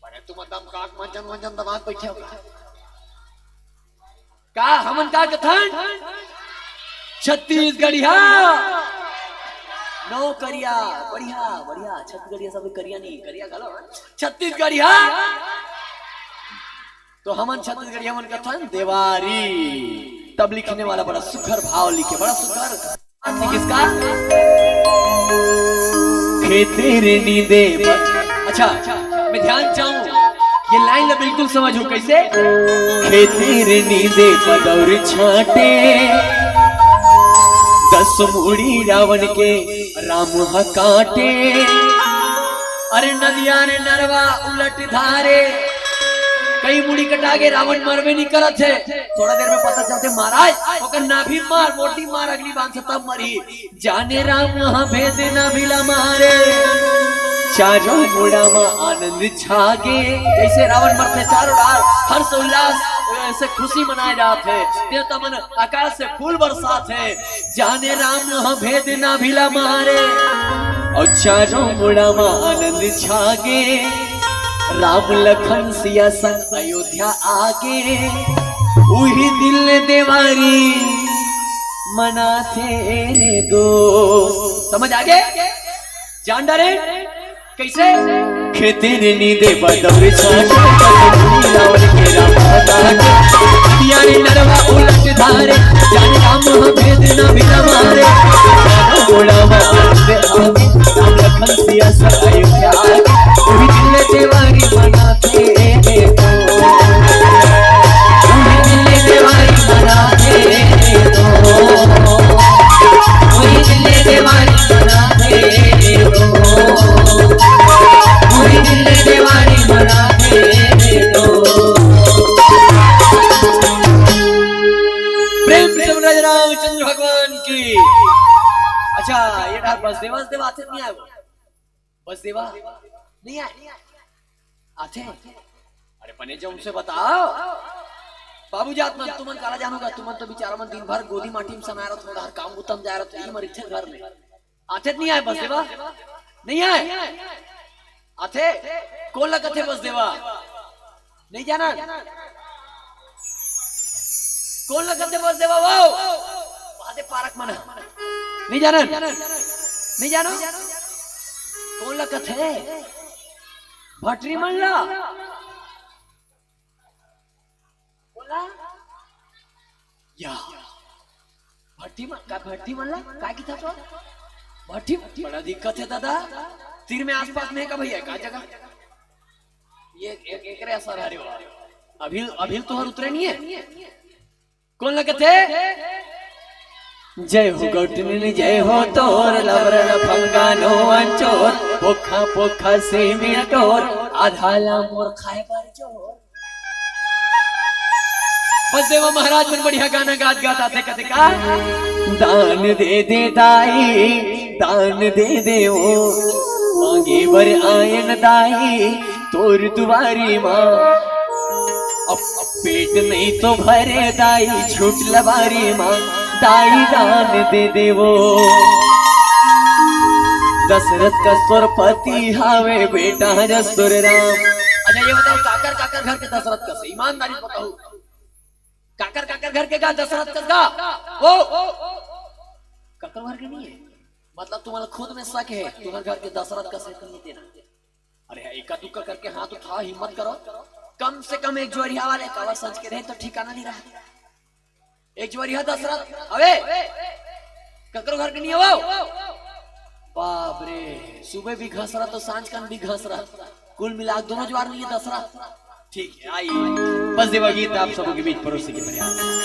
बड़े तुम दम काट मंजन वंजन दबात बैठे हो का? का हमन का कथन? छत्तीसगढ़िया। नौकरिया। बढ़िया, बढ़िया। छत्तीसगढ़िया सब करिया नहीं, करिया घलो, हाँ? छत्तीसगढ़िया। तो हमन छत्तीसगढ़िया मन कथन देवारी। तब लिखने वाला बड़ा सुघर भाव लिखे, बड़ा सुघर। किसका? खेते रे नींदे ब-, अच्छा, मैं ध्यान चाहूं, ये लाइन ला बिल्कुल समझो कैसे। खेते रे नींदे बदौर छाटे, दस मुड़ी रावण के राम ह काटे। अरे नदिया रे नरवा उलट धारे, कई मुड़ी कटा के रावण मरबे नहीं करत है। थोड़ा देर में पता चलते महाराज, ओकर नाभी मार, मोटी मार, अगली बांध से तब मरी। जाने राम वहाँ भेद ना मिला मारे, चारों मुड़ा में आनंद छागे। जैसे रावण मरते चारों डार हर्ष उल्लास, अ, से खुशी मनाए जात है। देवता मन आकाश से फूल बरसात है। जाने राम वहाँ भेद ना मिला मारे, और चारों मुड़ा में आनंद छागे। राम लखन सिया संग अयोध्या आगे, उही दिन ले देवारी मनाथे रे दोस्त। समझ आगे? जान डारे कैसे? खेते रे नींदे बदौर छाटे, रावण के राम बताटे। यारे नरवा उलट धारे, जाने राम ह भेद ना मिला मारे। राम लखन सिया सगाई प्यार, उही दिन ले देवारी मनाथे रे दोस्त। उही दिन ले देवारी मनाथे रे दोस्त। उही दिन ले देवारी मनाथे रे दोस्त। उही दिन ले देवारी मनाथे रे दोस्त। प्रेम से बोल राजा रामचंद्र भगवान की। अच्छा, ये डाल बस देवास देवास नहीं आया वो। बसदेवा, नहीं आय? आथे? अरे बने जऊन से बताव। बाबू जात मन, तुमन काला जानव गा, तुमन तो बिचारा मन दिन भर गोदी माटी म समाय रथव, हर काम बुता म जाय रथव, इही म रहिथे घर में। आथे त नहीं आय बसदेवा? नहीं आय? आथे? कोन ला कथे बसदेवा? नहीं जानन? कोन ला कथे बसदेवा वो? वहां दे पारक मन ह। नहीं जानन? नहीं जानव? कोन ला कथे? भटरी मन ला? कोन ला? या। भट्टी मन, का भट्टी मन ला? का किथा तो? भट्टी, बड़ा दिक्कत हे दादा। तीर में आसपास में हे का भैया, का जगह? ये एक, एकरे असर हरे वो। अभी, अभी तो हर उतरे नहीं है। कोन ला कथे? जय हो गौटनी, जय हो तोर, लबरन फंगानो अंचोर, पोखा पोखा से मिटोर, आधा ला मोर खाए बर जोर। बसदेवा महाराज मन बढ़िया गाना गात गात आथे, कथे का? दान दे दे दाई, दान दे दे ओ, मांगे बर आयन दाई तोर दुवारी माँ। अब पेट नहीं तो भरे दाई, छूट लबारी माँ, दाई दान दे दे वो। दशरथ कस तोर पति हावे, बेटा जस तोर राम। अच्छा, ये बताओ, काकर काकर घर के दशरथ कस, ईमानदारी से बताओ, काकर काकर घर के गा दशरथ कस गा? वो काकर घर के नहीं है, मतलब तुम्हारा खुद में शक है, तुम्हारे घर के दशरथ कस है, तुम नहीं देना। अरे, एका दुक्का करके हाथ उठाव, हिम्मत करो। कम से कम एक जोरिहा वाले कावर संज के रहे तो ठिकाना नहीं रहा। एक जोरिहा दशरथ, अबे, ककरो घर के नहीं हो? बाप रे, सुबह भी घसरत तो सांझ कन भी घसरत, कुल मिला के दोनों ज्वार नहीं है दशरथ। ठीक है, आइए, बसदेवा गीत आप सबों के बीच परोसे के प्रयास।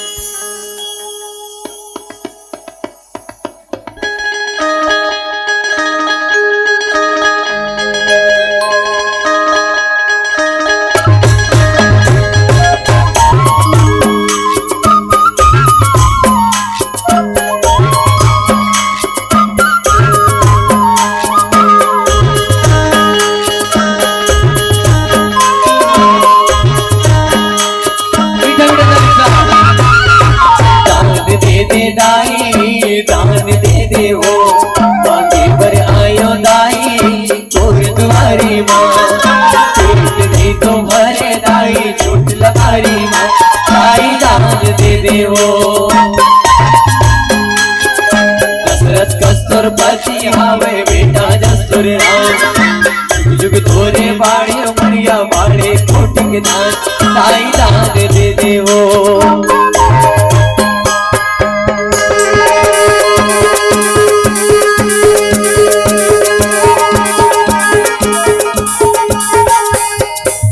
दान दे दे दाई, दान दे दे वो, मांगे बर आयो दाई, तोर दुवारी माँ। पेट नहीं तो भरे दाई, छूट लबारी माँ, दाई दान दे दे वो। दशरथ कस तोर पति हावे, बेटा जस तोर राम। जुग जुग तोरे बाड़े उमरिया, बाड़े कोटि के दान, दाई दान दे दे वो।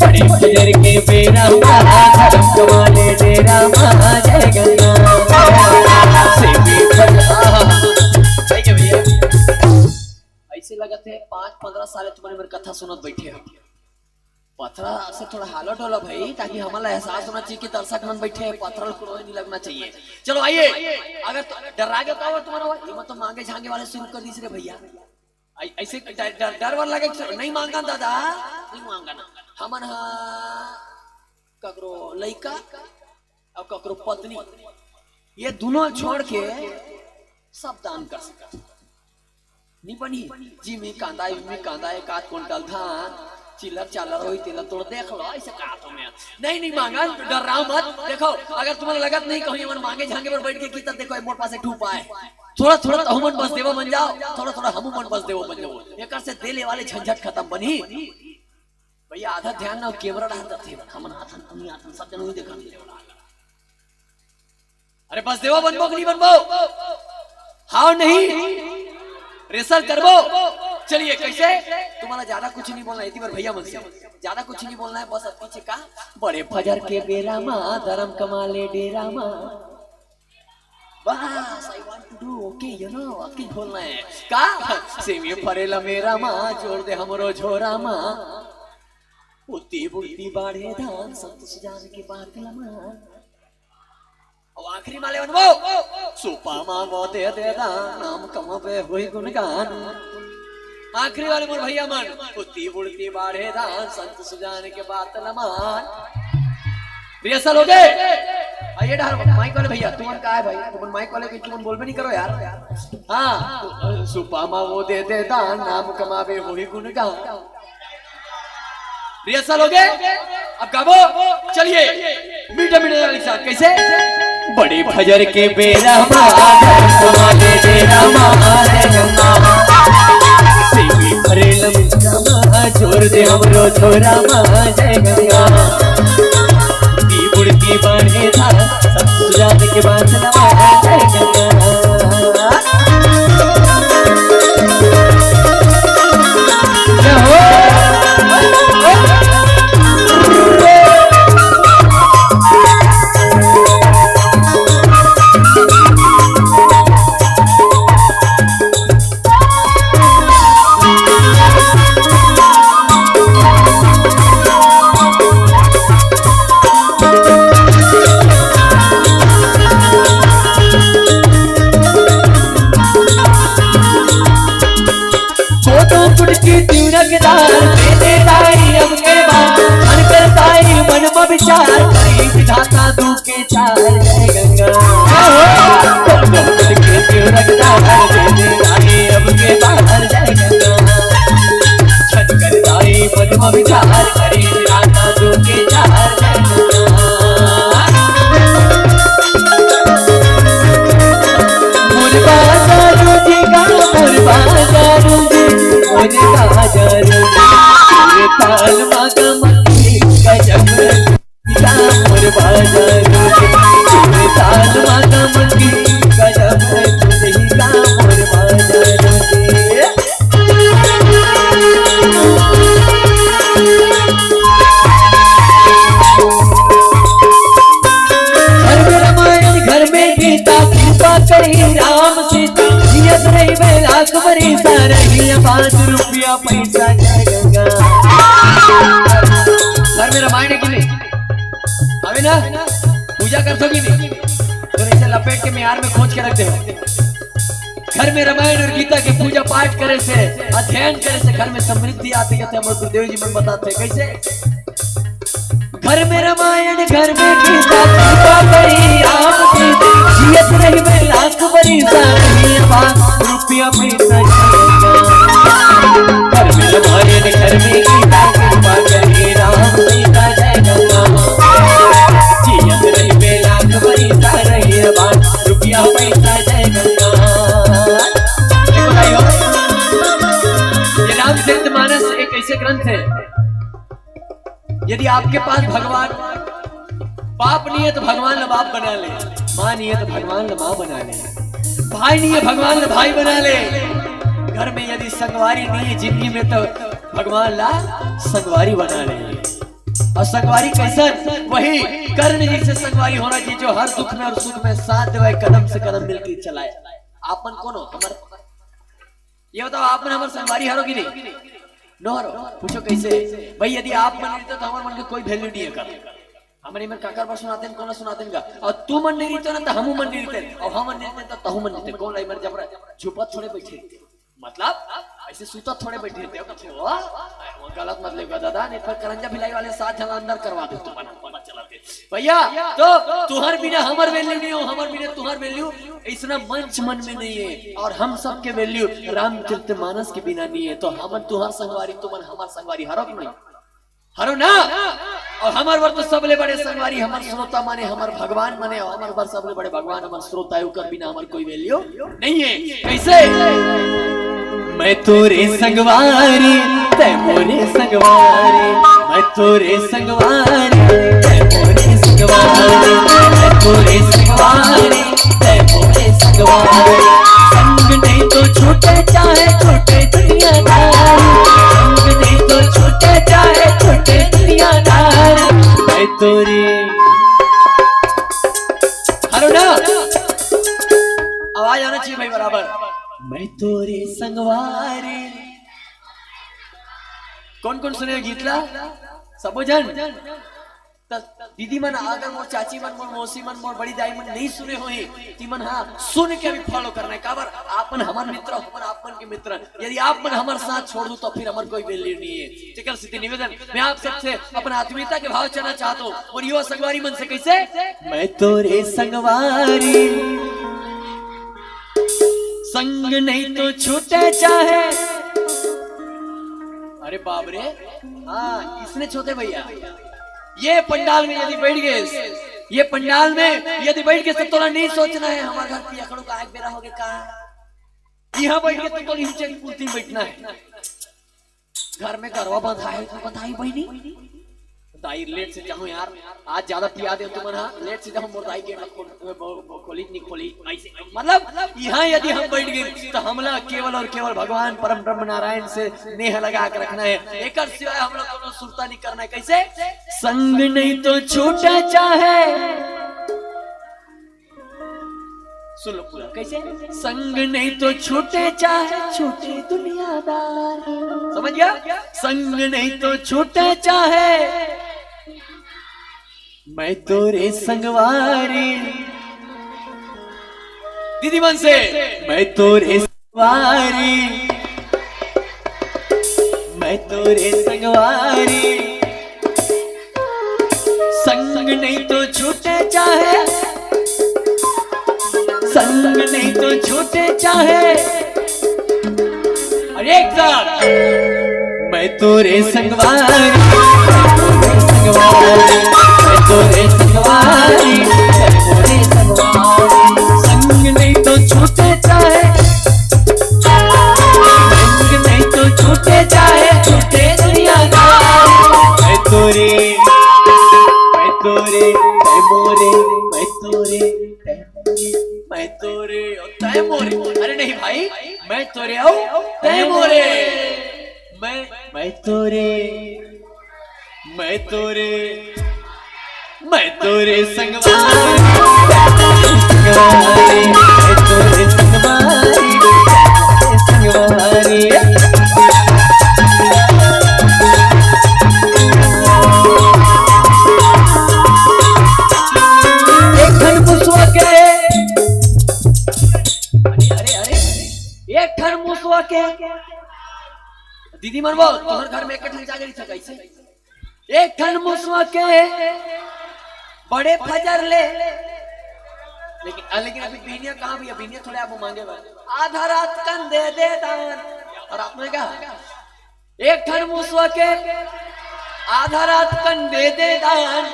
बड़े फजर के बेरा मा, धरम कमाले डेरा मा, जय गंगा। से भी फटा। सही है भैया। ऐसे लगत हे पाँच पंद्रह साल तुम्हारे मेर कथा सुनत बैठे हो। पथरा से थोड़ा हाला डोला भाई, ताकि हमन ला एहसास होना चाहिए कि दर्शक मन बैठे हैं, पथरा ल कोनो नहीं लगना चाहिए। चलो आइए, अगर तो डरा के का हुआ तुम्हारा हुआ? ये मत तो मांगे झांगे वाले शुरू कर दीस रे भैया। ऐ-, ऐसे डर, डर, डर वर लगे कि नहीं मांगन दादा, नहीं मांगन। हमन हा ककरो लइका अउ ककरो पत्नी, ये दोनों छोड़ के सब दान कर सकत। नहीं बनी जी, मी कांदा, मी कांदा, एक आध कुंटल धान, चिल्लर चालर होई, तेला तोड़ देख लो, ऐसे कहा तो मैं। नहीं, नहीं मांगन, डर्राव मत। देखो, अगर तुम्हारा लगत नहीं कहूँ, ये मन मांगे झांगे पर बैठ के की, तब देखो, मोर पास एक ठू उपाय। थोड़ा, थोड़ा तो हमन बसदेवा बन जाओ, थोड़ा, थोड़ा हमू मन बसदेवा बन जाओ। एकर से देले वाले झंझट खत्म बनी। भैया, आधा ध्यान ना कैमरा डाल देते हैं, हमन आथन, तुम ही आथन, सब जन वही देखा। अरे बसदेवा बनबो कि नहीं बनबो? हाँ नहीं? रिहर्सल करबो? चलिए, कैसे? तुम्हारा ज्यादा कुछ नहीं बोलना है, इतनी बार भैया मन से। ज्यादा कुछ नहीं बोलना है, बस अब पीछे का, बड़े फजर के बेरा मा, धरम कमाले डेरा मा। बस, I want to do, okay, you know, अतकी बोलना है। का? सेमी फरेला मेरा मा, जोर दे हमरो झोरा मा। उती बुती बाढ़े धान, संतोष जान के बात लमा। अउ आखिरी माले बनबो, सुपा मा वो दे दे दान, नाम कमाबे होई गुणगान। आखिरी वाले मोर भैया मन, उड़ती उड़ती बाढ़े धान, संत सुजान के बात न मान। रिहर्सल हो गए। आइए डहर, माइक वाले भैया, तुमन का है भाई? तुमन माइक वाले भी, तुमन बोलबे नहीं करो यार। हाँ, सुपा मा वो दे दे दान, नाम कमावे होही गुणगान। रिहर्सल हो गए, अब गाबो। चलिए, मीठा मीठा वाली साथ कैसे? बड़े फजर के बेरा मा, तुम्हारे डेरा मा, सेवी भरे लमका मा, जोर दे हमरो छोरा मा, जय गंगा। की बुड़की बाढ़े था, सब जाने के बाद नमा, जय गंगा। फोटो कुड़की तिलक दार, दे दे दाई अब के बाद, मन करताई मन में विचार, करी विधाता दू के चार, जय गंगा। फोटो कुड़की तिलक दार, दे दे दाई अब के बाद, जय गंगा। मन करताई मन में विचार, करी विधाता दू के चार, जय गंगा। मोर बाजारू जी का, मोर बाजारू जी, मोर बाजारू जी। मोर ताल मागा मक्खी गजब का, मोर बाजारू जी। मोर ताल मागा मक्खी गजब का, मोर बाजारू जी। घर में रामायण, घर में गीता, कृपा करी राम सीता, जियत रही मैं लाख बरिस, रही पाँच रुपया पैसा, जय गंगा। घर में रामायण की नहीं, अबे ना, पूजा कर सो कि नहीं? तो इसे लपेट के मिहार में खोज के रख दे। घर में रामायण और गीता के पूजा पाठ करे से, अध्ययन करे से घर में समृद्धि आती है। हमर गुरुदेव जी मन बताते हैं कैसे। घर में रामायण, घर में गीता, कृपा करी राम की, जियत रही मैं लाख बरिस, रही पाँच रुपया पैसा, जय गंगा। घर में रामायण, घर में गीता, कृपा करी राम सीता, जय गंगा। जियत रही मैं लाख बरिस, रही पाँच रुपया पैसा, जय गंगा। देखो भाइयों, ये रामचरित मानस एक ऐसे ग्रंथ है, यदि आपके पास भगवान बाप नहीं है तो भगवान ला बाप बना ले, माँ नहीं है तो भगवान ला माँ बना ले, भाई नहीं है भगवान ला भाई बना ले। घर में यदि संगवारी नहीं है जिंदगी में तो भगवान ला संगवारी बना ले। और संगवारी कैसन? वही कर्ण जी से संगवारी होना चाहिए जो हर दुख में और सुख में साथ देवे, कदम से कदम मिलकर चलाए। आप मन कोनो हमर ये बताओ, आप मन हमर संगवारी हरो कि नहीं? नो हरो। पूछो कैसे? भाई, यदि आप मन नहीं रहते तो हमर मन के कोई वैल्यू नहीं है का। हमन इमन काकर बर सुनातेन, कोन ला सुनातेन का? और तू मन नहीं रहते ना तो हमू मन नहीं रहते, और हम मन नहीं रहते तो तहू मन नहीं रहते। कोन ला इमन जबरा छुपत थोड़े बैठे, मतलब ऐसे सुतत थोड़े बैठे रहते हो, कथे, "वाह, वो गलत मत लेगा दादा, नहीं फिर करंजा भिलाई वाले सात झन अंदर करवा दे तुमन, पता चला के।" भैया, तो तुहर बिना हमर वैल्यू नहीं हो, हमर बिना तुहर वैल्यू, इसना मंच मन में नहीं है। और हम सबके वैल्यू रामचरित मानस के बिना नहीं है। तो हमन तुहर संगवारी, तुमन हमर संगवारी, हरो कि नहीं? हरो ना? और हमर बर तो सबले बड़े संगवारी हमर श्रोता माने, हमर भगवान माने, और हमर बर सबले बड़े भगवान हमर श्रोता है, ओकर बिना हमर कोई वैल्यू नहीं है। कैसे? मैं तोरे संगवारी, तै मोरे संगवारी, मैं तोरे संगवारी, तै मोरे संगवारी, मैं तोरे संगवारी, तै मोरे संगवारी। संग नहीं तो छूटे चाहे छूटे दुनियादारी, संग नहीं तो छूटे चाहे छूटे दुनियादारी। मैं तोरे, हरो ना, आवाज आना चाहिए भाई बराबर। मैं तोरे संगवारी। कौन कौन सुने गीत ला? सबो जन। त दीदी मन, अगर मोर चाची मन, मोर मौसी मन, मोर बड़ी दाई मन नहीं सुने होही, ती मन हा सुन के अभी follow करना है। काबर? आप मन हमर मित्र हो, हमन आप मन के मित्र। यदि आप मन हमर साथ छोड़ दू, तो फिर हमर कोई value नहीं है। तेकर सेती निवेदन, मैं आप सबसे अपन आत्मीयता के भाव चाहना चाहत हूँ। मोर युवा संगवारी मन से कैसे? मैं तोरे संगवारी, संग नहीं तो छूटे चाहे। अरे बाप रे, हाँ, इसने छोटे भैया, ये पंडाल में यदि बैठ गए, ये पंडाल में यदि बैठ गए, तो तोला नहीं सोचना है, हमारे घर पियकड़ों का एक बेरा हो गया का, यहाँ बैठ के तो तोला नीचे कुर्सी में बैठना है। घर में गरवा बंधा है, तू बताई बहनी। दाई, late से जाहूं यार, आज ज्यादा पिया दे तुमन हा। Late से जाहूं, मोर दाई gate खोल, खोली नहीं खोली, ऐसे मतलब यहाँ यदि हम बैठ गए तो हमला केवल और केवल भगवान परम ब्रह्म नारायण से नेह लगा के रखना है। एकर सिवाय हमला कोनो सुरता नहीं करना है। कैसे? संग नहीं तो छूटे चाहे। सुन लो पूरा। कैसे? संग नहीं तो छूटे चाहे, छूटे दुनियादार। समझ गया? संग नहीं तो छूटे चाहे, मैं तोरे संगवारी। दीदी मन से, मैं तोरे संगवारी, मैं तोरे संगवारी। संग नहीं तो छूटे चाहे, संग नहीं तो छूटे चाहे। और एक साथ, मैं तोरे संगवारी, मैं तोरे संगवारी, मैं तोरे संगवारी, मैं तोरे संगवारी। संग नहीं तो छूटे चाहे, संग नहीं तो छूटे चाहे, छूटे दुनियादारी। मैं तोरे, मैं तोरे, मैं मोरे, मैं तोरे, मैं तोरे, तै मोरे। अरे नहीं भाई, मैं तोरे अउ तै मोरे। मैं, मैं तोरे, मैं तोरे, मैं तोरे संगवारी, मैं तोरे संगवारी, मैं तोरे संगवारी, मैं तोरे संगवारी। एक ठन मुसवा के, अरे, अरे, अरे, एक ठन मुसवा के, दीदी मन वो, तोहर घर में एक ठन जागरी था कैसे? एक ठन मुसवा के बड़े फजर ले। लेकिन, आ, लेकिन अभी बिहनिया कहाँ भैया? बिहनिया थोड़े आप मांगे बा। आधा रात कन दे दे दान। और आपने कहा, एक ठन मुसवा के आधा रात कन दे दे दान।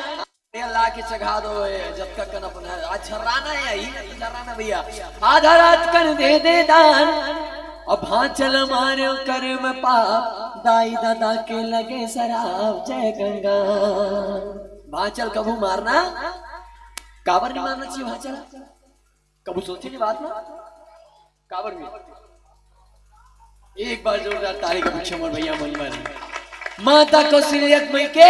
ये ला के चघा दो, ए, जतका कन अपन है। आज झर्राना है, यही झर्राना भैया। आधा रात कन दे दे दान। अब भांचल मारे कर्म पाप, दाई दादा के लगे शराब, जय गंगा। भांचल कभू मारना, काबर नहीं मारना चाहिए भांचल? कभू सोचे नहीं बात ना? काबर भी? एक बार जोरदार ताली का पीछे मोर भैया मन मारे। माता कौशल्या मई के।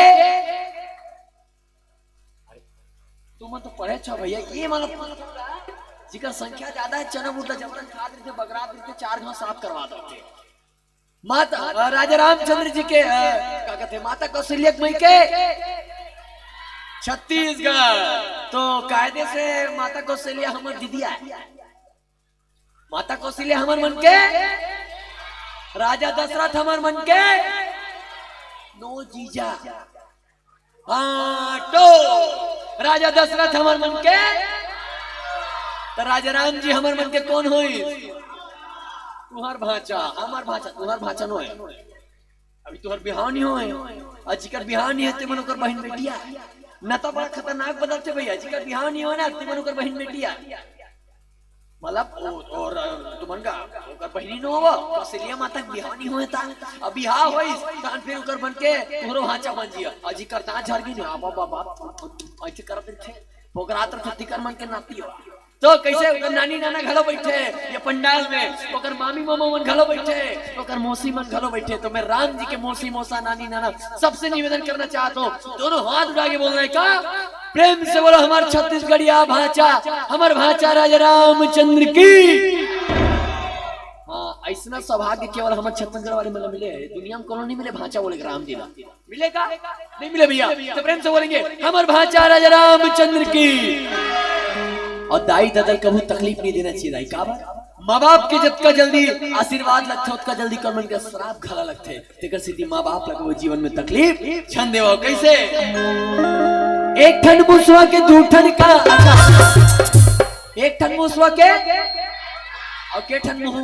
तुमन तो पढ़े छो भैया, ये मतलब जिकर संख्या ज्यादा है, चना बुट ला जबरन खात रहिथे, बगरात रहिथे, चार घांव साफ करवा देथे। माता, अ, राजा रामचंद्र जी के, अ, का कहते, माता कौशल्या मई के छत्तीसगढ़, तो कायदे से माता कौशल्या हमर दीदी आय। माता कौशल्या हमर मन के, राजा दशरथ हमर मन के, नो जीजा। हाँ, तो राजा दशरथ हमर मन के, तो राजा राम जी हमर मन के कौन होई? तुहर भांचा, हमर भांचा, तुहर भांचा नो है। अभी तुहर बिहाव नहीं होए, और जिकर बिहाव नहीं है, ते मन ओकर बहन बेटिया। न तो बड़ा खतरनाक बदलते भैया, जिकर बिहाव नहीं होए ना, ते मन ओकर बहन बेटिया। मतलब, ओ, और, अ, तुमन का, ओकर बहिनी नो हवा, कौशल्या माता के बिहाव नहीं होए ता। अब बिहाव होइस, तान फिर ओकर बन के, तोहरो भांचा बन जिया। अजी करता झरगी नहीं, बाबा, बाबा, ऐसे करत रहिथे, पोगरात रहिथे, तिकर मन के नाती हो। तो कैसे ओकर नानी नाना घलो बैठे, ये पंडाल में, ओकर मामी मामा मन घलो बैठे, ओकर मौसी मन घलो बैठे। तो मैं राम जी के मौसी, मौसा, नानी, नाना सबसे निवेदन करना चाहता हूँ, दोनों हाथ उठा के बोलना है का? प्रेम से बोलो, हमार छत्तीसगढ़िया भांचा, हमार भांचा राजा रामचंद्र की। हाँ, अइसना सौभाग्य केवल हमर छत्तीसगढ़ वाले मन ल मिले हे, दुनिया म कोनो नइ मिले भांचा बोले के राम जी ला। मिले का? नइ मिले भइया। त प्रेम से बोलेंगे, हमर भांचा राजा रामचंद्र की। अउ दाई ददा ल कभू तकलीफ नइ देना चाहिए दाई, काबर? माँ बाप के जतका जल्दी आशीर्वाद लगथे, ओतका जल्दी ओकर मन के श्राप घला लगथे। तेकर सेती माँ बाप ला कभू जीवन में तकलीफ झन देवव। कइसे? एक ठन मुसवा के दू ठन कान, अच्छा, एक ठन मुसवा के अउ के ठन मुंह?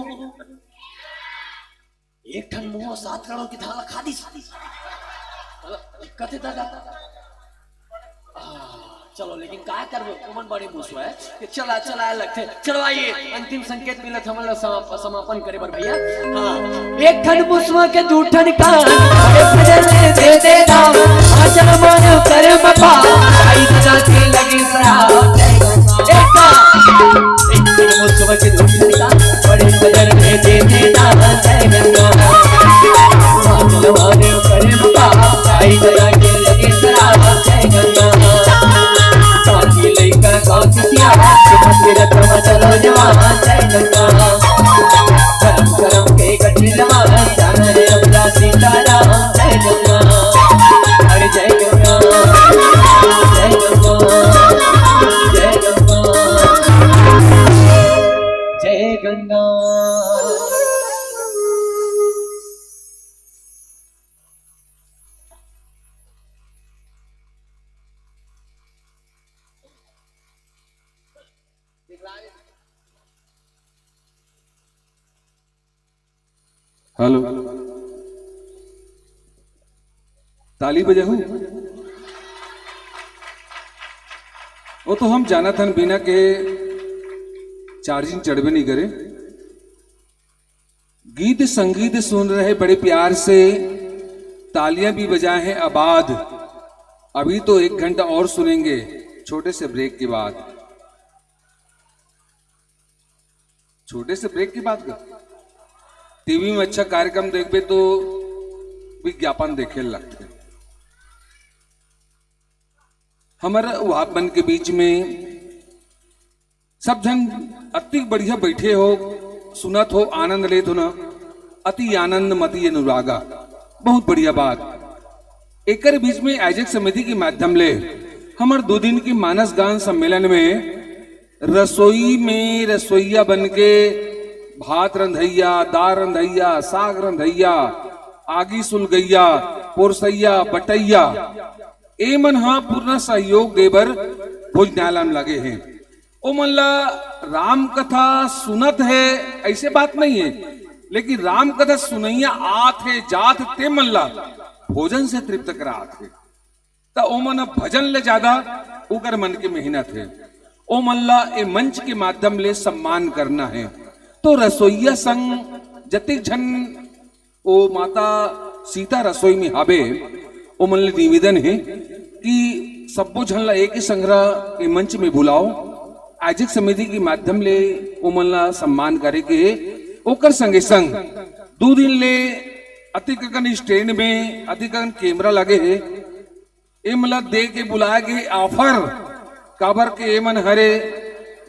एक ठन मुंह सात करोड़ के धान ला खा दिस। दिक्कत हे दादा। आ, चलो, लेकिन का करबो, ओमन बड़े मुसवा हे। चला, चला, लगथे। चलो, आइए, अंतिम संकेत मिलत हमन ला समाप-, समापन करे बर भइया। हाँ, एक ठन मुसवा के दू ठन कान, बड़े भजन में दे दे दाम, आचरण मानो करे मपा, भाई बजा के लगे सराप। एक कान, एक ठन मुसवा के दू ठन कान, बड़े भजन में दे दे दाम, जय गंगा। आचरण मानो करे मपा, भाई बजा के लगे सराप, जय गंगा। साथी लइका गाँव के सियान, सुमन के रतवा चलो जवान, जय गंगा। करम करम के कठिन मान, जान रे अपना सीताराम, जय गंगा। अरे जय गंगा, जय गंगा, जय गंगा, जय गंगा। हेलो, ताली बजाहू। वो तो हम जानत हन, बिना के चार्जिंग चढ़बे नइ करे। गीत संगीत सुन रहे बड़े प्यार से, तालियां भी बजाए हैं आबाद। अभी तो एक घंटा और सुनेंगे छोटे से ब्रेक के बाद। छोटे से ब्रेक के बाद का? टीवी में अच्छा कार्यक्रम देखबे तो विज्ञापन देखे लगथे। हमर आप मन के बीच में सब झन अति बढ़िया बइठे हो, सुनत हो, आनंद लेत हो ना, अति आनंद मति अनुरागा, बहुत बढ़िया बात। एकर बीच में आयोजक समिति के माध्यम ले हमर दू दिन के मानस गान सम्मेलन में रसोई में रसोइया बन के भात रंधइया, दाल रंधइया, साग रंधइया, आगी सुलगइया, पोरसइया, बटइया, ए मन ह पूर्ण सहयोग दे बर भोजनालय म लगे हे। ओ मन ला राम कथा सुनत हे, अइसे बात नइ हे, लेकिन राम कथा सुनइया आत हे, जात हे, ते मन ला भोजन से तृप्त करात हे। त ओ मन ह भजन ले जादा उकर मन के मेहनत हे। ओ मन ला ए मंच के माध्यम ले सम्मान करना हे। तो रसोइया संग जतेक झन ओ माता सीता रसोई में हाबे, ओ मन ले निवेदन हे कि सब्बो झन ला एक ही संघरा ए मंच में बुलाओ। आयोजक समिति के माध्यम ले ओ मन ला सम्मान करे के हे। ओकर संगे संग दू दिन ले अतिक अकन स्टैंड में अतिक अकन कैमरा लगे हे। ए मन ला दे के बुलाए गे हे ऑफर, काबर के ए मन हरे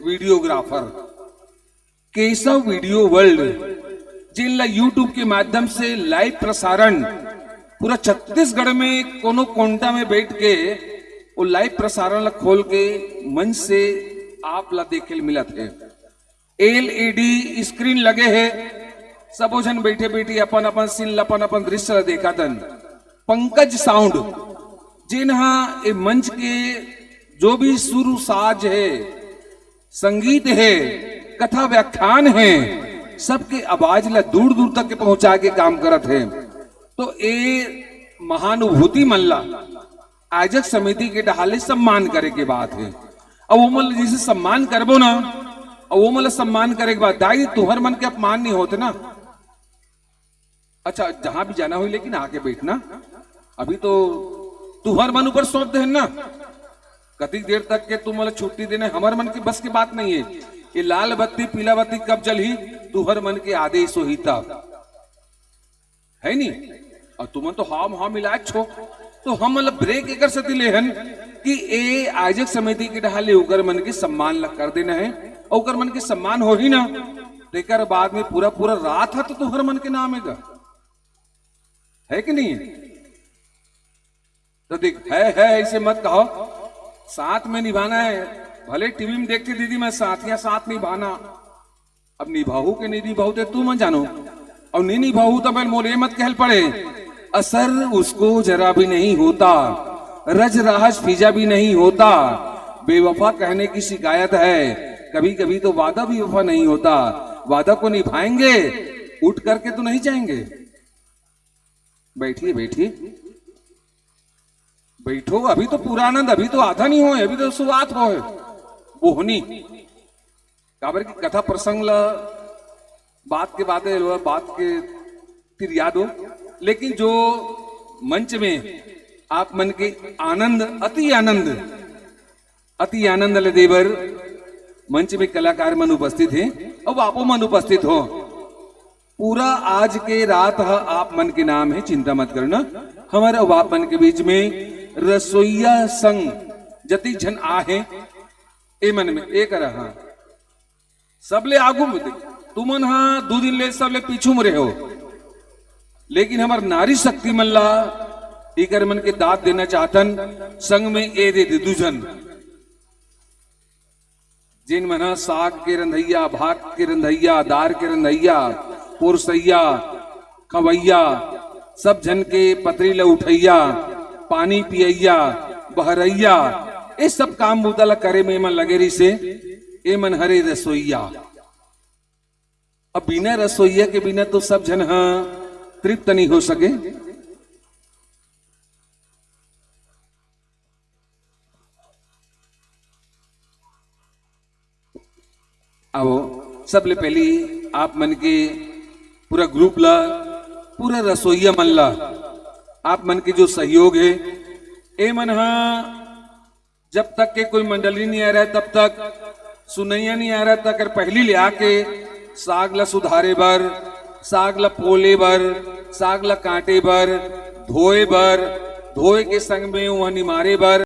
वीडियोग्राफर। केशव वीडियो वर्ल्ड, जिन ला YouTube के माध्यम से लाइव प्रसारण पूरा छत्तीसगढ़ में कोनो कोंटा में बैठ के वो लाइव प्रसारण ला खोल के मंच से आप ला देखे ल मिलत हे। एलईडी स्क्रीन लगे हे, सबो झन बैठे बैठे अपन अपन सीन ला, अपन अपन दृश्य ला देखत हन। पंकज साउंड, जिन हा ए मंच के जो भी सुर साज हे, संगीत हे, कथा व्याख्यान हे, सबके आवाज ला दूर दूर तक के पहुंचा के काम करत हे। तो ए महानुभूति मन ला आयोजक समिति के डहार ले सम्मान करे के बात हे। अब वो मन ला जइसे सम्मान करबो ना, अब वो मन ला सम्मान करे के बाद, दाई, तुहर मन के अपमान नइ होत ना? अच्छा, जहां भी जाना होही, लेकिन आके बैठना। अभी तो तुहर मन ऊपर सौंप देहन ना। कतिक देर तक के तुमन ला छुट्टी देना, हमर मन के बस के बात नइ हे। ये लाल बत्ती, पीला बत्ती कब जलही, तुहर मन के आदेश होही तब, हे नी? अउ तुमन तो हाव हाव मिलाए छो। तो हम मतलब ब्रेक एकर सेती ले हन कि ए आयोजक समिति के डहार ले ओकर मन के सम्मान ला कर देना हे, अउ ओकर मन के सम्मान होही ना, तेकर बाद में पूरा पूरा रात ह तो तुहर मन के नाम हे गा, है कि नहीं? तो देख, है है ऐसे मत कहो, साथ में निभाना है। भले टीवी में देख के दीदी मैं साथिया साथ निभाना, अब निभाहू के नहीं निभाहू ते तू मन जानो, और नहीं निभाहू तो मैं मोले मत कहल पड़े। असर उसको जरा भी नहीं होता, रज रहज फिजा भी नहीं होता। बेवफा कहने की शिकायत है, कभी कभी तो वादा भी वफा नहीं होता। वादा को निभाएंगे, उठ करके तो नहीं जाएंगे। बैठिए, बैठिए, बैठो। अभी तो पूरा आनंद, अभी तो आधा नहीं होय, अभी तो शुरुआत होय। बोहनी, काबर की कथा प्रसंग ला बात के बाते, बात के तिरिया दो, लेकिन जो मंच में आप मन के आनंद, अति आनंद, अति आनंद ल दे बर मंच में कलाकार मन उपस्थित हे, अब आपो मन उपस्थित हो। पूरा आज के रात ह आप मन के नाम हे, चिंता मत करना। हमर अउ आप मन के बीच में रसोईया संग जतिक झन आहे, ए मन में ए करा, हाँ, सबले आगू में देख, तुमन हा दू दिन ले सबले पीछू में रहो, लेकिन हमर नारी शक्ति मन ला इकर मन के दाद देना चाहतन। संग में ए दे दे दू झन, जिन मन ह साग के रंधैया, भात के रंधैया, दार के रंधैया, पोरसैया, खवैया, सब झन के पतरी ल उठैया, पानी पियैया, बहरैया, ये सब काम बूता ल करे में एमन लगे रहिसे। एमन हरे रसोईया। अब बिना रसोईया के बिना तो सब झन ह तृप्त नहीं हो सके। आओ, सबले पहली आप मन के पूरा ग्रुप ला, पूरा रसोईया मन ला, आप मन के जो सहयोग हे, ए मन हा जब तक के कोई मंडली नहीं आ रहा है, तब तक सुनैया नहीं आ रहा, तक पहली ले आके साग ला सुधारे बर, साग ला पोले बर, साग ला काटे बर, धोए बर, धोए के संग में वह निमारे बर,